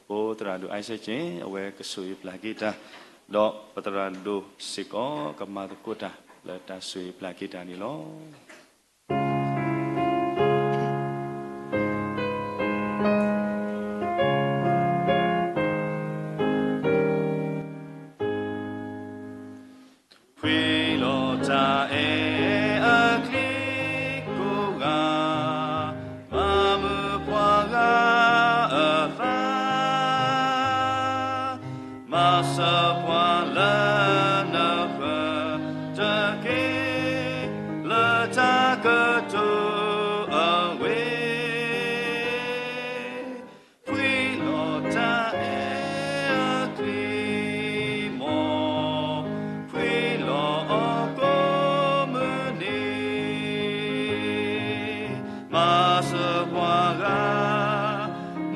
ပအိၣ်သရၣ်ဒိၣ် Isaac Chin အဝဲကဆိၣ်ဂ့ၤပျၢ်က့ၤတၢ်, ဒီးပသရၣ်ဒိၣ်စ့ၢ်ကီး ကမၤသကိးတၢ်လၢတၢ်ဆိၣ်ဂ့ၤပျၢ်က့ၤတၢ်န့ၣ်လီၤ. ဖှံလီၤတၢ်အဲၣ်အချံကိးဂၤ, မၤမုာ်ပှၤဂၤအသး, မၤစၢၤပှၤလၢနဃၢၤတက့ၢ်, လၢတၢ်ကတိၤအဝ့ၢ် ဖှံလီၤတၢ်အဲၣ်အချံ, မ်ဖှံလီၤအီၤကိးမုၢ်နံၤ, မၤစၢၤပှၤဂၤ,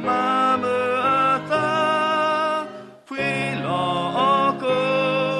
မၤမုာ်အသး, ဖှံလီၤအီၤကိး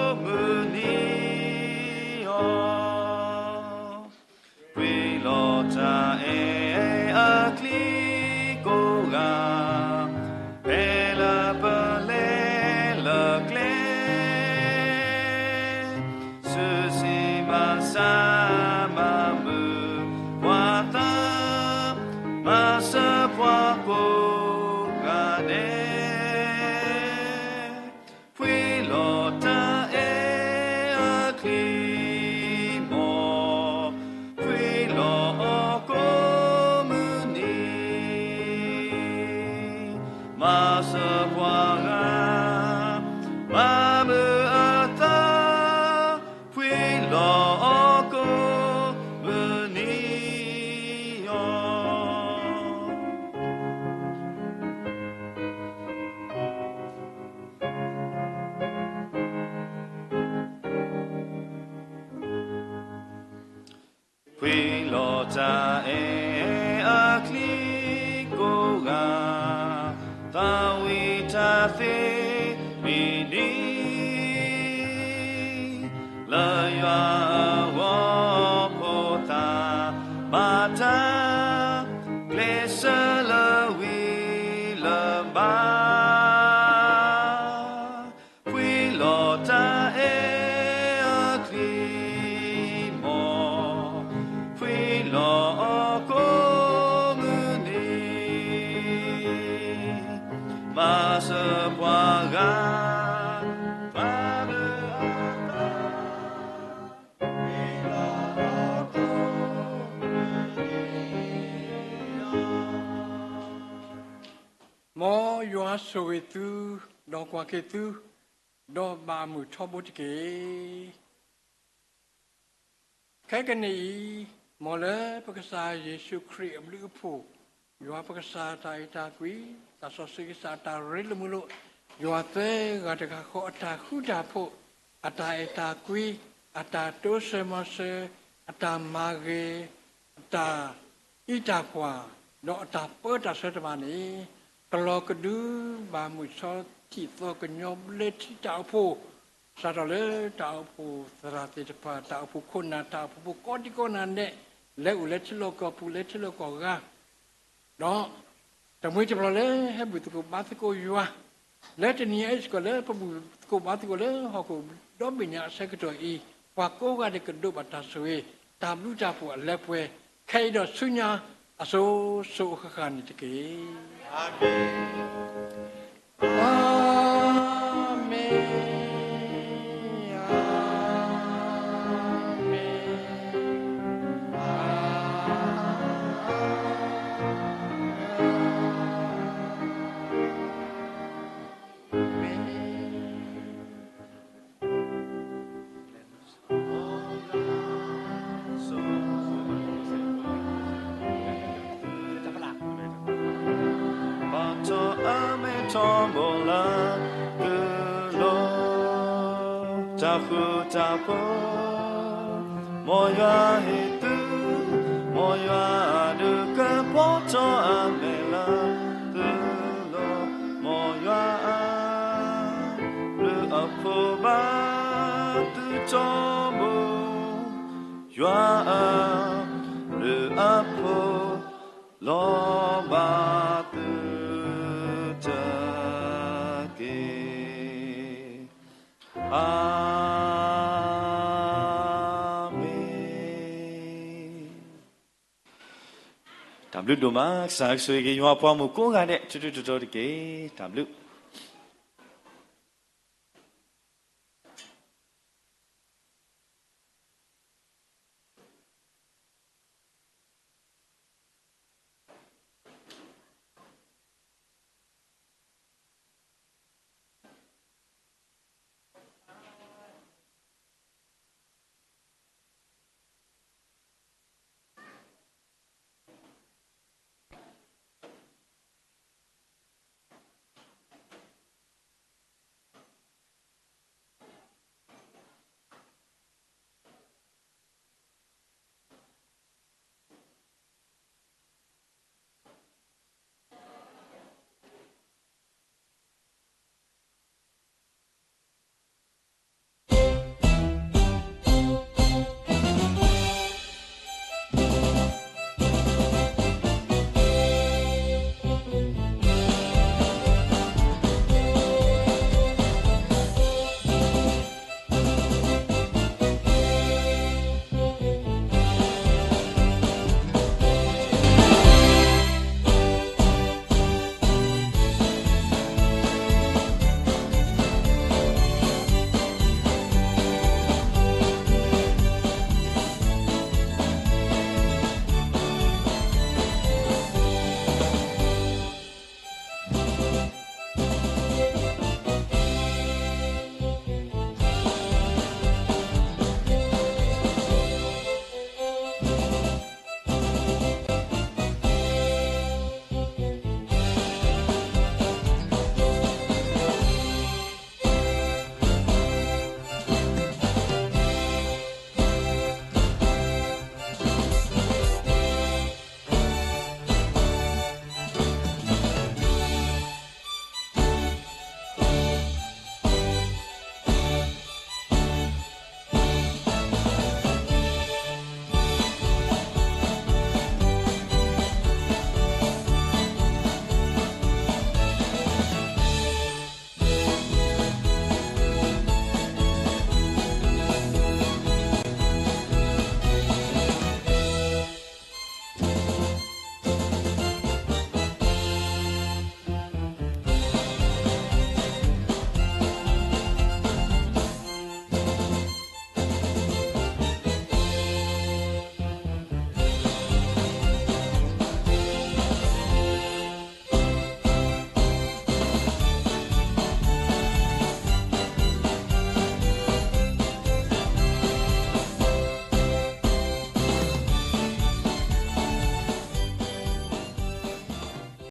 တၢ်အဲၣ်အချံကိးဂၤ, သးဝံၣ်တၢ်သ့မံၤနံၤ, လၢယွၤအဂီၢ်ဖိသၣ်, ဘၣ်တၢ်ကျဲးစၢးလၢ ဝံၤလၢဘါ, ဖှံလီၤတၢ်အဲၣ်အချံမီၢ်, ဖှံလီၤအီၤကိးမုၢ်နံၤ, မၤစၢၤပှၤဂၤ, ပှၤလၢအသး မ်ယွၤဆိၣ်ဂ့ၤသု, ဒီးကွၢ်က့ၤသု, ဒီးဘၣ်မုာ်ထီဘိတက့ၢ်. ခဲကနံၣ်အံၤ, မ်လၢပကစၢ်ယ့ၣ်ၡူးခရံာ်အဘျုးအဖှိၣ်, ယွၤပကစၢ်အတၢ်အဲၣ်တၢ်ကွံ, သးစီဆှံကစၢ်အတၢ်ရ့လိာ်မုာ်လိာ်, ယွၤသၢဂၤတဂၤဃီအတၢ်ဃူတၢ်ဖိး, အတၢ်အဲၣ်တၢ်ကွံ, အတၢ်တိစၢၤမၤစၢၤ, အတၢ်မၤဂ့ၤ, အတၢ် အံးတၢ်ကွၢ်, ဒီးအတၢ်ပၢတၢ်ဆၢတဖၣ်န့ၣ်, ကလီၤကဒုဘၣ်မုၢ်ဆီထံးသီကညီဘျၢထံတၢ်အိၣ်ဖှိၣ်, စးထီၣ်လၢတၢ်အိၣ်ဖှိၣ်သရၣ်သ့ၣ်တဖၣ်, တၢ်အိၣ်ဖှိၣ်ခိၣ်နၢ်, တၢ်အိၣ်ဖှိၣ်ဖိကိးဒံကိးနၤဒဲး, လဲၤအိၣ်လၢထံလီၢ်ကီၢ်ပူၤ, လဲၤထံလီၢ်ကီၢ်ဂၤ, ဒီး တမှံၤတဘျီလၢဟဲဘူၣ်သကိးဘါသကိးယွၤ, လၢတနံၤအံၤစ့ၢ်ကီးလၢပဘူၣ်သကိးဘါသကိးလၢဟီၣ်ခိၣ်ဒီဘ့ၣ်ညါအဆၢကတီၢ်အံၤ, ပှၤကိးဂၤဒဲးကဒိးဘၣ်တၢ်ဆိၣ်ဂ့ၤ, တၢ်ဘျုးတၢ်ဖှိၣ်အလၢပှဲၤ, ခဲအံၤဒီးဆူညါအစိၤစိၤအဃၣ်ဃၣ်န့ၣ်တက့ၢ်. အၤမ့ၣ်, အၤမ့ၣ်, အၤမ့ၣ်. ဘၣ်ထီၣ်အမဲထီဘိလၢသုလိၤ, တၢ်ဃူတၢ်ဖိး, မ်ယွၤဟ့ၣ်သု, မ်ယွၤအဒုးကပီၤထီၣ်အမဲာ်လၢသုလိၤ, မ်ယွၤအ ဘျုးအဖှိၣ်ဘၣ်သုထီဘိ, ယွၤအဘျုးအဖှိၣ် လီၤဘၣ်သုတက့ၢ်. အၤမ့ၣ်. တၢ်ဘျုးဒိၣ်မး, ကစၢ်ဆိၣ်ဂ့ၤက့ၤယွၤအပှၤမုၣ်ကိးဂၤဒဲး ထူထူတီတီတက့ၢ်. တၢ်ဘျုး